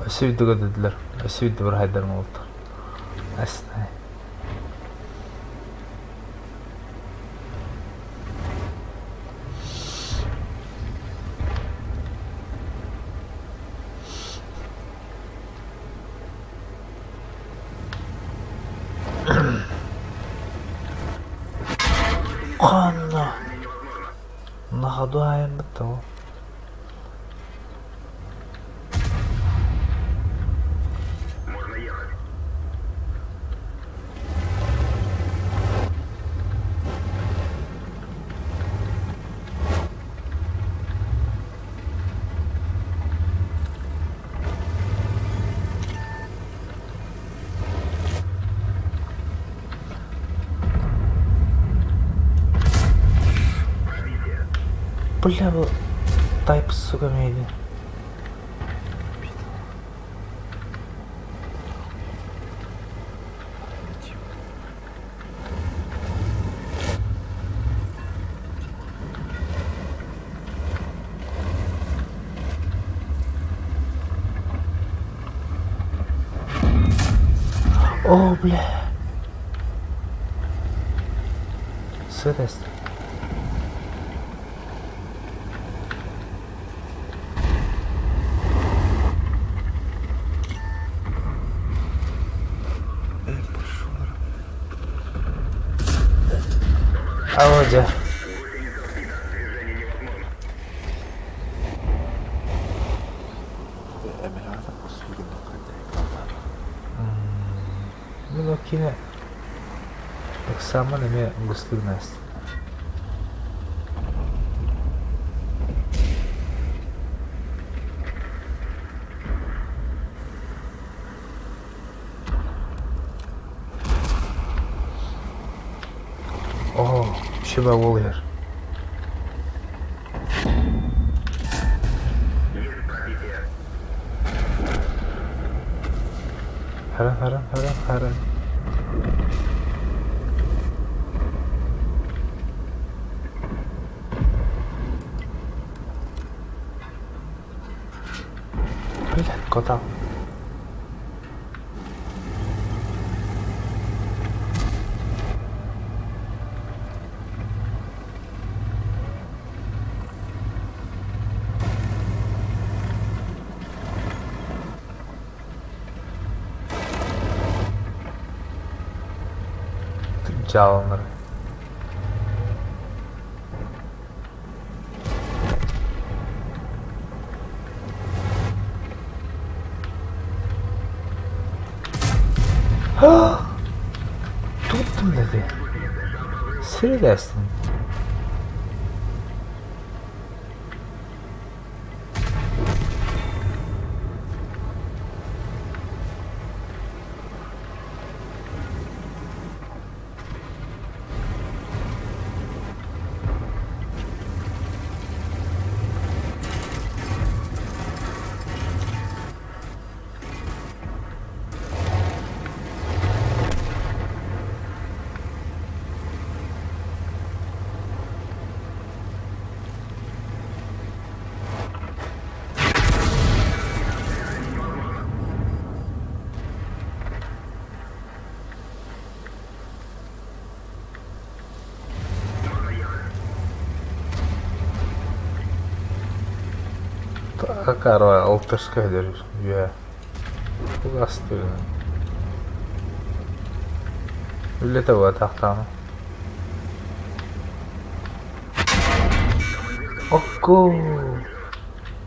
Өссө биирдэ көрдөрдүлэр, өссө биирдэ быраһаайдарын уолаттар. Астай. Ханна? На ходу айаннык того. Можно ехать. Бля, bu тайп, сука, мейди. О, бля. Сырость. Пошел. А вот я. Ну, кине. Ыксааммын эмиэ гуслугун ааста. Оо, шиба уол иһэр. Харан, харан, харан, харан. Блядь, кота. Дьааланар. Туттум dedi. Сири дэстин. Акара алтышка дер үө. Угастыр. Үлэтэ буотахтаана. Окку!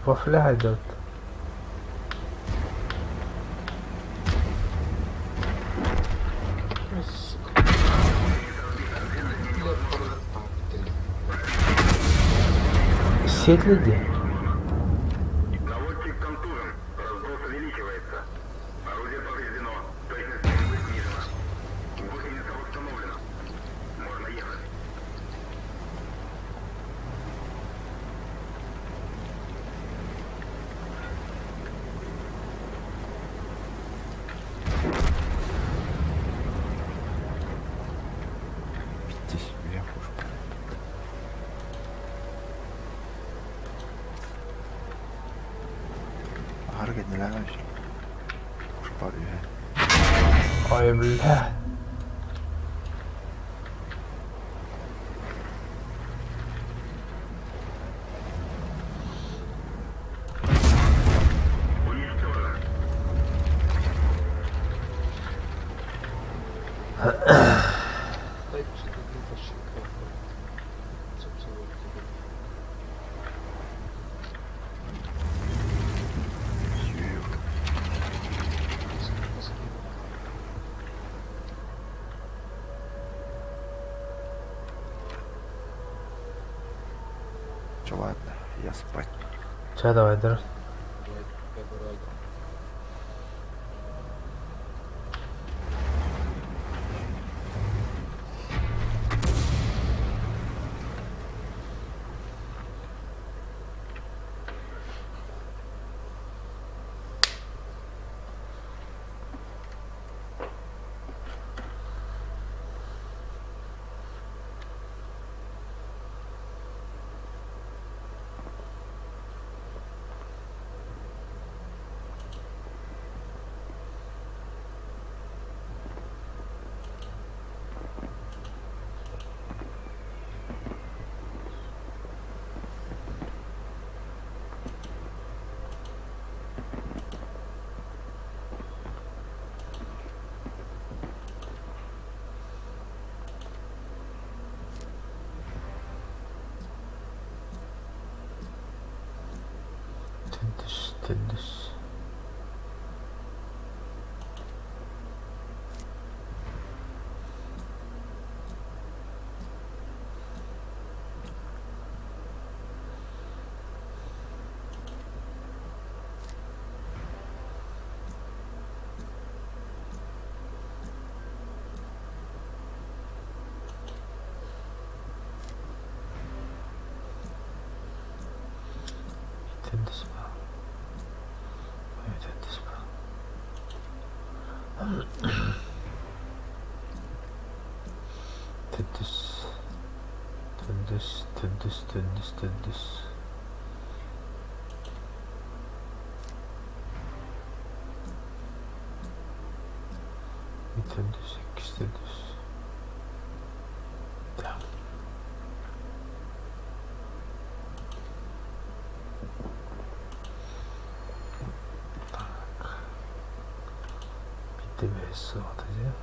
Вафля идет. Сука. Бля, братан. Сиэтлиди. Наводчик контужен. Разброс увеличивается. Орудие повреждено. Точность стрельбы снижена. Гусеница восстановлена. Можно ехать. Милянович. Пушпар үһэ. Ой, бля. Че, ладно, я спать. Че, давай, друг. Тыдыш, тыдыш. Тыдыш ба. Тыдыш ба. Тыдыш. Тыдыш, тыдыш, тыдыш, тыдыш. Тыдыш, тыдыш. Да. Так. Bitti be su atacağım.